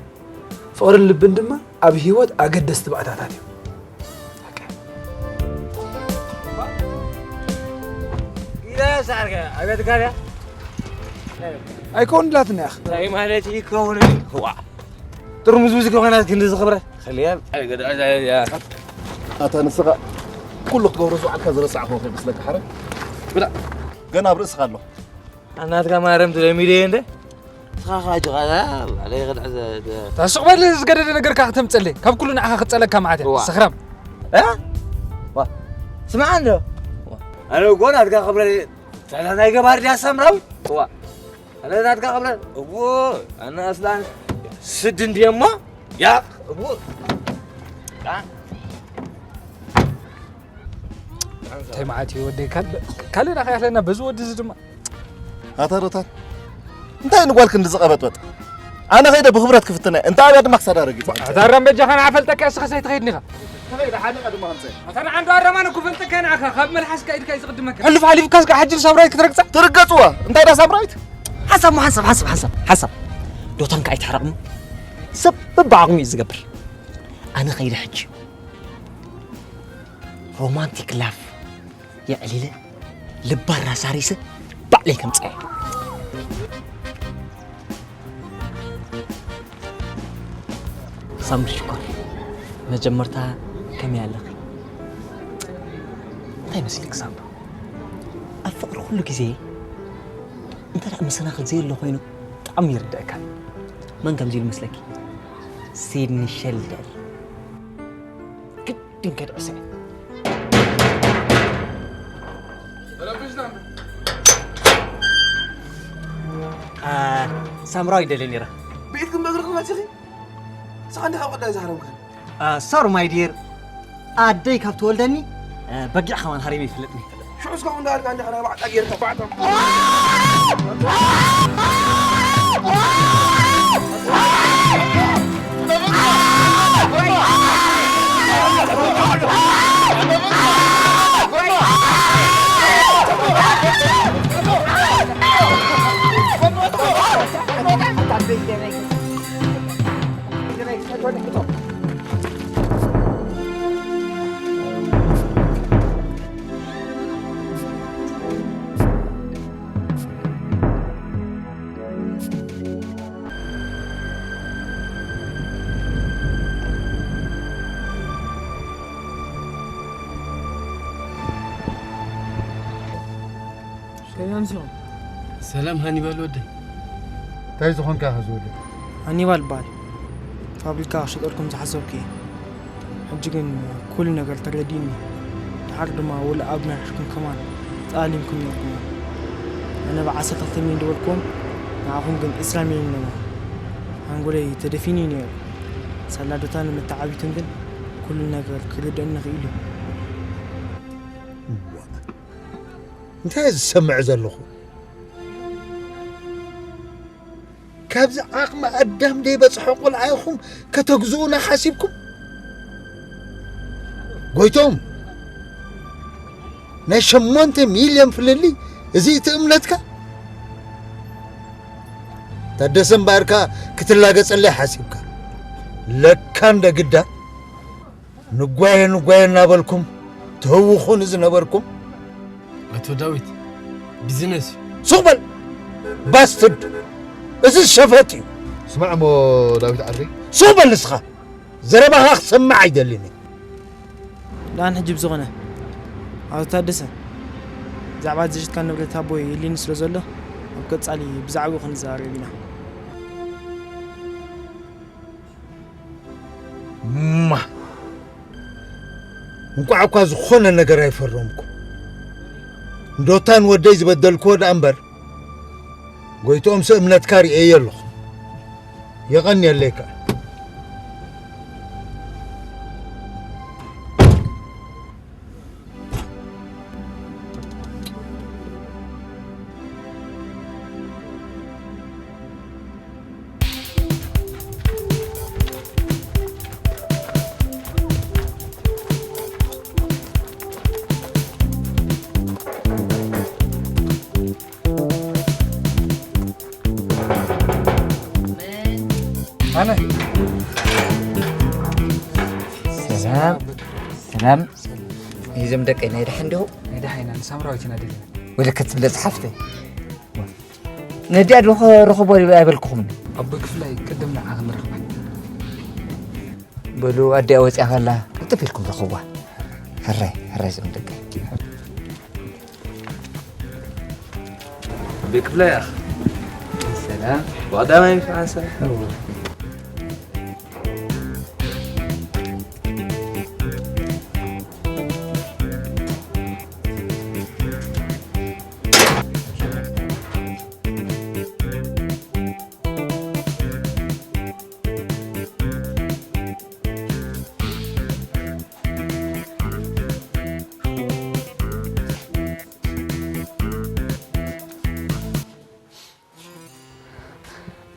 ፍቕርን ልብን ድማ ኣብ ህይወት ኣገደስቲ ባእታታት እዮም። ይረሳርካ ኣቤት ጋርያ ኣይከውንላትና ኢኻ። እንታይ ማለት ይከውን? ዋ ጥርሙዝ ውስኪ ኮይና ክንዲ ዝኽብረ ኸልያ ኣታ ንስኻ ኩሉ ክትገብሮ ዝውዓልካ ዝረሳዕኹ ከይመስለካ ሓረ ብላ ገና ኣብ ርእስኻ ኣሎ። ኣናትካ ማረም ትለሚደ እንደ ስኻ ኻጅ ቓላ ባዕለይ ኽድዕ ታስቕ በል ዝገደደ ነገር ካ ክተምፀለይ ካብ ኩሉ ንዓኻ ክፀለካ ማለት እያ ሰኽራም ስማዕ እንዶ ኣነ እኮ ናትካ ክብረ ናይ ገባር ድያ ሳምራዊ ዋ ኣነ ናትካ ክብረ እዎ ኣነ ኣስላን ስድ እንድየ እሞ ያ እዎ እንታይ ማለት እዩ ወደይ ካልእ ናኸ ያለና በዚ ወዲ እዚ ድማ ኣታ ሮታን እንታይ ንጓል ክንዲ ዝቐበጥበጥ ኣነ ኸይደ ብኽብረት ክፍትና እየ እንተ ኣብያ ድማ ክሳዳ ረጊጽ ኣታ ኣራም በጃኻ ንዓፈልጠካ እስኻ ሳይትኸይድ ኒኻ ተኸይደ ሓሊቐ ድማ ከምፀ ኣታ ንዓንዶ ኣረማን ክፈልጠካ ንዓኻ ካብ መልሓስካ ኢድካ እዩ ዝቕድመካ ሕሉፍ ሓሊፍካ እስካ ሕጂ ንሳምራዊት ክትረግጻ ትርገጽዋ እንታይ ዳ ሳምራዊት ሓሳብ ሓሳብ ሓሳብ ሓሳብ ሓሳብ ዶታን ከኣ ኣይትሕረቕኒ ሰብ በብዓቕሚ እዩ ዝገብር ኣነ ኸይደ ሕጂ ሮማንቲክ ላፍ የዕሊለ ልባ ኣራሳሪሰ ባዕለይ ከምፅኣ ሳምሪ ሽኮር መጀመርታ ከመይ ኣለኺ እንታይ መስልክ ሳምሪ ኣብ ፍቅሪ ኩሉ ግዜ እንተ ደኣ መሰናኽል ዘየሎ ኮይኑ ብጣዕሚ ይርደእካ መን ከምዚ ኢሉ መስለኪ ሲድኒ ሸልደር ድንገት ዕሰ ሳምራዊ ደለ ነራ ብኢድክን በእግርክን መፅኺ ንስኻ እንዲኻ ቆዳይ ዝሃረምካ ሶር ማይ ዲር ኣደይ ካብ ትወልደኒ በጊዕ ከማን ሃሪመ ይፍለጥኒ ሽዑ እስከ እንዳልካ እንዲኻ ናይ ባዕጣ ጌርካ ባዕጣ ሰላም ሃኒባል ወደይ። እንታይ ዝኾንካ ኢኻ ዝወደይ? ሃኒባል እበሃል። ፋብሪካ ክሸጠልኩም ዝሓሰብኩ እየ። ሕጂ ግን ኩሉ ነገር ተረዲእኒ። ደሓር ድማ ወላ ኣብ ናይ ሕርኩም ከማን ተኣሊምኩም ነርኩም። ኣነ ብዓሰርተ ክልተ ሚልዮን ደበልክዎም፣ ንዓኹም ግን ዕስራ ሚልዮን ነይርዎ። ሓንጎለይ ተደፊኑ እዩ ነይሩ። ሳላዶታን መተዓቢትን ግን ኩሉ ነገር ክርደእኒ ክኢሉ። እንታይ ዝሰምዕ ዘለኹ ካብዚ ዓቕሚ ኣዳም ደይበፅሖ ቆልዓ ኢኹም ከተግዝኡና ሓሲብኩም ጎይቶም ናይ ሸሞንተ ሚልዮን ፍልልይ እዚ እቲ እምነትካ ታደሰ እምበኣርካ ክትላገፀለይ ሓሲብካ ለካ እንደ ግዳ ንጓየ ንጓየ እናበልኩም ትህውኹኒ ዝነበርኩም ኣቶ ዳዊት ቢዝነስ እዩ። ሱቕ በል ባስትድ፣ እዚ ሸፈጥ እዩ። ስማዕ እሞ ዳዊት ዓርከይ። ሱቕ በል ንስኻ፣ ዘረባኻ ክሰምዕ ኣይደልን እየ። ደኣን ሕጂ ብዝኾነ ኣቶ ታደሰ ብዛዕባ ዝሸጥካ ንብረት ኣቦይ የድልየኒ ስለ ዘሎ ኣብ ቀጻሊ ብዛዕባኡ ክንዘራረብ ኢና። እማ እንቋዕ እኳ ዝኾነ ነገር ኣይፈረምኩ እንዶታን ወደይ ዝበደልክዎ ደኣ እምበር ጎይትኦምሲ እምነትካ ርእየዮ ኣለኹ የቐንየለይ ከኣ ኣነ ሰላም ሰላም። እዞም ደቀይ ናይ ደሓን ዲኹም? ናይ ደሓን ኢና፣ ንሳምራዊት ኢና ደሊና። ወለከት ትብለ ዝሓፍተይ። ነዲኣ ዶ ክረኽቦ ኣይበልኩኹምን? ኣቦይ ክፍላይ ቅድም ንዓ ክንረኽባ። በሉ ኣዲኣ ወፂኣ ከላ ቅልጥፍ ኢልኩም ረኽብዋ። ሕራይ ሕራይ እዞም ደቀይ። ቤት ክፍላይ ኣኽ። ሰላም። ብቐዳማይ ምስ ሓንሳብ።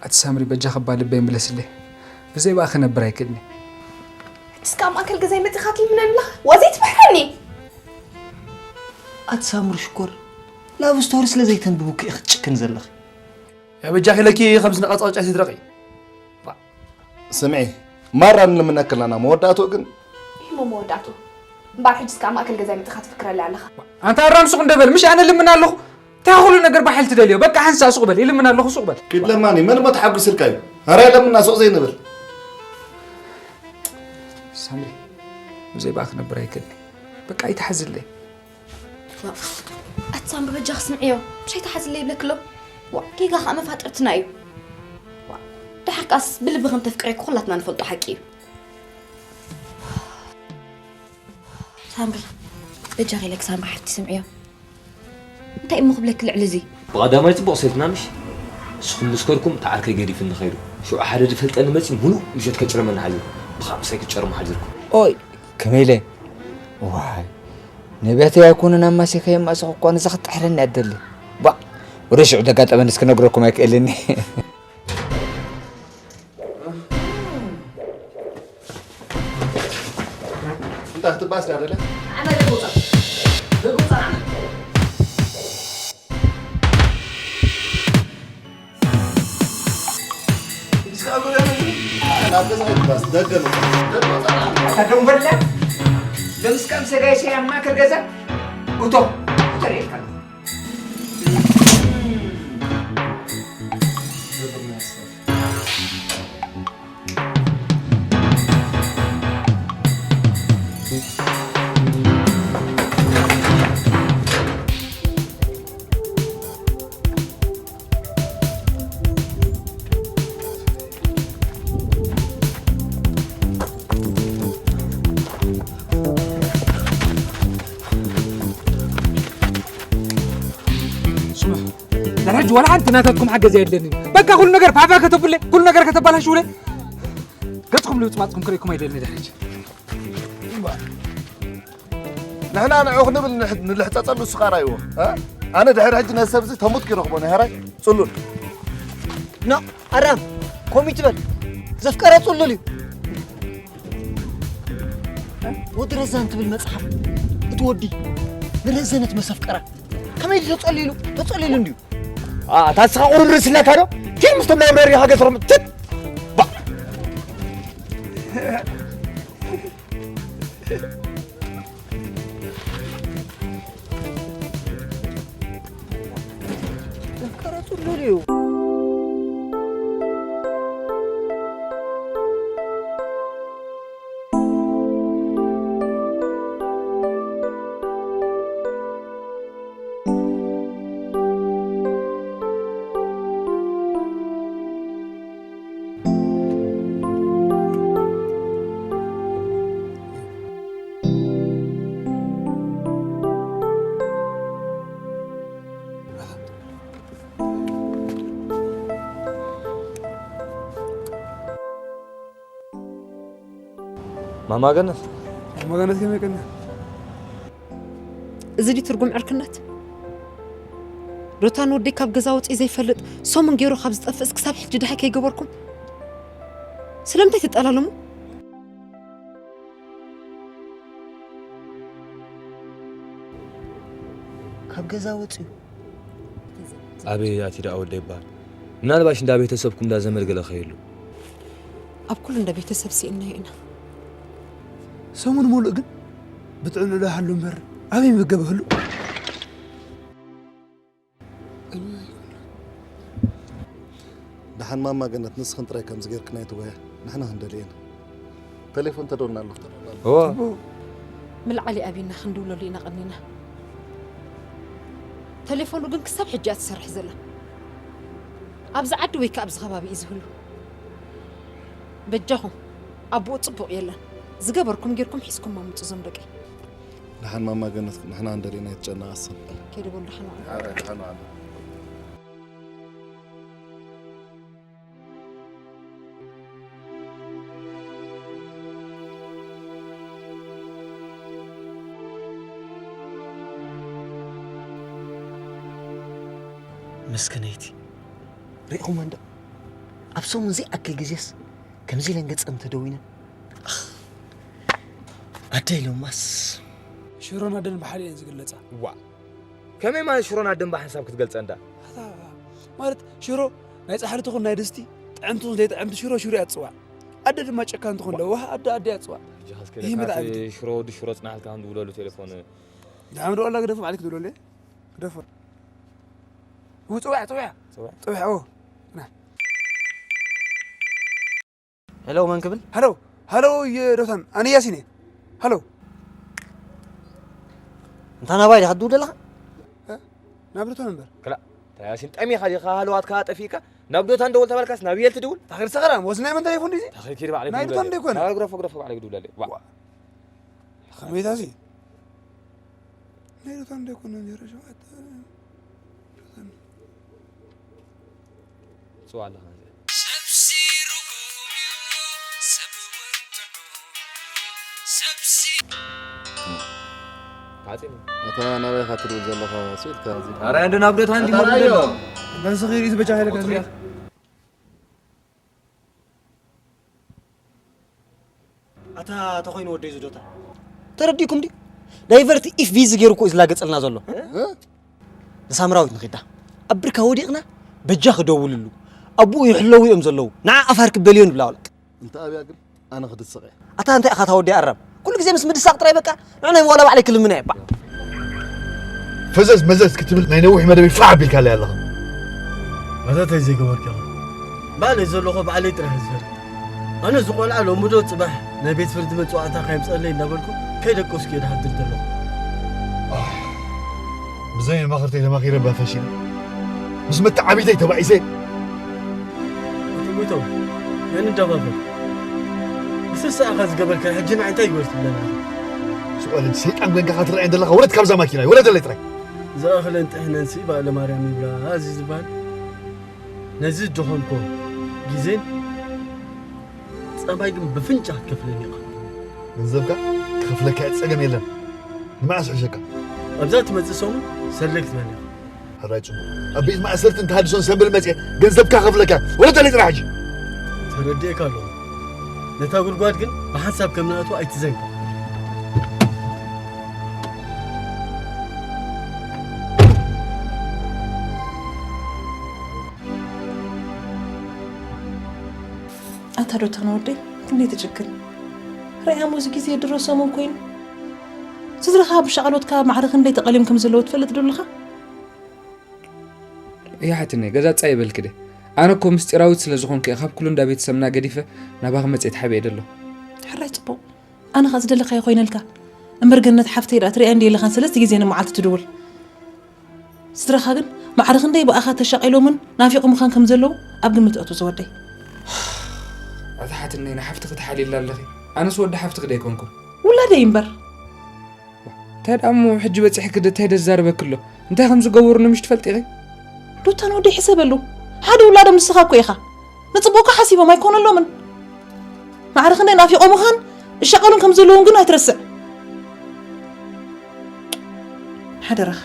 ኣቲ ሳምሪ፣ በጃኺ እባ ልበይ ምለስለይ። ብዘይ ብኣ ክነብር ኣይክእልን እየ። እስከ ኣብ ማእከል ገዛይ መጺኻ ትልምነኒ ኣለኻ? ዋ ዘይትምሕረኒ! ኣቲ ሳምሪ ሽኮር፣ ላቭ ስቶሪ ስለ ዘይተንብቡ እኮ ኢኺ ትጭክን ዘለኺ። ያ በጃኺ ኢለኪ ከምዚ ነቐጻውጫ ትድረቒ። ስምዒ፣ ማራ ንልምነኪ ኣለና፣ መወዳእትኡ ግን እሞ መወዳእትኡ። እምበኣር ሕጂ እስከ ኣብ ማእከል ገዛይ መጺኻ ትፍክረለይ ኣለኻ። ኣንታ ኣራም ሱቕ እንደ በል፣ ምሽ ኣነ ልምን ኣለኹ። እንታይ ኩሉ ነገር ብሓይሊ ትደልዮ? በቃ ሓንሳእ ሱቕ በል፣ ይልምን ኣለኹ፣ ሱቕ በል። ኪድ ለማኒ፣ መን እሞ ተሓጒስልካ እዩ? ኧረ ለምና ሱቕ ዘይንብል። ሳምሪ፣ ብዘይ ብኣ ክነብር ኣይክእልን። በቃ ኣይትሓዝለይ። ዋእ፣ ኣቲ ሳምሪ በጃኺ ስምዕዮ፣ ምሽ ኣይትሓዝለይ ይብለኪ ኣሎ። ዋእ፣ ጌጋ ኸኣ መፋጥርትና እዩ። ዋእ፣ ደሓር ከኣስ ብልቢ ከም ተፍቅሬኪ ኩላትና ንፈልጦ ሓቂ እዩ። ሳምሪ፣ በጃኺ ኢለኪ ሳምሪ ሓፍቲ ስምዕዮ። እንታይ እሞ ክብለኪ ልዕሊ እዚ? ብቐዳማይ ጽቡቕ ሰልትና ምሽ? ንስኹም ምስ ከድኩም እቲ ዓርከይ ገዲፍኒ ኸይዱ። ሽዑ ሓደ ዝፈልጠኒ መጺኡ ምሉእ ምሸት ከጭርመኒ ሓዚሩ። ብኻዕ ምሳይ ክትጨርሙ ሓዚርኩም። ኦይ፣ ከመይ ኢለ? ዋይ፣ ነቢያተይ ኣይኮኑን ኣማሴ ከየማሰኹ እኳ ነዛ ክትጥሕረኒ እያ ትደሊ። ባእ፣ ወደ ሽዑ ዘጋጠመንስ ክነግረኩም ኣይክእልን። እንታይ ክትባስ ዳደለ? ኣነ ደጎጻ። ደጎጻ ኣነ። ናብ ገዛ ኣይትባስ፣ ደገ ነው። ደጎጻ ኣነ። ኣታ ደንጎላ። ለምስካም ሰጋይ ሰያማ ከገዛ። እቶ። ተሬልካ። ስምዑ፣ ድሕሪ ሕጂ ዋላ ሓንቲ ናታትኩም ሓገዝ የለንን። በቃ ኩሉ ነገር ፋፋ ከተብሉለይ፣ ኩሉ ነገር ከተባላሽውለይ። ገጽኩም ንምጽባጽኩም ክርእየኩም ኣይደልን ድሕሪ ሕጂ። ንሕና ንዑ ክንብል ንሕ-፣ ንልሕጸጸሉ እሱ ኻራ ይዎ። እ? ኣነ ድሕሪ ሕጂ ነዚ ሰብዚ ተሙት ክረኽቦ ናይ ሀራይ ጽሉል። ኖ፣ ኣራም፣ ኮሚት በል። ዘፍቀረ ጽሉል እዩ። ወዲ ረዛን ትብል መጽሓፍ፣ እቲ ወዲ ንረዘነት መሰፍቀራ። ከመይ ድዩ ተጸሊሉ? ተጸሊሉ እንድዩ። ኣ፣ እታ ንስኻ ቁሩብ ርእሲ ኣለካ ዶ? ኪድ ምስቶም ናይ መብረሪ ሃገር ትረኽቡ። ትት! ባ! ዘፍቀረ ጽሉል እዩ። ማማ ገነት። ማማ ገነት ከመይ ቀና? እዚ ድዩ ትርጉም ዕርክነት? ዶታን ወደይ ካብ ገዛ ወፂኡ ዘይፈልጥ ሰሙን ገይሩ ካብ ዝጠፍእስ ክሳብ ሕጂ ድሃይ ከይገበርኩም? ስለምንታይ ትጠላለሙ? ካብ ገዛ ወፂኡ? ኣበይ ኣትዩ ደኣ ወደይ ይበሃል? ምናልባሽ እንዳ ቤተሰብኩም እንዳ ዘመድ ገለ ከይህሉ። ኣብ ኩሉ እንደ ቤተሰብ ስኢናዮ ኢና። ሰሙን ሙሉእ ግን ብጥዕንኡ ዶ ይሃሉ እምበር ኣበይ ምገበ ህሉ? ደሓን ማማ ገነት፣ ንስኽን ጥራይ ከምዚ ጌርክና ኣይትወያ፣ ንሕና ክንደልየን። ቴሌፎን ተደውልና ኣለኹ። እዎ። ምልዓሊ ኣቢና ክንድውለሉ ኢና ቀኒና። ቴሌፎኑ ግን ክሳብ ሕጂ እያ ትሰርሕ ዘላ። ኣብዚ ዓዲ ወይ ከኣ ኣብዚ ከባቢ እዩ ዝህሉ። በጃኹም፣ ኣቦኡ ጽቡቕ የለን። ዝገበርኩም ጌርኩም ሒዝኩም ኣምጹ እዞም ደቀይ። ደሓን ማማ ገነት፣ ንሕና እንደሌና ኣይትጨነቓ፣ ኣሰብ። ከይደ በሉ፣ ደሓን ዋሉ። ኣረ፣ ደሓን ዋሉ። መስከነይቲ። ርኢኹም እንዶ? ኣብ ሰሙን ዘይኣክል ግዜስ ከምዚ ኢለን ገጸም ተደዊነን። ኣደይ ሎማስ። ሽሮን ኣደን ብሓደ እየን ዝግለጻ። ዋ። ከመይ ማለት ሽሮን ኣደን ብሓንሳብ ክትገልጸ እንዳ? ኣታ፣ ማለት ሽሮ ናይ ጻሕሊ ትኹን ናይ ድስቲ፣ ጥዕምቲ ትኹን ዘይጥዕምቲ ሽሮ ሽሮ እያ ትጽዋዕ። ኣደ ድማ ጨካን ትኹን ለዋህ ኣደ ኣደ እያ ትጽዋዕ። ሕጂ ኸስከ ይህ ደካ መድዓቢት። ሽሮ ወዲ ሽሮ ጽናሕልካ ክንድውለሉ ቴሌፎን። ድሓም ዶ ኣላ ግደፎ ማለት ክድውለሉ እየ? ግደፎ። ው፣ ጽውያ፣ ጽውያ። ጽውያ? ጽውያ፣ ኦ። ና። ሄሎ፣ መን ክብል? ሃሎ፣ ሃሎ፣ የ-፣ ዶታን፣ ኣነ ያሲን እየ። ሃሎ። እንታ ናባይ ዲኻ ትድውል ዘለኻ? እ? ናብ ዶታን እምበር። ክላ፣ እንታ ያሲን፣ ጠሚኻ ዲኻ ሃለዋትካ ጠፊእካ? ናብ ዶታን ደውል ተባልካስ ናብ የል ትድውል? ታኺር ሰኸራም፣ ወስናይ መን ተሌፎን ዲዚ? ታኺር ኪድ ባዕለይ ናይ ክድውል ዶታን ኣለይ። ዶ ይኮን? ታኺር ግረፎ፣ ግረፎ ባዕለይ ክድውል ኣለይ። ዋ። ዋ። ከመይ ታሲ? ናይ ዶታን ዶ ይኮን? ዜሮ ሸውዓተ። ዶታን። ጽዋ ኣለኻ። ኣታ ናበይ ኢኻ ትድውል ዘለኻ? ስኢልካ እዚ። ኧረ እንደ ናብ ዶታ እንዲ ኣታ ሞት ራዮ። ደሎ። በዚ ኸይሪ ዝበጃ ሄለ ቁጥሪ። ከዚ። ኣታ ተኾይኑ ወደይ ዝዶታ። ተረዲእኩም ድዩ? ዳይቨርት ኢፍ ቪዚ ገይሩ እኮ እዩ ዝላገጸልና ዘሎ። እ? ንሳምራዊት ንኺዳ። ኣብ ብርካ ወዲቕና በጃ ክደውልሉ። ኣቡኡ ይሕለዉ እዮም ዘለዉ። ንዓ ኣፋር ክበልዮ ንብላ ወለቅ። እንተ ኣብያ ግን ኣነ ክድስቕ እየ። ኣታ እንታይ ኢኻ ታወዲ ኣራም? ኩሉ ግዜ ምስ ምድሳቕ ጥራይ በቃ። ንዕና ዋላ ባዕለይ ክልምና እየ። ባ። ፈዘዝ መዘዝ ክትብል ናይ ነዊሕ መደበይ ፋዕ ኣቢልካለይ ኣለኻ። ኣታ እንታይ ዘይገበርኩ ኢኻ? ባዕለይ ዘለኹ ባዕለይ ጥራሕ እየ ዝሰርሕ። ኣነ እዚ ቆልዓ ሎሚ ዶ ጽባሕ ናይ ቤት ፍርዲ መጽዋዕታ ከየምጸለይ እንዳበልኩ ከይደቀስኩ እየ ድሓድር ዘለኹ። ኣህ፣ ብዘይ መማኽርተይ ተማኺረ እባ ፈሺለ። ምስ መተዓቢተይ ተባኢሰ። እቲ ጎይቶም፣ ንንደፋፈር። ብስስኣኻ ዝገበርካዮ ሕጂ ንዓይ እንታይ ግበር ትብለኒ ኢኻ? ስቕ በል እንጂ ሰይጣን ኮይንካ ክትረኣየን ዘለኻ፣ ውረድ ካብዛ ማኪና፣ ውረደለይ ጥራይ። ዝኣኽለን ጥሕነንሲ ባእለ ማርያም ይብላ እዚ ዝበሃል። ነዚ ዝደኸምኮ ግዜን ጸባይ ግን ብፍንጫ ክትከፍለኒ ኢኻ። ገንዘብካ ክኸፍለካ እየ፣ ጸገም የለን። ንመዓስ ሕሸካ? ኣብዛ ትመጽእ ሰሙን ሰለይ ክትበኒ ኢኻ። ሕራይ ጽቡቕ። ኣብ ቤት ማእሰርቲ እንተሃድሶን ሰንብል መጽየ ገንዘብካ ከፍለካ። ወለተለይ ጽናሕ ሕጂ። ተረዲኤካ ኣለኹ። ነታ ጉድጓድ ግን ብሓንሳብ ከም ንኣትዋ ኣይትዘንግዕ። ኣታ ዶታን ወደይ፣ ክንደይ ትጭክን። ርኣያሞ እዚ ግዜ ድሮ ሰሙን ኮይኑ። ስድራኻ ብሻቕሎትካ ማዕረ ክንደይ ተቐልዮም ከም ዘለዉ ትፈልጥ ዶ ኣለኻ? እያ ሓትነይ፣ ገዛ ጻ ይበልኪ ደ። ኣነ እኮ ምስጢራዊት ስለ ዝኾንኩ እየ ካብ ኩሉ እንዳ ቤተሰብና ገዲፈ ናባኺ መጽየ ተሓቢኤ ደሎ። ሕራይ ጽቡቕ። ኣነ ኸኣ ዝደለኻዮ ኮይነልካ። እምበር ገነት ሓፍተይ ደኣ ትሪኣ እንድየ ኣለኻን ሰለስተ ግዜ ንመዓልቲ ትድውል። ስድራኻ ግን ማዕረ ክንደይ ብኣኻ ተሻቒሎምን ናፊቖምኻን ከም ዘለዉ ኣብ ግምት እቱ ዝወደይ። ኣታ ሓትነይ ንሓፍትኺ ትሓልይላ ኣለኺ። ኣነስ ወዲ ሓፍትኺ ዶ ኣይኮንኩን? ውላደይ እምበር። እንታይ ደኣ እሞ ሕጂ በጺሕኪ ዶ እንታይ ደዛረበኪ ኣሎ? እንታይ ከም ዝገበሩኒ ምሽ ትፈልጢ ኢኺ? ዶታን ወደይ ሕሰበሉ። ሓደ ውላዶም ንስኻ እኮ ኢኻ። ንጽቡቕካ ሓሲቦም ኣይኮነሎምን። ማዕረ ክንደይ ናፊቖምኻን እሻቐሉን ከም ዘለዉን ግን ኣይትረስዕ። ሓደራኻ።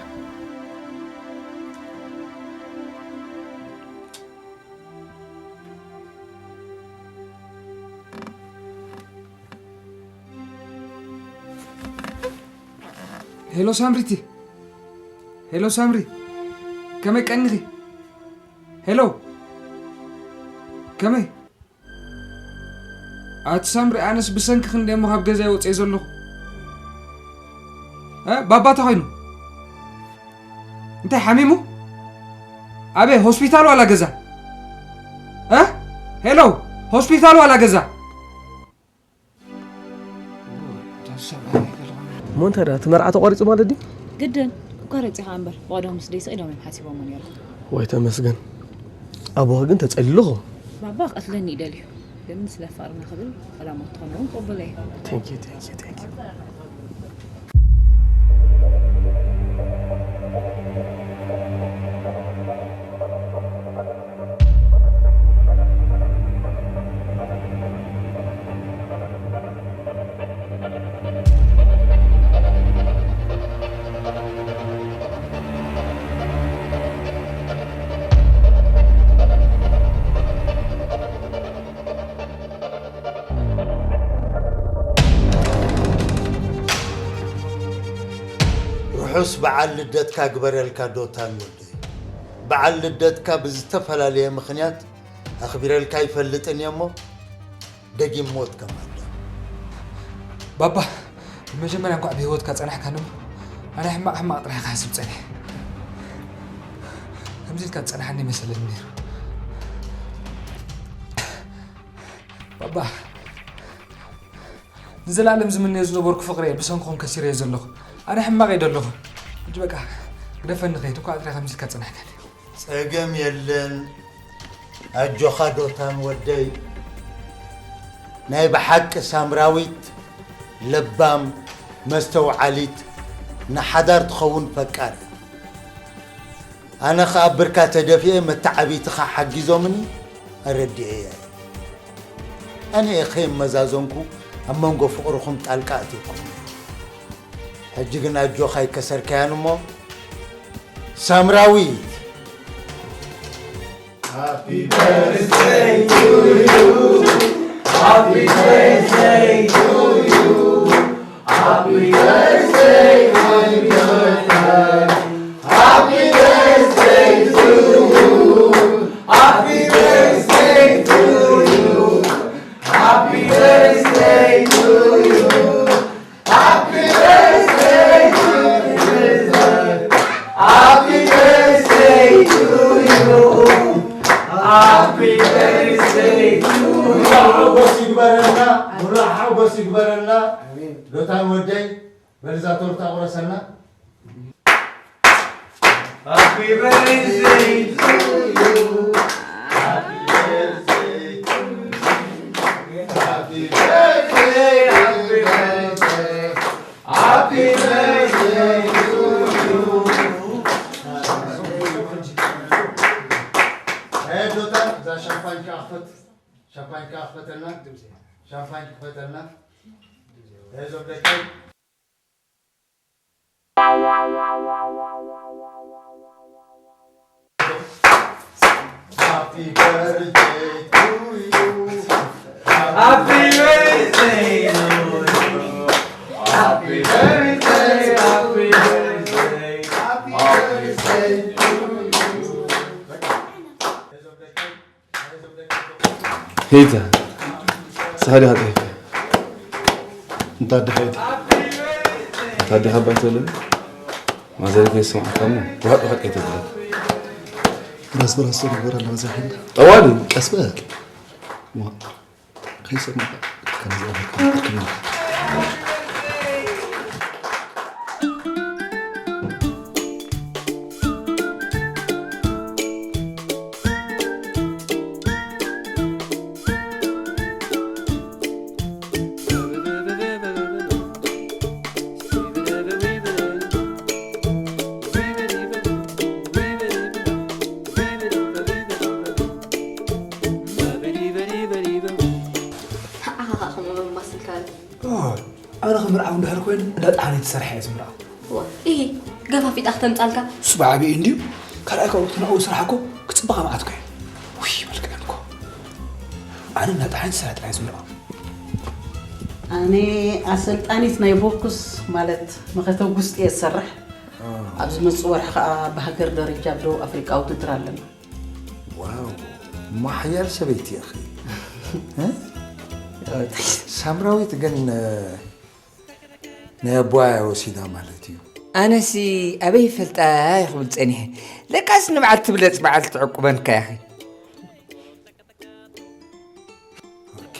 ሄሎ ሳምሪቲ፣ ሄሎ ሳምሪ፣ ከመይ ቀኒኺ? ሄሎ፣ ከመይ? ኣቲ ሳምሪ፣ ኣነስ ብሰንኪ ክንደይ እሞ ካብ ገዛይ ወፅየ ዘለኹ። እ? ባባ እንታይ ኮይኑ? እንታይ ሓሚሙ? ኣበይ ሆስፒታል ዋላ ገዛ? እ? ሄሎ፣ ሆስፒታል ዋላ ገዛ? እሞ እንታይ ደኣ እቲ መርዓ ተቋሪጹ ማለት ድዩ? ግድን ክቋረጽ ኢኻ እምበር ብቐደሙ ምስ ደይስቕ ኢሎም እዮም ሓሲቦሞ ነይሮም። ወይ ተመስገን። ኣቦኻ ግን ተጸሊሉ ኸው። ባባ ክቐትለኒ እዩ ደልዩ ግን ስለ ፍቕርና ክብል ዕላማ ትኾኖ እውን ቅቡል እየ። Thank you, thank you, thank you. ርሑስ በዓል ልደትካ ግበረልካ ዶታን ወደይ። በዓል ልደትካ ብዝተፈላለየ ምኽንያት ኣኽቢረልካ ኣይፈልጥን እየ እሞ ደጊም ሞት ከም ኣዳም። ባባ ብመጀመርያ እንኳዕ ብህይወትካ ጸናሕካ ነሞ ኣነ ሕማቕ ሕማቕ ጥራሕ ክሓስብ ጸኒሐ። ከምዚ ኢልካ ዝጸናሓኒ መሰለኒ ነይሩ። ባባ ንዘላለም ዝምነዮ ዝነበርኩ ፍቕሪ እየ ብሰንክኹም ከሲረዮ ዘለኹ። ኣነ ሕማቕ እየ ደለኹ። ሕጂ በቃ ግደፈኒ ኸይድ እኳ ኣጥሪያ ከምዚ ኢልካ ዝጸናሕካኒ። ጸገም የለን ኣጆኻ ዶታን ወደይ። ናይ ብሓቂ ሳምራዊት ለባም መስተውዓሊት ንሓዳር ትኸውን ፈቃድ። ኣነ ኸኣ ብርካ ተደፊኤ መተዓብይትኻ ሓጊዞምኒ ኣረዲኤያ እየ። ኣነ እየ ከየመዛዘንኩ ኣብ መንጎ ፍቕርኹም ጣልቃ ኣትየኩም። ሕጂ ግን ኣጆኻ ኣይከሰርካያን እሞ ሳምራዊት Happy birthday to you. Happy birthday to you. Happy birthday, happy birthday. Happy birthday to you. Happy birthday to you. Happy birthday to you. Happy birthday to you. Happy birthday to you. Happy birthday to you. ሙሉእ ሓጎስ ይግበረልና፣ ሙሉእ ሓጎስ ይግበረልና። ዶታን ወደይ በልዛ ቶርታ ቁረሰልና። Happy birthday to you. Happy birthday to you. Happy birthday, happy birthday. Happy birthday to you. ዶታ እዛ ሻምፓኝ ክኣኽፈት ሻምፓኝ ክኣኽፈተልና ሻምፓኝ ክፈተልና እዞም ደቀይ Happy birthday to you. Happy birthday to you. Happy birthday, happy birthday. Happy birthday to you. ሄይታ ንስኻ ዲኻ ጠፊእካ? እንታ ኣደ ሄይታ እንታ ኣደ ካባይ ተለ ማዘር ከይሰማዕካ እሞ ዋጥ ዋጥ ኣይተብለካ። ራስ በራስ ንግበር ኣለና ዛሕን ጠዋሊ ቀስ በል ዋ ከይሰማዕካ ከምዚ ኣበልካ ምክርክር ንዓኻ ኸኣ ከምኡ ምባል ስልካ ኣሎ። ኣነ ክምርዓው እንድሕር ኮይነ እንዳ ጠሓነይቲ ሰሪሐ እየ ዝምርዓው። እዋ ኢሂ ገፋፊጣ ክተምጻልካ። እሱ ብዓቢኡ እንድዩ ካልኣይ ካብኡ እቲ ናብኡ ስራሕ እኮ ክጽበኻ መዓት እኮ እዩ። ውይ መልክዐን እኮ ኣነ እንዳ ጠሓነይቲ ሰሪሐ ጥራይ እየ ዝምርዓው። ኣነ ኣሰልጣኒት ናይ ቦክስ ማለት መኸተ ጉስጢ እየ ዝሰርሕ። ኣብ ዝመጽእ ወርሒ ከኣ ብሃገር ደረጃ ኣብ ደቡብ ኣፍሪቃ ውድድር ኣለና። ዋው እሞ ሓያል ሰበይቲ ኢኺ እ? ሳምራዊት ግን ናይ ኣቦኣ እያ ወሲዳ ማለት እዩ። ኣነሲ ኣበይ ይፈልጣ ይኽብል ጸኒሐ። ለካስ ንብዓል ትብለጽ በዓል ትዕቁበንካ ያኺ። ኦኬ።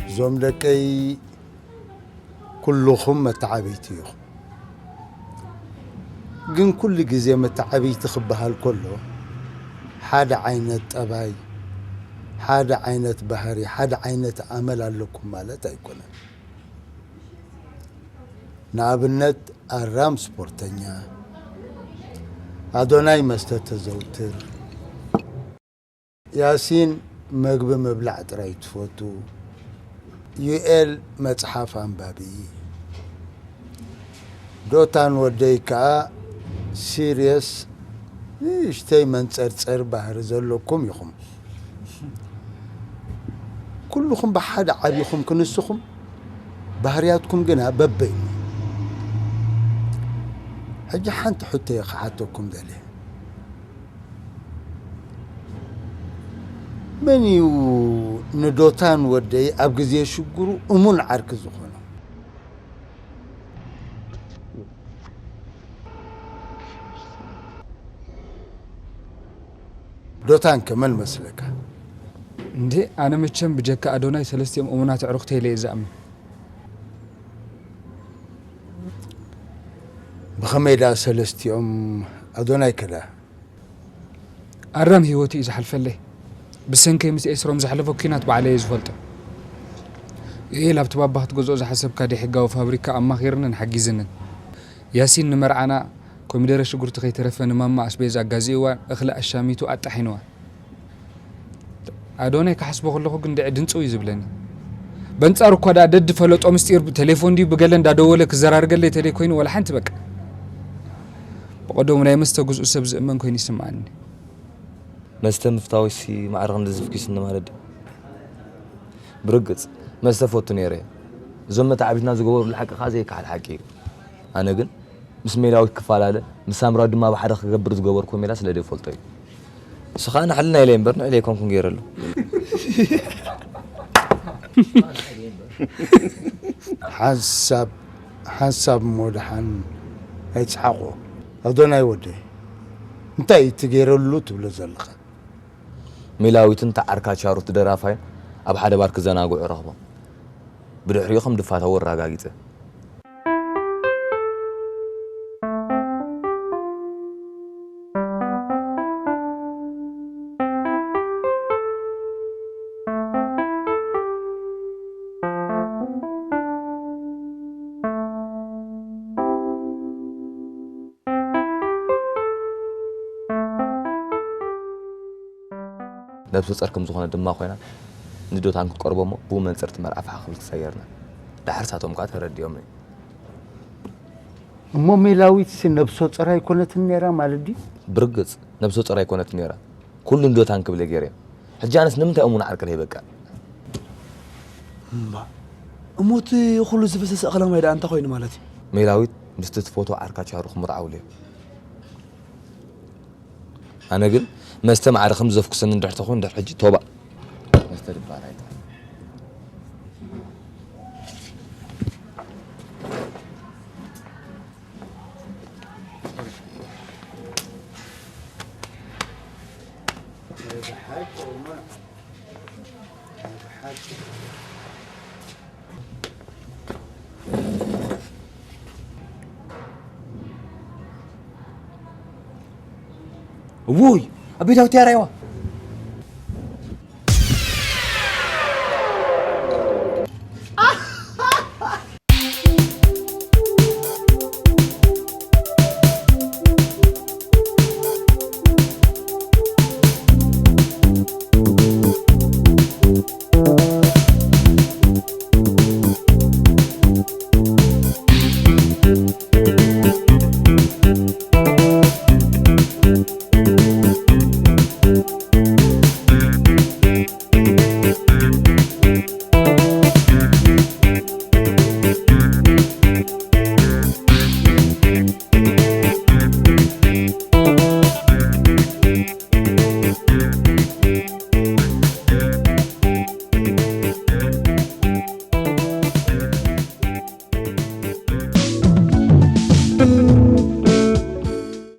እዞም ደቀይ ኩልኹም መተዓብይቲ ኢኹም። ግን ኩሉ ግዜ መተዓብይቲ ክበሃል ከሎ ሓደ ዓይነት ጠባይ፣ ሓደ ዓይነት ባህሪ፣ ሓደ ዓይነት ኣመል ኣለኩም ማለት ኣይኮነን። ንኣብነት ኣራም ስፖርተኛ፣ ኣዶናይ መስተ ተዘውትር፣ ያሲን መግቢ ምብላዕ ጥራይ ትፈቱ፣ ዩኤል መጽሓፍ ኣንባቢ፣ ዶታን ወደይ ከኣ ሲርየስ ንእሽተይ መንጸርጸር ባህሪ ዘለኩም ኢኹም። ኩልኹም ብሓደ ዓቢኹም ክንስኹም ባህርያትኩም ግና በበይኑ። ሕጂ ሓንቲ ሕቶ እየ ክሓተኩም ደልየ። መን እዩ ንዶታን ወደይ ኣብ ግዜ ሽግሩ እሙን ዓርኪ ዝኾኖ? ዶታን ከመን መስለካ? እንዴ ኣነ መቸም ብጀካ ኣዶናይ ሰለስቲኦም እሙናት ኣዕሩኽተይ ኢለ እየ ዝኣምን። ብኸመይ ደኣ ሰለስቲኦም ኣዶናይ ከዳ? ኣራም ህይወቱ እዩ ዝሓልፈለይ። ብሰንከይ ምስ ኤስሮም ዘሕለፎ ኲናት ባዕለይ እየ ዝፈልጦ። ዩኤል ኣብቲ ባባ ክትገዝኦ ዝሓሰብካ ደይ ሕጋዊ ፋብሪካ ኣማኺርንን ሓጊዝንን። ያሲን ንመርዓና ኮሚደረ ሽጉርቲ ከይተረፈ ንማማ ኣስቤዛ ኣጋዚእዋ እኽሊ ኣሻሚቱ ኣጣሒንዋ። ኣዶናይ ክሓስቦ ከለኹ ግን ድዒ ድንጽው እዩ ዝብለኒ። በንጻሩ እኳ ደኣ ደድ ፈለጦ ምስጢር ብቴሌፎን ድዩ ብገለ እንዳደወለ ክዘራርገለይ ተደይ ኮይኑ ወላ ሓንቲ በቃ። ብቐደሙ ናይ መስተ ግዝኡ ሰብ ዝእመን ኮይኑ ይስምዓኒ። መስተ ምፍታውሲ ማዕረ ክንዲ ዝፍኪስኒ ማለት ድዩ? ብርግጽ መስተ ፈቱ ነይረ እየ። እዞም መተዓቢትና ዝገበሩሉ ሓቂ ከኣ ዘይከሓድ ሓቂ እዩ። ኣነ ግን ምስ ሜላዊት ክፈላለ፣ ምስ ሳምራዊት ድማ ብሓደ ክገብር ዝገበርኩዎ ሜላ ስለ ዘይፈልጦ እዩ። ንሱ ከኣ ንዓሊ ናይለይ እምበር ንዕሊ ኣይኮንኩን ገይረሉ። ሓንሳብ ሓንሳብ እሞ ደሓን ኣይትስሓቑ። ኣዶናይ ወደይ፣ እንታይ እዩ እቲ ገይረሉ ትብሎ ዘለኻ? ሜላዊትን እታ ዓርካ ቻሩት ደራፋይን ኣብ ሓደ ባር ክዘናግዑ ረኽቦም። ብድሕሪኡ ከም ድፋተዉ ኣረጋጊጸ። ነብሰ ጾር ከም ዝኾነ ድማ ኮይና ንዶታን ክትቀርቦ እሞ ብኡ መንጽር እቲ መልኣፍ ሓኽብል ክሰየርና። ዳሕር ሳቶም ከኣ ተረዲኦም። እሞ ሜላዊትሲ ነብሰ ጾር ኣይኮነትን ነይራ ማለት ድዩ? ብርግጽ ነብሰ ጾር ኣይኮነትን ነይራ። ኩሉ ንዶታን ክብለ ገይረ። ሕጂ ኣነስ ንምንታይ እሙን ዓርቂ ደይበቃ? እምባ እሞ እቲ ኩሉ ዝፈሰሰ ኣኽላ ማይ ደኣ እንታይ ኮይኑ ማለት እዩ? ሜላዊት ምስቲ ትፈትዎ ዓርካ ቻሩ ክምርዓውሉ እዮም። ኣነ ግን መስተ ማዕረ ከም ዘፍኩሰኒ እንድሕር ተኾይኑ እንድሕር ሕጂ ቶባእ መስተ ድባል ኣይተ ውይ ኣቤት ኣውቲ ያራይዋ